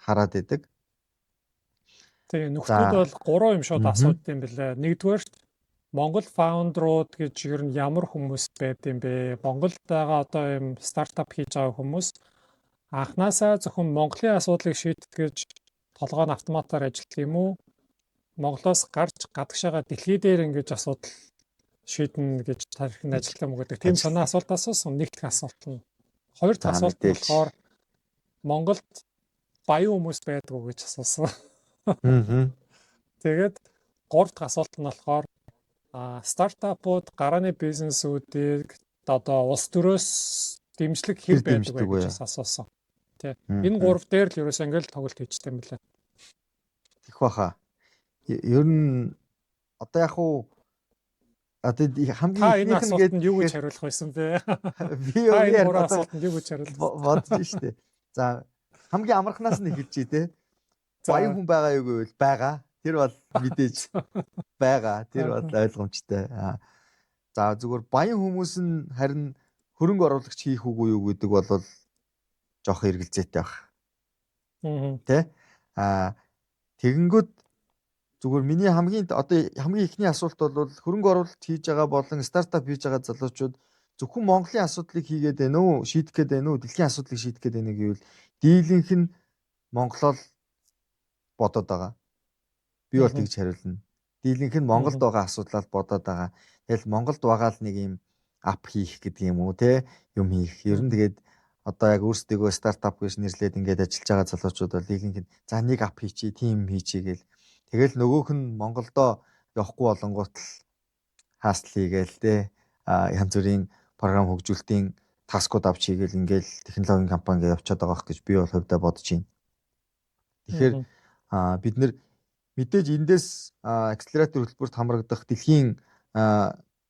хараад байдаг. Тэгээ нөхдүүд бол гурван юм шууд асуудаг юм билээ. Нэгдүгээрт Монгол founder-ууд гэж ер нь ямар хүмүүс байд юм бэ? Монголд байгаа одоо юм стартап хийж байгаа хүмүүс анханасаа зөвхөн Монголын асуудлыг шийдэх гэж толгой нь автоматар ажилладаг юм уу? Монголоос гарч гадагшаага дэлхий дээр ингэж асуудал шийднэ гэж тархинд ажиллах юм уу гэдэг тийм сонин асуулт асуусан. Нэг дахь асуулт нь. Хоёр дахь асуулт нь болохоор Монголд баян хүмүүс байдгүй гэж асуусан. Тэгээд гурав дахь асуулт нь болохоор стартапууд, гарааны бизнесүүдийг одоо улс төрөөс дэмжлэг хэр байдаг вэ гэж асуусан. Тэ. Энэ гурав дээр л ерөөсөө ингээл тоглолт хийжтэй юм лээ. Тех баха. Ер нь одоо яг уу одоо хамгийн ихнийх нь гээд юу гэж хариулах байсан бэ? Би энэ гурван асуултанд юу гэж хариулах бодож штэ. За, хамгийн амархнаас нь эхэлж тий. Баян хүн байгаа юу гэвэл байгаа. Тэр бол мэдээж байгаа. Тэр бол ойлгомжтой. За, зүгээр баян хүмүүс нь харин хөрөнгө оруулагч хийх үгүй юу гэдэг бол жоох эргэлзээтэй баг. Тэ? Аа, тэгэнгүүт Зүгээр миний хамгийн одоо хамгийн эхний асуулт бол хөрөнгө оруулалт хийж байгаа болон стартап хийж байгаа залуучууд зөвхөн Монголын асуудлыг хийгээд байна уу, шийдэх гээд байна уу, дэлхийн асуудлыг шийдэх гээд байна гэвэл дийлэнх нь Монголоор бодоод байгаа. Би бол тэгж хариулна. Дийлэнх нь Монголд байгаа асуудлаа бодоод байгаа. Тэгэл Монголд байгаа л нэг юм app хийх гэдэг юм уу те, юм хийх. Ер нь тэгээд одоо яг өөрсдийгөө стартап гэж нэрлээд ингээд ажиллаж байгаа залуучууд бол дийлэнх нь за нэг app хийчи, тийм хийчи гэл. Тэгэл нөгөөх нь Монголдоо явахгүй болонгууд л hustle хийгээл те, янз бүрийн програм хөгжүүлэлтийн task ууд авч хийгээл ингээл технологийн компани гэж явчаад байгаа х гэж би бол хувьдаа бодож байна. Тэгэхээр бид нэр мэдээж эндээс accelerator хөтөлбөрт хамрагдах дэлхийн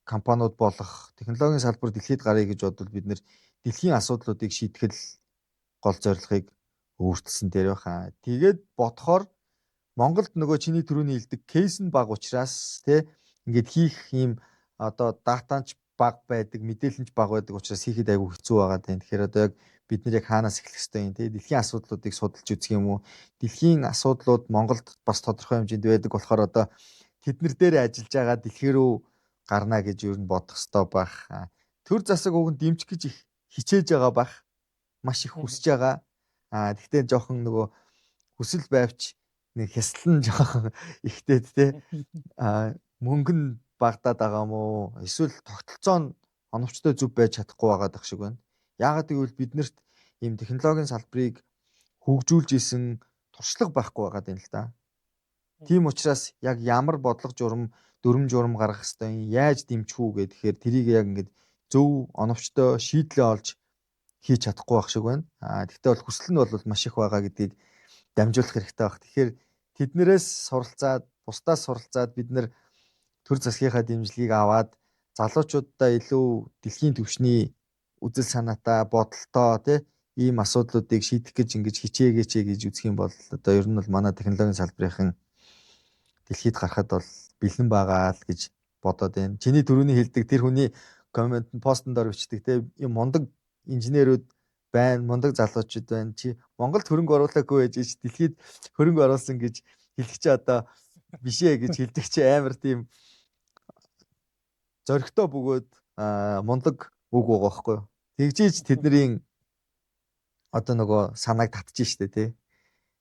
компаниуд болох технологийн салбар дэлхийд гаръя гэж бодвол бид нэр дэлхийн асуудлуудыг шийдэх л гол зорилгыг өөрчилсөн дээр байхаа. Тэгээд бодохоор Монголд нөгөө чиний түрүүний хэлдэг case нь бага учраас тий, ингээд хийх юм одоо data ч бага байдаг, мэдээлэл нь бага байдаг учраас хийхэд айгүй хэцүү байгаа даа. Тэгэхээр одоо яг бид нар яг хаанаас эхлэх ёстой юм те, дэлхийн асуудлуудыг судалж үзэх юм уу? Дэлхийн асуудлууд Монголд бас тодорхой хэмжээнд байдаг болохоор одоо тэднэр дээр ажиллаж байгаа дэлхий рүү гарна гэж юу н бодох ёстой байх. Төр засаг уг нь дэмжих гэж их хичээж байгаа байх. Маш их хүсэж байгаа. Тэгтээ жоохон нөгөө хүсэл байвч нэг хяслан жоохон ихтэй те. Мөнгө нь багадаад байгаа юм уу? Эсвэл тогтолцоо нь оновчтой зөв байж чадахгүй байгаа дах шиг байна. Яагаад гэвэл биднэрт ийм технологийн салбарыг хөгжүүлж исэн туршлага байхгүй байгаа юм л да. Тийм учраас яг ямар бодлого журам, дүрм журам гаргах хэвээр юм, яаж дэмжих үү гэхээр тэрийг яг ингээд зөв оновчтой шийдлээ олж хийж чадахгүй байх шиг байна. Тэгтээ бол хүсэл нь бол маш их байгаа гэдгийг дамжуулах хэрэгтэй байх. Тэгэхээр тэднэрээс суралцаад, бусдаас суралцаад бид нэр төр засгийнхаа дэмжлэгийг аваад залуучуудаа илүү дэлхийн түвшний үзэл санаатай, бодолтой тий, ийм асуудлуудыг шийдэх гэж ингэж хичээгээч гэж үзэх юм бол одоо ер нь бол манай технологийн салбарын дэлхийд гарахад бол бэлэн байгаа л гэж бодоод байна. Чиний түрүүний хэлдэг тэр хүний comment постн дор бичдэг те, юм мундаг инженерүүд байна, мундаг залуучууд байна. Чи Монголд хөрөнгө оруулаагүй байж дэлхийд хөрөнгө оруулсан гэж хэлэх чи одоо бишээ гэж хэлдэг чи амар тийм зоригтой бөгөөд мундаг үг байгаа байхгүй юу. Тэгжиж тэдний одоо нөгөө санааг татж штэ тий.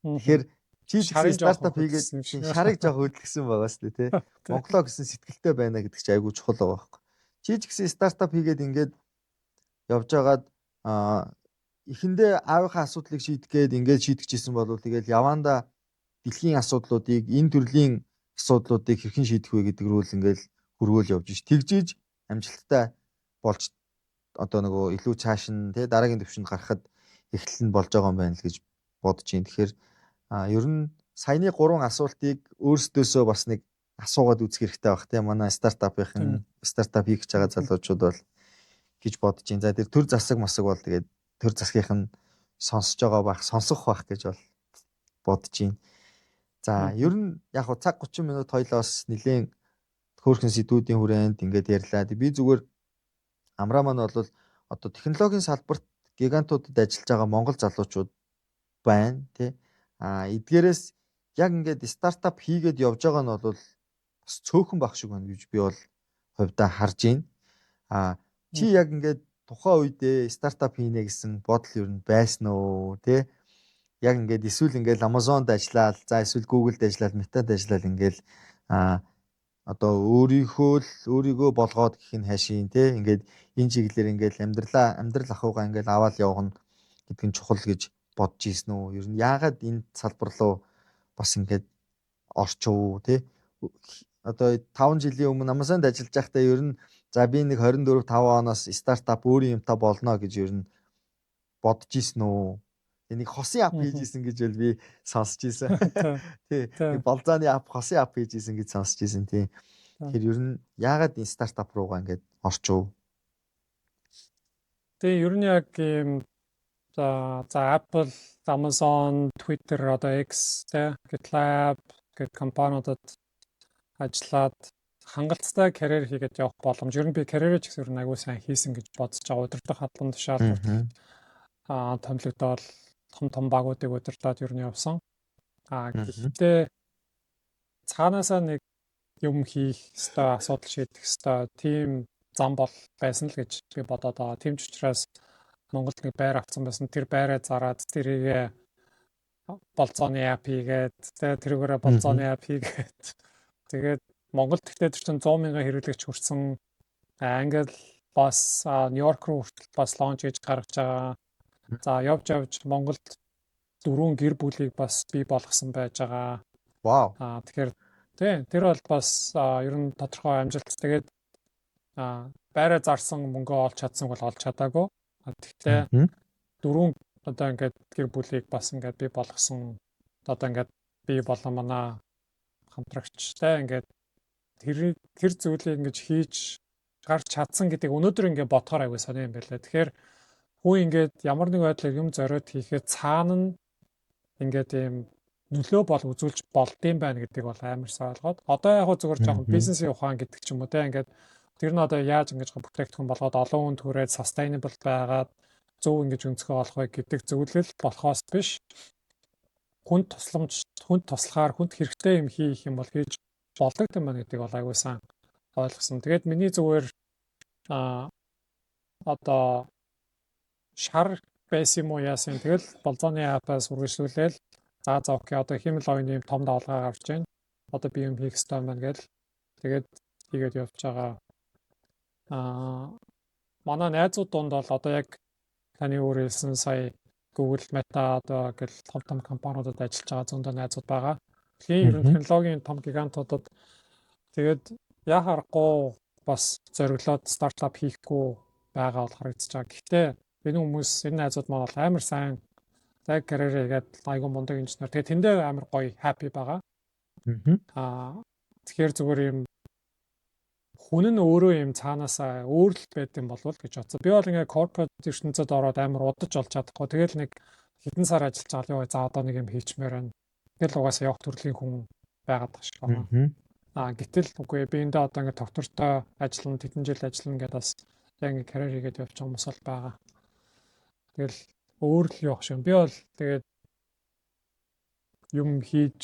Тэгэхээр чи стартап хийгээд шарыг жоох хөдөлгсөн байгаа шүү дээ тий. Монголоо гэсэн сэтгэлтэй байна гэдэг чи айгүй чухал байгаа байхгүй. Чи ч гэсэн стартап хийгээд ингээд явж байгаад эхэндээ аавынхаа асуудлыг шийдэх гээд ингээд шийдчихсэн бол тэгэл яванда дэлхийн асуудлуудыг, энэ төрлийн асуудлуудыг хэрхэн шийдэх вэ гэдэг рүү л ингээд хөргөөл явж ш. Тэгжиж амжилттай болж одоо нөгөө илүү цааш нь тий дараагийн төвшөнд гарахад эхлэл нь болж байгаа юм байна л гэж бодож байна. Тэгэхээр ер нь саяны гурван асуултыг өөрсдөөсөө бас нэг асуугаад үзэх хэрэгтэй байх тийм, манай стартапын стартап хийх гэж байгаа залуучууд бол гэж бодож байна. За, тэр төр засаг масаг бол тэгээд төр засгийнх нь сонсож байгаа байх, сонсох байх гэж бол бодож байна. За, ер нь яг хуу цаг 30 минут хоёлоос нэлээд хөөрхөн сэдвүүдийн хүрээнд ингээд ярьлаа. Би зүгээр Амраа маань бол одоо технологийн салбарт гигантуудад ажиллаж байгаа монгол залуучууд байна тий. Эдгээрээс яг ингээд стартап хийгээд явж байгаа нь бол бас цөөхөн байх шиг байна гэж би бол хувьдаа харж байна. Чи яг ингээд тухайн үедээ стартап хийнэ гэсэн бодол ер нь байсан уу тий? Яг ингээд эсвэл ингээд Amazon-д ажиллаад, за эсвэл Google-д ажиллаад, Meta-д ажиллаад ингээд одоо өөрийнхөө л өөрийгөө болгоод гэх нь хайшин те, ингээд энэ чиглэлээр ингээд амьдралаа, амьдрал ахуйгаа ингээд аваад явах нь гэдэг нь чухал гэж бодож ийсэн үү? Ер нь яагаад энэ салбар руу бас ингээд орчив те? Одоо 5 жилийн өмнө Amazon-д ажиллаж байхдаа ер нь за би нэг 24 5 оноос стартап өөрийн юмтай болно гэж ер нь бодож ийсэн үү? Нэг хосын app хийж исэн гэж бол би сонсч ийсэн. Тий. Нэг болзооны app, хосын app хийж исэн гэж сонсч ийсэн тий. Тэгэхээр ер нь яагаад энэ стартап руугаа ингээд орчив? Тэгээ ер нь яг ийм за Apple, Amazon, Twitter, одоо X тий, GitLab гэх компаниудад ажиллаад хангалттай карьер хийгээд явах боломж. Ер нь би карьерээ ч гэсэн ер нь аягүй сайн хийсэн гэж бодож байгаа. Удирдах хадлан тушаал томилогдоод том том багуудыг удирдаад ер нь явсан. Гэхдээ Цаанаасаа нэг юм хийх ёстой, асуудал шийдэх ёстой тийм зам бол байсан л гэж би бодоод байгаа. Тийм ч учраас Монголд нэг байр авсан байсан. Тэр байраа зараад тэрийг болзооны app хийгээд, тэгээ тэрүүгээрээ болзооны app хийгээд, тэгээд Монголд гэхдээ тэр чинь 100 мянган хэрэглэгч хүрсэн. Англи бас, Нью-Йорк руу хүртэл бас launch хийж гаргаж байгаа. За, явж явж Монголд дөрвөн гэр бүлийг бас бий болгосон байж байгаа. Вау. Тэгэхээр тий, тэр бол бас ер нь тодорхой амжилт. Тэгээд байраа зарсан мөнгөө олж чадсан бол олж чадаагүй. Тэгэхдээ дөрвөн одоо ингээд гэр бүлийг бас ингээд бий болгосон, одоо ингээд би болон манай хамтрагчтай ингээд тэр зүйлийг ингэж хийж гарч чадсан гэдэг өнөөдөр ингээд бодохоор аягүй сонио юм байлаа. Тэгэхээр хүн ингээд ямар нэг байдлаар юм зориод хийхэд цаана нь ингээд ийм нөлөө бол үзүүлж болдсон байна гэдгийг бол амар сайн ойлгоод, одоо яг зүгээр жоохон бизнесийн ухаан гэдэг ч юм уу те, ингээд тэр нь одоо яаж ингэж бүтээгдэхүүн болгоод олон хүн түрээд sustainable байгаад зөв ингэж өнцгөө олох вэ гэдэг зөвлөл болохоос биш, хүнд тусламж, хүнд туслахаар хүнд хэрэгтэй юм хийх юм бол хийж болдог юм байна гэдгийг бол аягүй сайн ойлгосон. Тэгээд миний зүгээр одоо шар байсан юм уу, яасан, тэгэл болзооны app аас үргэлжлүүлээл, за за, okay, одоо хиймэл оюуны том давалгаа гарч байна. Одоо би юм хийх ёстой юм байна гэл тэгээд хийгээд явж байгаа. Манай найзууд дунд бол одоо яг таны өөр хэлсэн сая Google, Meta одоо гэл том том компаниудад ажиллаж байгаа зөндөө найзууд байгаа. Дэлхийн ер нь технологийн том гигантуудад. Тэгээд яа харахгүй бас зориглоод стартап хийхгүй байгаа бол харагдаж байгаа. Гэхдээ энэ хүмүүс, энэ найзууд маань бол амар сайн за карьер хийгээд айгүй мундаг инженер. Тэгээд тэндээ амар гоё happy байгаа. Тэгэхээр зүгээр юм хүн нь өөрөө юм цаанаасаа өөр л байд юм болов гэж бодсон. Би бол ингээ corporate ертөнцөд ороод амар удаж олж чадахгүй. Тэгэл нэг хэдэн сар ажиллаж байгаа л ёо, за, одоо нэг юм хийчмээр байна. Тэгэл угаасаа явах төрлийн хүн байгаад байгаа шиг байна. Гэтэл үгүй, би эндээ одоо ингээ доктортой ажиллана, тэдэн жил ажиллана гэдээ бас яг ингээ карьер хийгээд явж байгаа хүмүүс бол байгаа. Тэгэл өөр л явах шиг. Би бол тэгээд юм хийж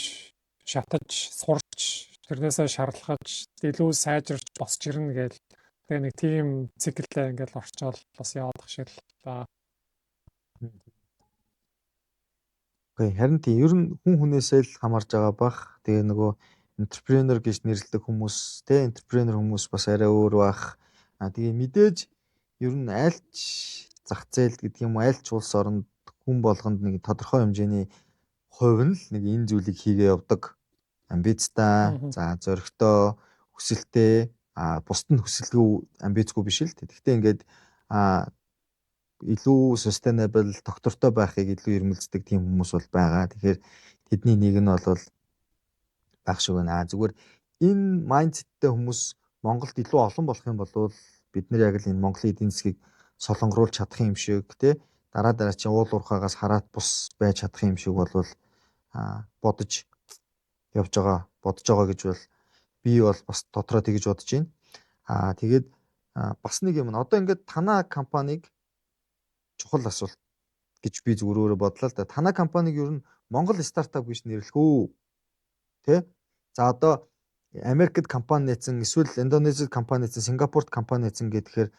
шатаж, сурч, тэрнээсээ шарлагаж, илүү сайжирч босч ирнэ гээл тэгээ нэг тийм циклтэй ингээл орчоол бас яваадах шиг л байгаа. Окей, харин тийм, ер нь хүн хүнээсээ л хамаарж байгаа бах. Тэгээ нөгөө entrepreneur гэж нэрлэдэг хүмүүс те, entrepreneur хүмүүс бас арай өөр бах. Тэгээ мэдээж ер нь айлч зах зээл гэдэг юм уу, айлч улс оронд хүн болгонд нэг тодорхой хэмжээний хувь нь л нэг энэ зүйлийг хийгээ явдаг. Амбицтай, за, зоригтой, хүсэлтэй, бусд нь хүсэлгүй, амбицгүй биш л. Тэгэхдээ ингээд илүү sustainable, тогтвортой байхыг илүү эрмэлздэг тийм хүмүүс бол байгаа. Тэгэхээр тэдний нэг нь бол байх шиг байна. Зүгээр энэ mindset тэй хүмүүс Монголд илүү олон болох юм бол бид нар яг л энэ Монголын эдийн засгийг солонгоруулж чадах юм шиг тий, дараа дараа чи уул уурхаагаас хараат бус байж чадах юм шиг болвол бодож явж байгаа, бодож байгаа гэж бол би бол бас дотроо тэгж бодож байна. Тэгээд бас нэг юм, одоо ингээд танаа компанийг, чухал асуулт гэж би зүгээр өөрөө бодлоо л да. Танаа компаниг ер нь Монгол стартап гэж нэрлэх үү? Тэ? За, одоо Америкт компани нээсэн, эсвэл Индонезид компани нээсэн, Сингапурт компани нээсэн гэхээр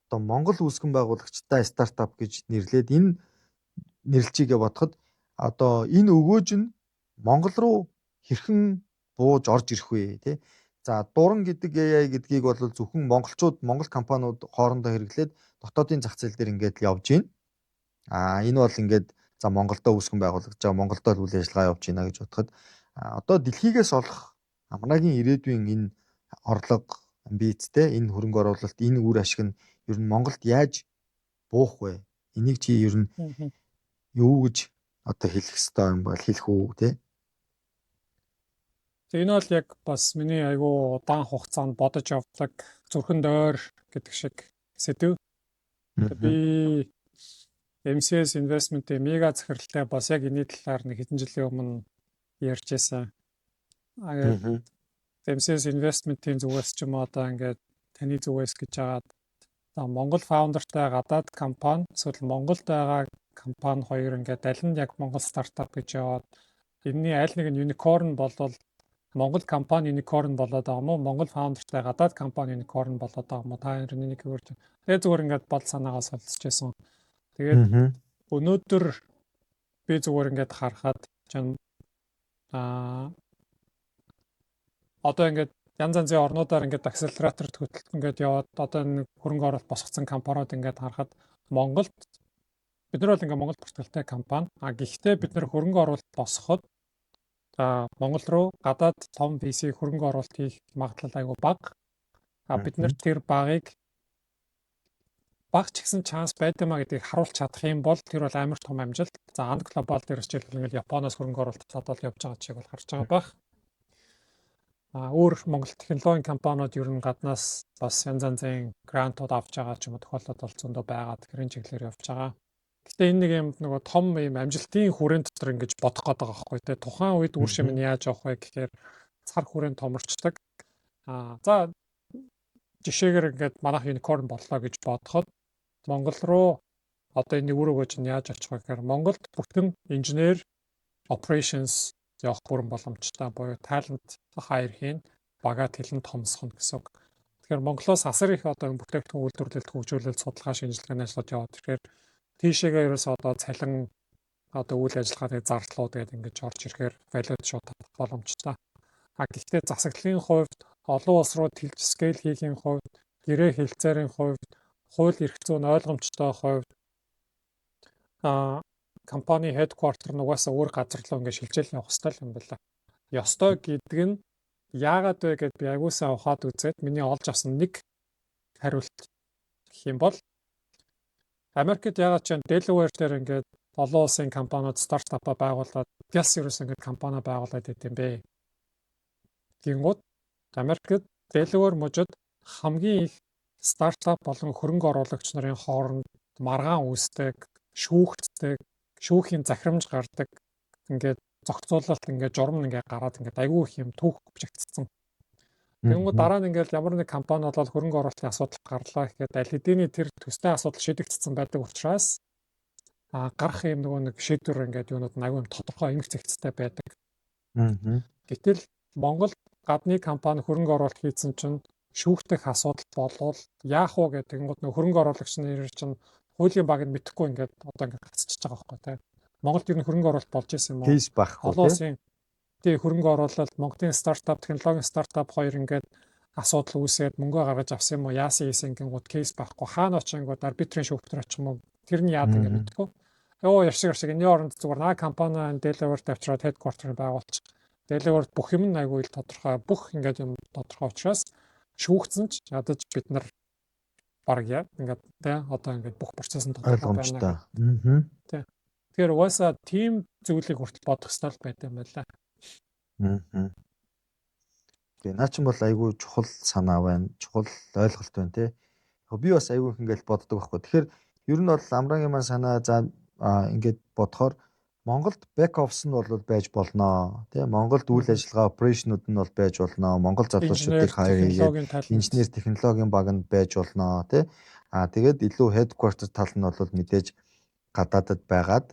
одоо Монгол үүсгэн байгуулагчтай стартап гэж нэрлээд энэ нэрлэчийгээ бодоход одоо энэ өгөөж нь Монгол руу хэрхэн бууж орж ирэх вэ, тий? За, дуран гэдэг AI гэдгийг бол зөвхөн монголчууд, монгол компаниуд хоорондоо хэрэглээд дотоодын зах зээл дээр ингээд л явж байна. Энэ бол ингээд за, Монголдо үүсгэн байгуулагдаж байгаа, Монголдо л үйл ажиллагаа явж байна гэж бодоход одоо дэлхийгээс олох Амраагийн ирээдүйн энэ орлого, амбицтэй энэ хөрөнгө оруулалт, энэ үр ашиг нь ер нь Монголд яаж буух вэ? Энийг чи ер нь юу гэж одоо хэлэх ёстой юм бол хэлэх үү те? Тэгээ энэ бол яг бас миний айгүй удаан хугацаанд бодож явдаг зүрхэнд ойр гэдэг шиг сэдэв. Би MCS Investment-ийн мега захиралтай бас яг энэний талаар нэг хэдэн жилийн өмнө ярьж байсан. MCS Investment-ийн зүгээс ч юм уу, одоо ингээд таны зүгээс гэж жагаад, за, Монгол founder тай гадаад компани эсвэл Монголд байгаа компани хоёр ингээд аль нь яг Монгол стартап гэж яваад энэний аль нэг нь unicorn болвол Монгол компани unicorn болоод байгаа юм уу? Монгол founder тай гадаад компани unicorn болоод байгаа юм уу? Та энийг зүгээр. Тэгээ зүгээр ингээд бод санаагаа солилцож байсан. Тэгээд өнөөдөр би зүгээр ингээд харахад чинь одоо ингээд янз янзын орнуудаар ингээд accelerator хөтөлт ингээд яваад, одоо нэг хөрөнгө оруулалт босгоцсон компаниуд ингээд харахад, Монголд бид нар бол ингээд Монгол бүртгэлтэй компани. А гэхдээ бид нар хөрөнгө оруулалт босгоход Монгол руу гадаад том VC хөрөнгө оруулалт хийх магадлал айгүй бага. А бид нар тэр багыг, баг ч гэсэн chance байдаг маа гэдгийг харуулж чадах юм бол тэр бол амар том амжилт. За, Ant Global дээр жишээлбэл ингээл Японоос хөрөнгө оруулалт татаад явж байгаа жишээг бол харж байгаа байх. А өөр Монгол технологийн компаниуд ер нь гаднаас бас янз янзын grant ууд авч байгаа ч юм уу тохиолдол бол зөндөө байгаа. Тэгэхээр энэ чиглэлээр явж байгаа. Гэтэ энэ нэг юм нөгөө том юм амжилтын хүрээнд дотор ингэж бодох гээд байгаа байхгүй, те. Тухайн үед үр шим нь яаж явах вэ гэхээр цар хүрээнд томорчдаг. А за, жишээгээр ингээд манайх unicorn боллоо гэж бодоход Монгол руу одоо энэ үр өгөөж нь яаж очих вэ гэхээр Монголд бүтэн инженер, operations явах бүрэн боломжтой буюу talent hire хийн, бага тэлэн томсгоно гэсэн үг. Тэгэхээр Монголоос асар их одоо бүтээгдэхүүн үйлдвэрлэлт, хөгжүүлэлт, судалгаа, шинжилгээний ажлууд яваад ирэхээр тийшээгээ ерөөсөө одоо цалин, одоо үйл ажиллагааны зардлууд гэдэг ингэж орж ирэхээр value шууд татах боломжтой. А гэхдээ засаглалын хувьд, олон улс руу тэлж scale хийхийн хувьд, гэрээ хэлцээрийн хувьд, хууль эрх зүйн ойлгомжтой хувьд компани headquarter нугасаа өөр газар руу ингээд шилжээл явах хэрэгтэй юм байна. Ёстой гэдэг нь яагаад вэ гэд би агуулсан ухаад үзээд миний олж авсан нэг хариулт гэх юм бол Америкт яагаад ч Delaware дээр ингээд олон улсын компаниуд стартапаа байгуулад, гяс ерөөс ингээд компани байгуулад байт юм бэ. Гингууд Америкт Delaware мужид хамгийн их стартап болон хөрөнгө оруулагч нарын хооронд маргаан үүсдэг, шүүгддэг, шүүхийн захирамж гардаг, ингээд зохицуулалт, ингээд журам ингээд гараад, ингээд айгүй их юм түүх бичигдсэн. Тэнгүүд дараа нь ингээд ямар нэг компани болоод хөрөнгө оруулалтын асуудал гарлаа гэхэд аль хэдийн тэр төстэй асуудал шийдэгдсэн байдаг учраас гарах юм нөгөө нэг шийдвэр ингээд юунууд нь айгүй юм тодорхой, эмх зэгцтэй байдаг. Гэтэл Монгол гадны компани хөрөнгө оруулалт хийсэн чинь шүүхтэх асуудал болвол яах вэ гэдэг нь нөгөө хөрөнгө оруулагч нар чинь хуулийн баг нь мэдэхгүй ингээд одоо ингээд гацчихж байгаа байхгүй, тий. Монголд ер нь хөрөнгө оруулалт болж исэн юм уу? Case байхгүй. Олон улсын, тий, хөрөнгө оруулалт, Монголын стартап, технологийн стартап хоёр ингээд асуудал үүсээд мөнгө гаргаж авсан юм уу? Яасан хийсэн гингууд case байхгүй. Хаана очингууд арбитрийн шүүхтэр очих юм уу? Тэр нь яад ингээд мэдэхгүй. Йоо, ярьшиг ярьшиг энэний оронд зүгээр наа компани Delaware авчираад headquarter байгуулчих. Delaware бүх юм нь айгүй ил тодорхой, бүх ингээд юм тодорхой учраас шүүгдсэн ч ядаж бид нар баг яа ингээд, тий, одоо ингээд бүх процесс нь тодорхой байна. Аа. Тий. Тэгэхээр угаасаа тийм зүйлийг хүртэл бодох хэрэгтэй байт юм байна. Аа. Тэгээ наа чинь бол айгүй чухал санаа байна. Чухал ойлголт байна, тий. Яг би бас айгүй их ингээл боддог байхгүй. Тэгэхээр ер нь бол Амрагийн маань санаа, за, ингээд бодохоор Монголд back office нь бол байж болно. Тий, Монголд үйл ажиллагаа, operation ууд нь бол байж болно. Монгол залуучуудыг hire хийгээд инженер, технологийн баг нь байж болно. Тий. А тэгээд илүү headquarter тал нь бол мэдээж гадаадад байгаад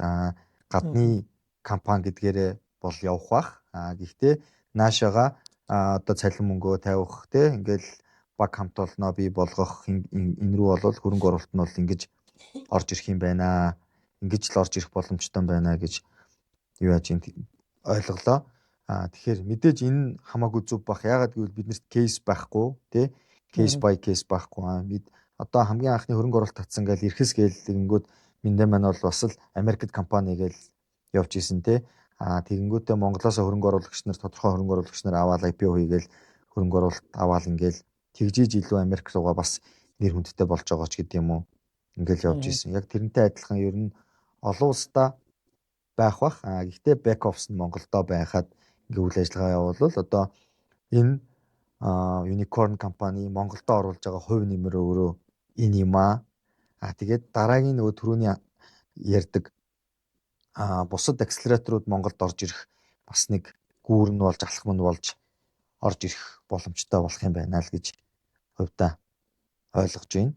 гадны компани гэдгээрээ бол явах бах. А гэхдээ наашаага одоо цалин мөнгөө тавих, тий, ингээл баг хамт олноо бий болгох, энэ рүү бол хөрөнгө оруулалт нь бол ингэж орж ирэх юм байна. Ингэж л орж ирэх боломжтой байна гэж юу яаж ойлголоо. А тэгэхээр мэдээж энэ хамаагүй зөв бах. Яагаад гэвэл биднэрт case байхгүй, тий, case by case байхгүй. А бид одоо хамгийн анхны хөрөнгө оруулалт татсан гээл эрхэс гээл тэгэнгүүт миндэ маань бол бас л Америкт компани гээл явж исэн, тий. А тэгэнгүүтээ Монголоос хөрөнгө оруулагч нар, тодорхой хөрөнгө оруулагч нар аваад IPO хийгээл, хөрөнгө оруулалт аваал, ингээл тэгжиж илүү Америк руугаа бас нэр хүндтэй болж байгаа ч гэдэг юм уу. Ингээл явж исэн. Яг тэрнтэй адилхан ер нь олон улсдаа байх бах. А гэхдээ back office нь Монголдо байхад ингээ үйл ажиллагаа явуулвал одоо энэ unicorn компани Монголдо оруулж байгаа хувь нэмэр өөрөө энэ юм аа. А тэгээд дараагийн нөгөө түрүүний ярьдаг бусад accelerator ууд Монголд орж ирэх бас нэг гүүр нь болж, алхам нь болж орж ирэх боломжтой болох юм байна л гэж хувьдаа ойлгож байна.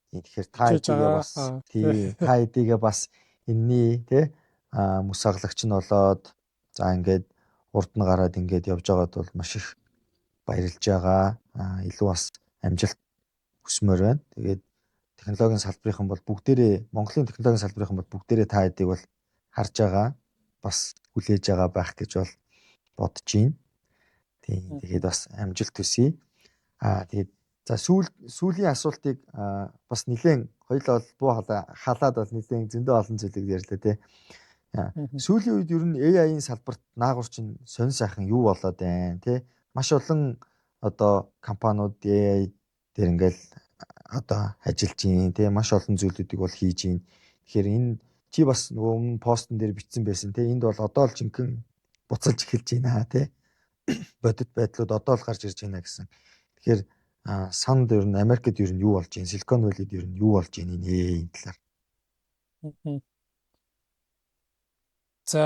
Тэгэхээр та хэдийгээ бас, тий, та хэдийгээ бас энэний, тий, мөс аглагч нь болоод, за, ингээд Урд нь гараад ингээд явж байгаад бол маш их баярлж байгаа. Илүү бас амжилт хүсмээр байна. Тэгээд технологийн салбарынхан бол бүгдээрээ, Монголын технологийн салбарынхан бол бүгдээрээ та хэдийг бол харж байгаа. Бас хүлээж байгаа байх гэж бол бодож байна. Тийм, тэгээд бас амжилт хүсье. Тэгээд за сүүлийн асуултыг бас нэлээд хоёулаа бол буу халаад бол нэлээд зөндөө олон зүйлийг ярьлаа, тий. Сүүлийн үед ер нь AI-ийн салбарт наагур чинь сонь сайхан юу болоод байна, тий? Маш олон одоо компаниуд AI дээр ингээл одоо ажиллаж байна, тий, маш олон зүйлүүдийг бол хийж байна. Тэгэхээр энэ чи бас нөгөө өмнө постн дээр бичсэн байсан, тий, энд бол одоо л жинхэнэ буцалж эхэлж байна, тий. Бодит байдлууд одоо л гарч ирж байна гэсэн. Тэгэхээр санд ер нь Америкт ер нь юу болж байна? Silicon Valley-д ер нь юу болж байна энэ AI-ийн талаар? За,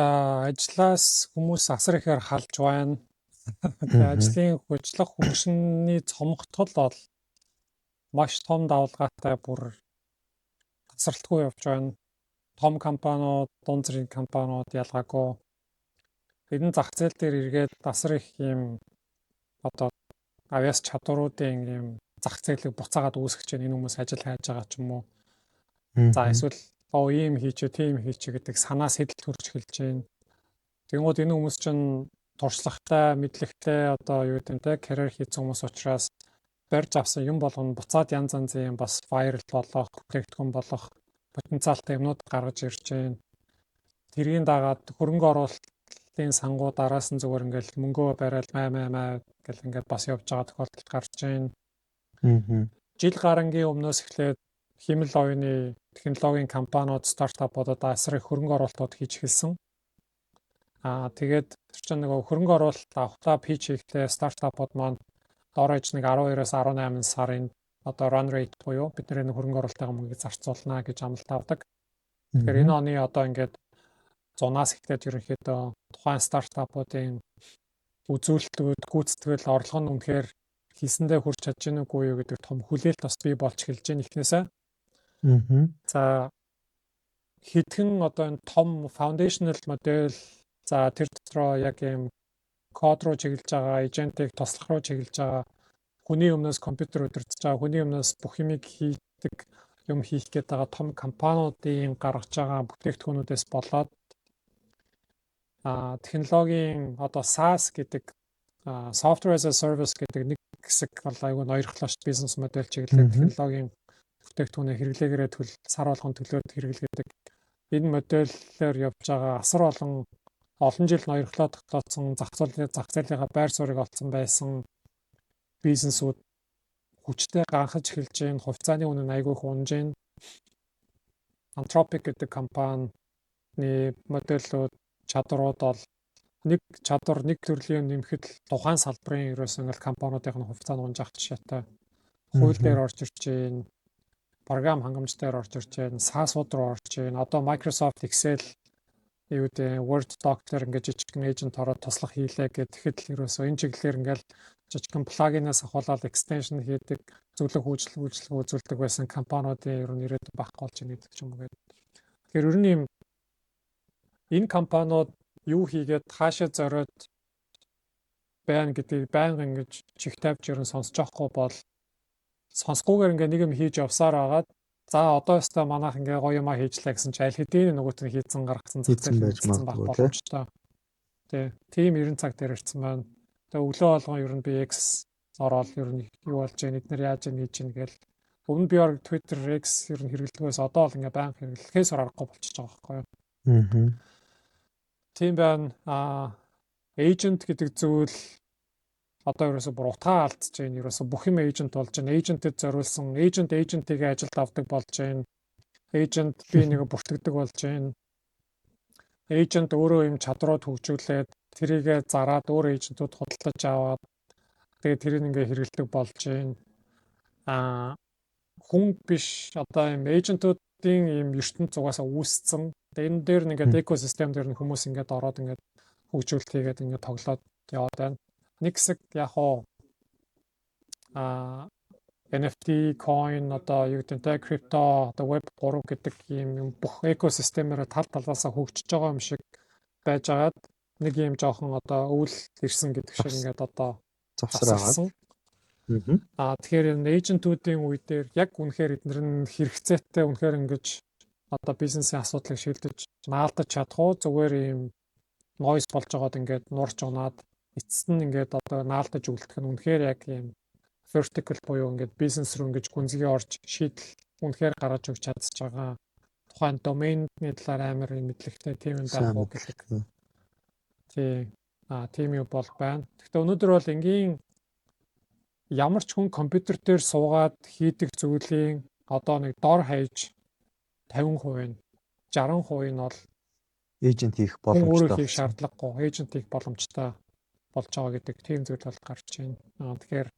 ажлаас хүмүүс асар ихээр халж байна. Тэгээ ажлын ажиллах хүчний цомготгол бол маш том давалгаатай, бүр тасралтгүй явж байна. Том компаниуд, дунд зэргийн компаниуд ялгаагүй. Энэ зах зээл дээр эргээд асар их юм одоо авьяас чадваруудын юм зах зээлийг буцаагаад үүсгэж байна. Энэ хүмүүс ажил хайж байгаа ч юм уу. За, эсвэл оо ийм хийчээ, тийм хийчээ гэдэг санаа сэтэл төрж эхэлж байна. Тэгэнгүүт энэ хүмүүс чинь туршлагатай, мэдлэгтэй, одоо юу гэдэг нь те, карьер хийсэн хүмүүс учраас барьж авсан юм болгоно буцаад янз янзын бас viral болох, бүтээгдэхүүн болох потенциалтай юмнууд гаргаж ирж байна. Тэрийн дагаад хөрөнгө оруулалтын сангууд араас нь зүгээр ингээл мөнгөө бариад маа маа маа гэл ингээд бас явж байгаа тохиолдол гарч байна. Жил гарангийн өмнөөс эхлээд хиймэл оюуны технологийн компаниуд, стартапуудад асар их хөрөнгө оруулалтууд хийж эхэлсэн. Тэгээд тэр чинь нөгөө хөрөнгө оруулалт авахтаа, pitch хийхдээ стартапууд маань дор хаяж нэг 12-оос 18 сарын одоо run rate буюу бидний нэг хөрөнгө оруулалтын мөнгийг зарцуулна гэж амлалт авдаг. Тэгэхээр энэ оны одоо ингээд зунаас эхлээд ерөнхийдөө тухайн стартапуудын үзүүлэлтүүд, гүйцэтгэл, орлого нь үнэхээр хийсэндээ хүрч чадж гэнэ үгүй юу гэдэг том хүлээлт бас бий болж эхэлж байна эхнээсээ. За, хэдхэн одоо энэ том foundational model, за, тэр дотроо яг ийм код руу чиглэж байгаа, agentic туслах руу чиглэж байгаа, хүний өмнөөс компьютер удирдах байгаа, хүний өмнөөс бүх юмыг хийдэг юм хийх гээд байгаа том компаниудын гаргаж байгаа бүтээгдэхүүнүүдээс болоод технологийн одоо SaaS гэдэг, software as a service гэдэг нэг хэсэг бол айгүй ноёрхлоо шүү, бизнес модель чиглэлээр технологийн бүтээгдэхүүнээ хэрэглээгээрээ төл сар болгон төлөөд хэрэглэдэг энэ модельээр явж байгаа асар олон олон жил ноёрхлоо тогтооцсон, зах зээлийнхаа байр суурийг олцсон байсан бизнесүүд хүчтэй ганхаж эхэлж байна. Хувьцааны үнэ нь айгүй их унж байна. Anthropic гэдэг компанины модельүүд, чадварууд бол нэг чадвар, нэг төрлийн нэмэхэд тухайн салбарын ерөөсөн ингээл компаниудын хувьцаанд унжаах жишээтэй. Хууль дээр орж ирж байна. Програм хангамж дээр орж ирж байна. SaaS-ууд руу орж байна. Одоо Microsoft Excel, юу гэдэг, Word Doc дээр ингээд жижигхэн agent ороод туслах хийлээ гэхэд л ерөөсөө энэ чиглэлээр ингээл жижигхэн plugin-аас ахуулаад extension хийдэг, зөвлөх үйлчлэг үзүүлдэг байсан компаниудын ер нь ирээдүйн байхгүй болж байна гэдэг ч юм уу гэдэг. Тэгэхээр ер нь юм энэ компаниуд юу хийгээд хаашаа зориод байна гэдгийг байнга ингэж чих тавьж ер нь сонсож авахгүй бол сонсгүйгээр ингээ нэг юм хийж явсаар агаад, за, одоо өстой манайх ингээ гоё юмаа хийжлээ гэсэн чи аль хэдийн нөгөөт нь хийцэн гаргацсан зах зээл байж магадгүй, боломжтой. Тий. Тийм 90 цаг дээр ирсэн байна. Тэгээ өглөө болгон ер нь би X ороод ер нь юу болж байна, эднэр яаж юм хийж гин гээл өмнө би орог Twitter, X ер нь хэрэглэдгээс одоо л ингээ байнга хэрэглэхээс аргагүй болчихж байгаа байхгүй юу. Тийм байна. Agent гэдэг зүйл одоо ерөөсө бүр утгаа алдчихж байна. Ерөөсө бүх юм agent болж байна. Agent-д зориулсан agent agent-ийг ажилд авдаг болж байна. Agent би нэг бүртгэдэг болж байна. Agent өөрөө юм чадрууд хөгжүүлээд, тэрийгэ зараад, өөр agent-ууд худалдаж аваад, тэгээд тэрийг ингээ хэрэглэдэг болж байна. Хүн биш, одоо юм agent-уудын юм ертөнц угаасаа үүсцэн. Тэгээд энэ дээр ингээд экосистем дээр нь хүмүүс ингээд ороод, ингээд хөгжүүлэлт хийгээд, ингээд тоглоод яваад байна. Нэг хэсэг яг хуу NFT, coin, одоо юу гэдэг нь, крипто, одоо web 3 гэдэг ийм юм бүх экосистемээр тал талаасаа хөгжиж байгаа юм шиг байжгаад Нэг юм жоохон одоо өвөл ирсэн гэдэг шиг ингээд одоо завсар аваад. Тэгэхээр энэ agent үүдийн үе дээр яг үнэхээр эднэр нь хэрэгцээтэй, үнэхээр ингэж одоо бизнесийн асуудлыг шийдэж наалдаж чадах уу, зүгээр ийм noise болж байгаад ингээд нурж унаад, эцэст нь ингээд одоо наалдаж үлдэх нь үнэхээр яг ийм vertical буюу ингээд бизнес рүү ингэж гүнзгий орж шийдэл үнэхээр гаргаж өгч чадчих байгаа тухайн доменны талаар амар мэдлэгтэй тийм юм байх уу гэдэг. Тий. Тийм юм бол байна. Гэхдээ өнөөдөр бол энгийн ямар ч хүн компьютер дээр суугаад хийдэг зүйлийн одоо нэг дор хаяж 50%, нь, 60% нь бол agent хийх боломжтой. Өөрөө хийх шаардлагагүй. Agent хийх боломжтой болж байгаа гэдэг тийм зүйл бол гарч байна. Тэгэхээр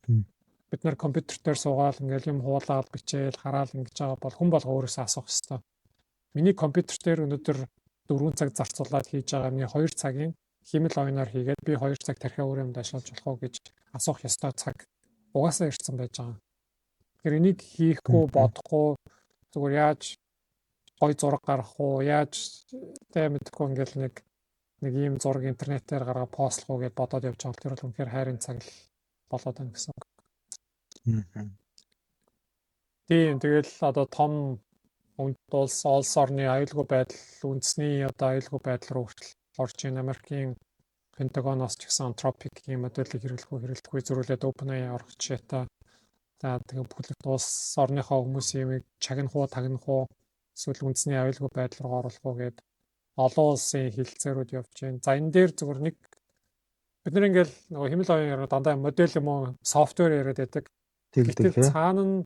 бид нар компьютер дээр суугаад ингээл юм хуулаад, бичээл, хараал ингэж байгаа бол хүн болго өөрөөсөө асуух ёстой. Миний компьютер дээр өнөөдөр 4 цаг зарцуулаад хийж байгаа миний 2 цагийн хиймэл оюунаар хийгээд би 2 цаг тархиа өөр юмд ашиглаж болох уу гэж асуух ёстой цаг угаасаа ирсэн байж байгаа. Тэгэхээр энийг хийхгүй, бодохгүй, зүгээр яаж гой зураг гаргах уу, яаж тэ мэдэхгүй ингээл нэг ийм зураг интернетээр гаргаа post лох уу гэд бодоод явж байгаа. Тэр бол үнэхээр хайрын цаг л болоод байна гэсэн үг. Тийм, тэгэл одоо том улс орны аюулгүй байдал, үндэсний одоо аюулгүй байдал руу хүртэл орж ийн. Америкийн Пентагоноос ч гэсэн Anthropic-ийн моделийг хэрэглэх үү, хэрэглэхгүй зөрүүлээд OpenAI орох жишээтэй. За, тэгээ бүхэл улс орныхоо хүмүүсийн юмыг чагнах уу, тагнах уу, эсвэл үндэсний аюулгүй байдал руу оруулах уу гэд олон улсын хэлэлцээрүүд явж байна. За, энэ дээр зүгээр нэг бид нар ингээл нөгөө хиймэл оюун яриад дандаа модель юм уу software яриад байдаг. Гэтэл цаана нь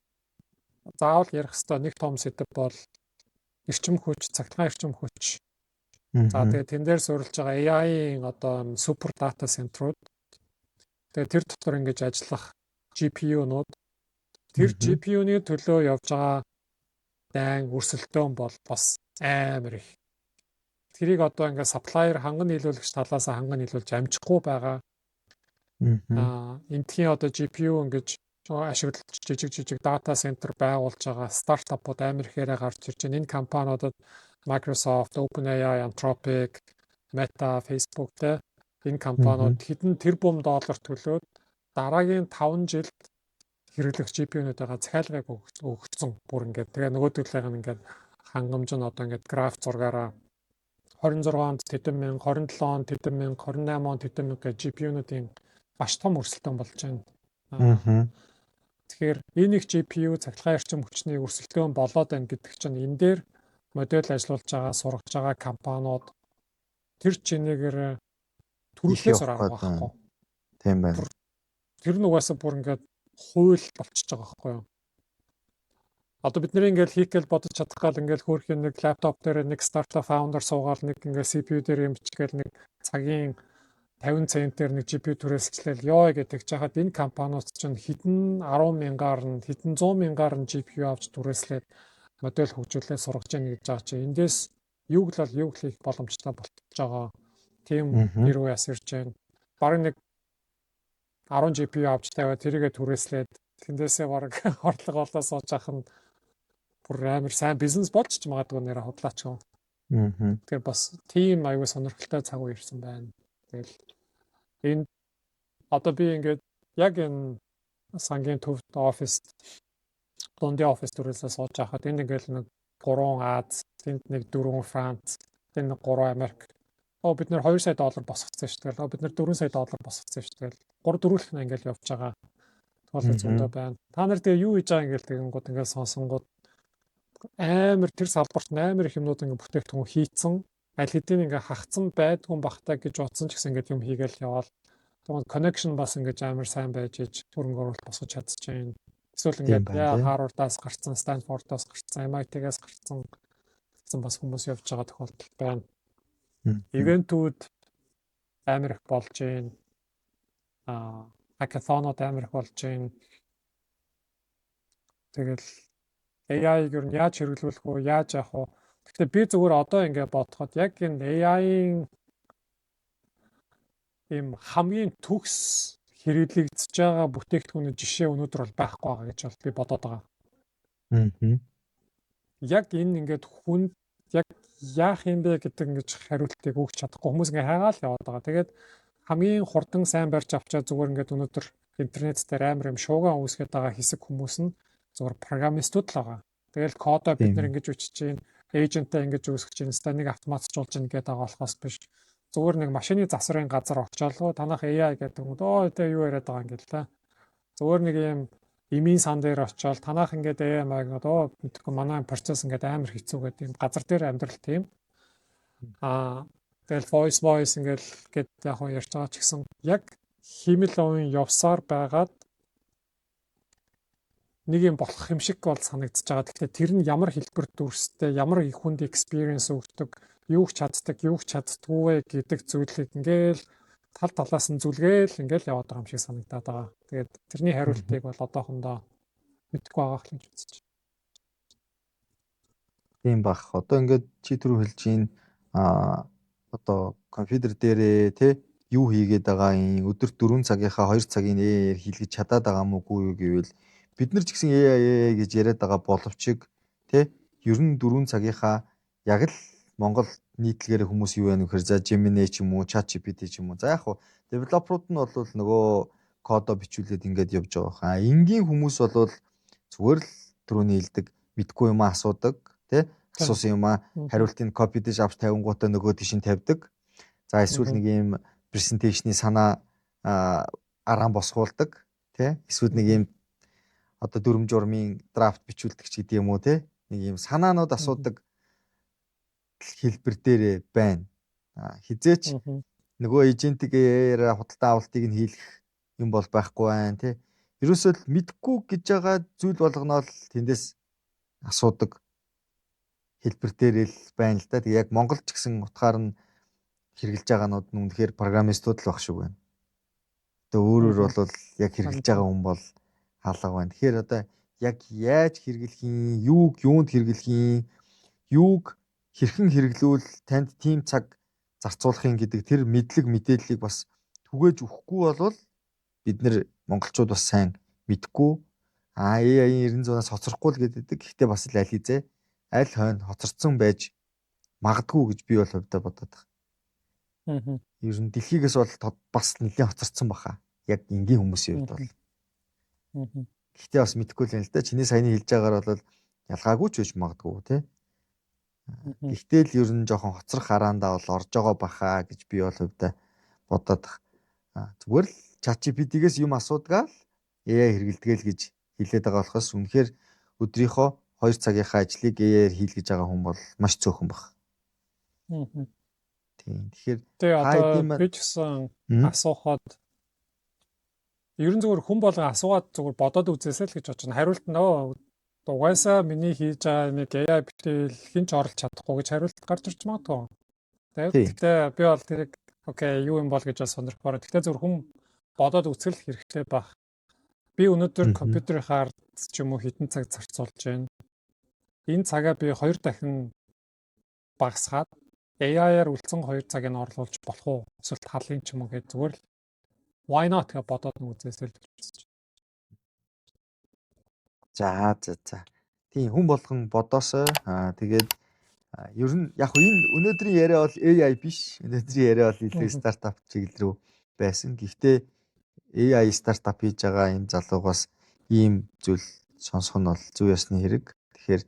заавал ярих хэвээр нэг том сэдэв бол эрчим хүч, цахилгаан эрчим хүч. За, тэгээ тэн дээр суурилж байгаа AI-ийн одоо super data center ууд, тэгээ тэр дотор ингэж ажиллах GPU-нууд, тэр GPU-ны төлөө явж байгаа дайн өрсөлдөөн бол бас амар их. Тэрийг одоо ингээ supplier, ханган нийлүүлэгч талаас ханган нийлүүлж амжихгүй байгаа. Энтхийн одоо GPU ингэж ашиглаж жижиг жижиг data center байгуулж байгаа стартапууд амар ихээрээ гарч ирж байна. Энэ компаниудад Microsoft, OpenAI, Anthropic, Meta, Facebook те, энэ компаниуд хэдэн тэрбум доллар төлөөд дараагийн 5 жилд хэрэглэх GPU-нуудаа захиалгыг өгсөн бүр ингээд. Тэгээ нөгөөдөлийнх нь ингээд хангамж нь одоо ингээд граф зургаараа 26 онд тэдэн мянга, 27 онд тэдэн мянга, 28 онд тэдэн мянга гэх GPU-нуудын маш том өрсөлдөөн болж байна. Тэгэхээр энэ их GPU, цахилгаан эрчим хүчний өрсөлдөөн болоод байна гэдэг чинь энэ дээр модель ажилуулж байгаа, сургаж байгаа компаниуд тэр чинээгээр төрүүлэхээс арга байхгүй. Тийм байна. Тэр нь угаасаа бүр ингээд хууль болчихж байгаа байхгүй юу? Одоо бид нэр ингээл хийх гээл бодож чадах гал ингээл хөөрхийн нэг лаптоп дээр нэг стартап founder суугаал, нэг ингээл CPU дээр юм бичгээл, нэг цагийн 50 центээр нэг GPU түрээсчлээл ёо гэдэг жахад энэ компаниуд чинь хэдэн 10 мянгаар нь, хэдэн 100 мянгаар нь GPU авч түрээслээд модель хөгжүүлээ сургаж яах гэж байгаа чинь эндээс юуг л юуг л хийх боломжтой болчихж байгаа. Тийм нэр үе яс ирж байна. Бараг нэг 10 GPU авч тавиад тэрийгэ түрээслээд тэндээсээ бараг орлого олоо сууж ахын нь бүр амар сайн бизнес болж ч магадгүй, нэрэ худлаач юм. Тэгэхээр бас тийм аюул сонирхолтой цаг үе ирсэн байна. Тэгэл энэ одоо би ингээд яг энэ сангийн төвд офис, дундын офис төрөлсөө сууж байхад энд ингээл нэг 3 Аз, тэнд нэг 4 Франц, тэнд нэг 3 Америк. Оо, бид нэр 2 сая доллар босгоцсон шүү дээ. Оо, бид нэр 4 сая доллар босгоцсон шүү дээ. 3 4 л ингээл явж байгаа. Тохиолдол зөндөө байна. Та нар тэгээ юу хийж байгаа ингээл тэгэнгүүт ингээл сонсонгууд амар тэр салбарт амар их юмнууд ингээ бүтээгдэхүүн хийцэн, аль хэдийн ингээ хагцсан байдгүй бахтай гэж бодсон ч гэсэн ингээд юм хийгээл яваал. Тэгмээ connection бас ингээд амар сайн байж иж хөрөнгө оруулалт босгож чадчихээн. Эсвэл ингээд Harvard-аас гарцсан, Stanford-аас гарцсан, MIT-гээс гарцсан гэсэн бас хүмүүс явж байгаа тохиолдол байна. Event үүд амар их болж байна. Hackathon ууд амар их болж байна. Тэгэл AI-г ер нь яаж хэрэглүүлэх вэ? Яаж яах вэ? Гэхдээ би зүгээр одоо ингэ бодоход яг энэ AI-ийн ийм хамгийн төгс хэрэглэгдэж байгаа бүтээгдэхүүний жишээ өнөөдөр бол байхгүй байгаа гэж бол би бодоод байгаа. Яг энэ ингээд хүнд яг яах юм бэ гэдэг ингэж хариултыг өгч чадахгүй хүмүүс ингээ хайгаал яваад байгаа. Тэгээд хамгийн хурдан сайн барьж авчаад зүгээр ингээд өнөөдөр интернет дээр амар юм шууган үүсгээд байгаа хэсэг хүмүүс нь зүгээр программистууд л байгаа. Тэгэл кодоо бид нар ингэж бичиж чинь, agent ээ ингэж үүсгэж чинь, станыг автоматжуулж чинь гэдэг байгаа болохоос биш. Зүгээр нэг машины засварын газар очиолгоо танах AI гэдэг юм. Оо, тэ юу яриад байгаа юм гээл та. Зүгээр нэг юм эмийн сан дээр очиод танах ингээд AI маяг оо мэдхгүй, манай процесс ингээд амар хэцүү гэдэг юм газар дээр амьдрал тийм. Тэгэл voice voice ингээд гээд яг хоо ярьж байгаа ч гэсэн яг хиймэл оюун явсаар байгаад нэг юм болох юм шиг бол санагдчихж байгаа. Тэгэхээр тэр нь ямар хэлбэр дүрстэй, ямар их хүнд experience өгдөг, юу ч чаддаг, юу ч чаддгүй вэ гэдэг зүйлийг ингээл тал талаас нь зүлгээл ингээл яваад байгаа юм шиг санагдаад байгаа. Тэгээд тэрний хариултыг бол одоохондоо мэдэхгүй байгаа л гэж үзэж байна. Тийм бах. Одоо ингээд чи түрүү хэлж чинь одоо компьютер дээрээ те юу хийгээд байгаа юм, өдөрт 4 цагийнхаа 2 цагийг AI-аар хийлгэж чадаад байгаа юм уу юу гэвэл бид нар ч гэсэн AI AI гэж яриад байгаа боловч те ер нь 4 цагийнхаа яг л Монгол нийтлэгээр хүмүүс юу байна гэхээр за Gemini ч юм уу, ChatGPT ч юм уу. За яг хуу developer ууд нь бол нөгөө кодо бичүүлээд ингээд явж байгаа. А энгийн хүмүүс бол зүгээр л түрүүний хэлдэг мэдгүй юм асуудаг тий, асуусан юм а хариултыг copy дэж авч тавингуудаа нөгөө тийш нь тавьдаг. За эсвэл нэг юм presentation ы санаа араан босгуулдаг тий, эсвэл нэг юм одоо дүрм журмын draft бичүүлдэг ч гэдэг юм уу тий, нэг юм санаанууд асуудаг хэлбэр дээрээ байна. Хизээч нөгөө agentic AI-аар худалдаа авалтыг нь хийлгэх юм бол байхгүй байна тий. Ерөөсөө л мэдгүй гэж байгаа зүйл болгоно л тэндээс асуудаг хэлбэр дээр л байна л да. Тэг яг Монгол ч гэсэн утгаар нь хэрэгжилж байгаанууд нь үнэхээр программистууд л баг шиг байна. Одоо өөрөөр бол яг хэрэгжилж байгаа хүн бол хаалга байна. Тэгэхээр одоо яг яаж хэрэглэх юм, юуг юунд хэрэглэх юм, юуг хэрхэн хэрэглүүл танд тийм цаг зарцуулах юм гэдэг тэр мэдлэг мэдээллийг бас түгээж өгөхгүй болвол бид нэр монголчууд бас сайн мэдэхгүй, AI-ийн 90-100-аас хоцрохгүй л гэдэг. Гэхдээ бас л аль хэзээ аль хойно хоцорсон байж магадгүй гэж би бол хувьдаа бодоод байгаа. Ер нь дэлхийгээс бол бас нэлээд хоцорсон баха. Яг энгийн хүмүүсийн хувьд бол. Гэхдээ бас мэдэхгүй л юм л да. Чиний саяны хэлж байгаагаар бол ялгаагүй ч байж магадгүй тий. Гэхдээ л ер нь жоохон хоцрох хараандаа бол орж байгаа баха гэж би бол хувьдаа бодоод байгаа. Зүгээр л ChatGPT-гээс юм асуудгаа л AI хэрэгэлдэгээл гэж хэлээд байгаа болохоос үнэхээр өдрийнхөө 2 цагийнхаа ажлыг AI-аар хийлгэж байгаа хүн бол маш цөөхөн баг. Тийм. Тэгэхээр Тэгээ одоо би ч гэсэн асуухад ер нь зүгээр хүн болгон асуугаад зүгээр бодоод үзээсэй л гэж бодож байна. Хариулт нь угаасаа миний хийж байгаа нэг AI битэл хэн ч оролж чадахгүй гэж хариулт гарч ирж магадгүй. Тэгээд гэхдээ би бол тэрийг okay, юу юм бол гэж сонирхохоор. Гэхдээ зөвхөн хүн бодоод үзэх хэрэгтэй байх. Би өнөөдөр компьютерийнхаа ард ч юм уу хэдэн цаг зарцуулж байна. Энэ цагаа би хоёр дахин багасгаад AI-аар үлдсэн 2 цагийг нь орлуулж болох уу? Эсвэл талын ч юм уу гэж зүгээр л why not гэж бодоод нь үзээсэй л гэж үзэж. За. Тийм, хүн болгон бодоосой. Тэгээд ер нь яг энэ өнөөдрийн яриа бол AI биш. Өнөөдрийн яриа бол илүү стартап чиглэл рүү байсан. Гэхдээ AI стартап хийж байгаа энэ залуугаас ийм зүйл сонсох нь бол зүй ёсны хэрэг. Тэгэхээр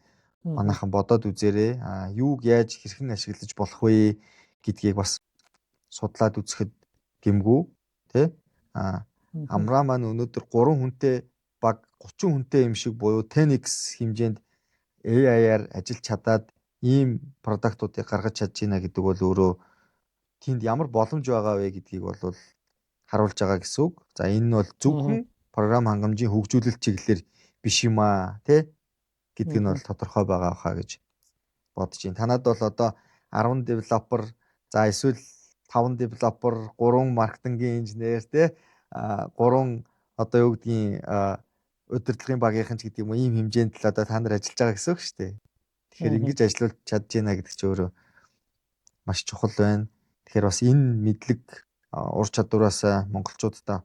манайхан бодоод үзээрэй. Юуг яаж хэрхэн ашиглаж болох вэ гэдгийг бас судлаад үзэхэд гэмгүй тий. Амраа маань өнөөдөр 3 хүнтэй баг 30 хүнтэй юм шиг буюу 10x хэмжээнд AI-аар ажиллаж чадаад ийм product уудыг гаргаж чадж байна гэдэг бол өөрөө тэнд ямар боломж байгаа вэ гэдгийг бол харуулж байгаа гэсэн үг. За, энэ нь бол зөвхөн програм хангамжийн хөгжүүлэлт чиглэлээр биш юм аа тий гэдг нь бол тодорхой байгаа хаа гэж бодож байна. Танад бол одоо 10 developer, за эсвэл 5 developer, 3 маркетингийн инженер тий, 3 одоо юу гэдгийг удирдлагын багийнхан ч гэдэг юм уу, ийм хэмжээнд л одоо та нар ажиллаж байгаа гэсэн үг шүү дээ. Тэгэхээр ингэж ажиллуулж чадж байна гэдэг чинь өөрөө маш чухал байна. Тэгэхээр бас энэ мэдлэг ур чадвараас монголчуудаа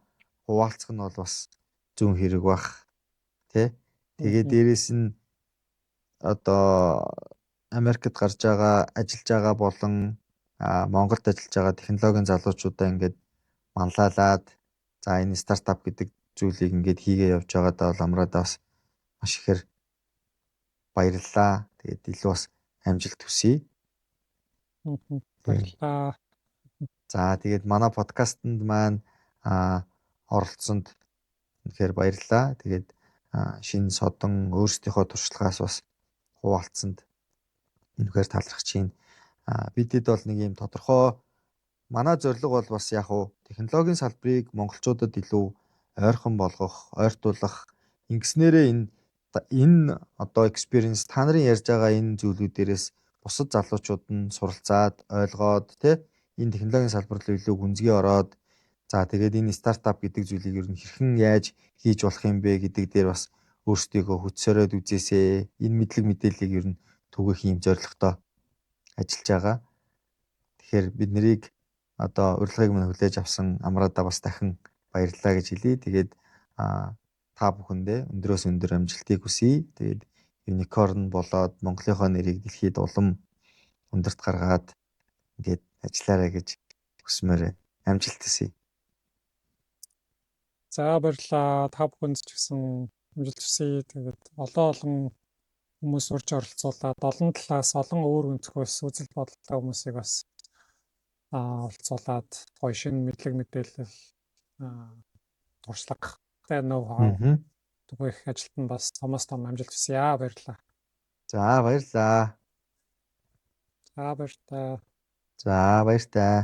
хуваалцах нь бол бас зүүн хэрэг бах. Тэ? Тэгээ дээрэс нь одоо Америкт гарч байгаа, ажиллаж байгаа болон Монголд ажиллаж байгаа технологийн залуучуудаа ингээд манлайлаад, за, энэ стартап гэдэг зүйлийг ингээд хийгээ явж байгаадаа бол Амраадаа бас маш ихээр баярлалаа. Тэгээд илүү бас амжилт хүсье. Баярлалаа. За, тэгээд манай подкастэнд маань оролцсонд үнэхээр баярлалаа. Тэгээд шинэ содон өөрсдийнхөө туршлагаас бас хуваалцсанд үнэхээр талархаж байна. Бидэд бол нэг юм тодорхой манай зорилго бол бас яг уу технологийн салбарыг монголчуудад илүү ойрхон болгох, ойртуулах, ингэснээрээ энэ одоо experience, та нарын ярьж байгаа энэ зүйлүүдээрээс бусад залуучууд нь суралцаад, ойлгоод, тэ, энэ технологийн салбар руу илүү гүнзгий ороод, за, тэгээд энэ стартап гэдэг зүйлийг ер нь хэрхэн яаж хийж болох юм бэ гэдэг дээр бас өөрсдийгөө хөтсөрөөд үзээсэй. Энэ мэдлэг мэдээллийг ер нь түгээх юм зорилготой ажиллаж байгаа. Тэгэхээр бид нарыг одоо урилгыг минь хүлээж авсан Амраадаа бас дахин баярлалаа гэж хэлье. Тэгээд та бүхэндээ өндрөөс өндөр амжилтыг хүсье. Тэгээд unicorn болоод Монголынхоо нэрийг дэлхийд улам өндөрт гаргаад ингээд ажиллаарай гэж хүсмээр байна. Амжилт хүсье. За, баярлалаа. Та бүхэнд ч гэсэн амжилт хүсье. Тэгээд олон олон хүмүүс урьж оролцуулаад, олон талаас, олон өөр өнцгөөс үзэл бодолтой хүмүүсийг бас оролцуулаад гоё шинэ мэдлэг мэдээлэл, туршлага, ноу хау түгээх ажилд нь бас томоос том амжилт хүсье. Баярлалаа. За, баярлалаа. За, баяртай. За, баяртай.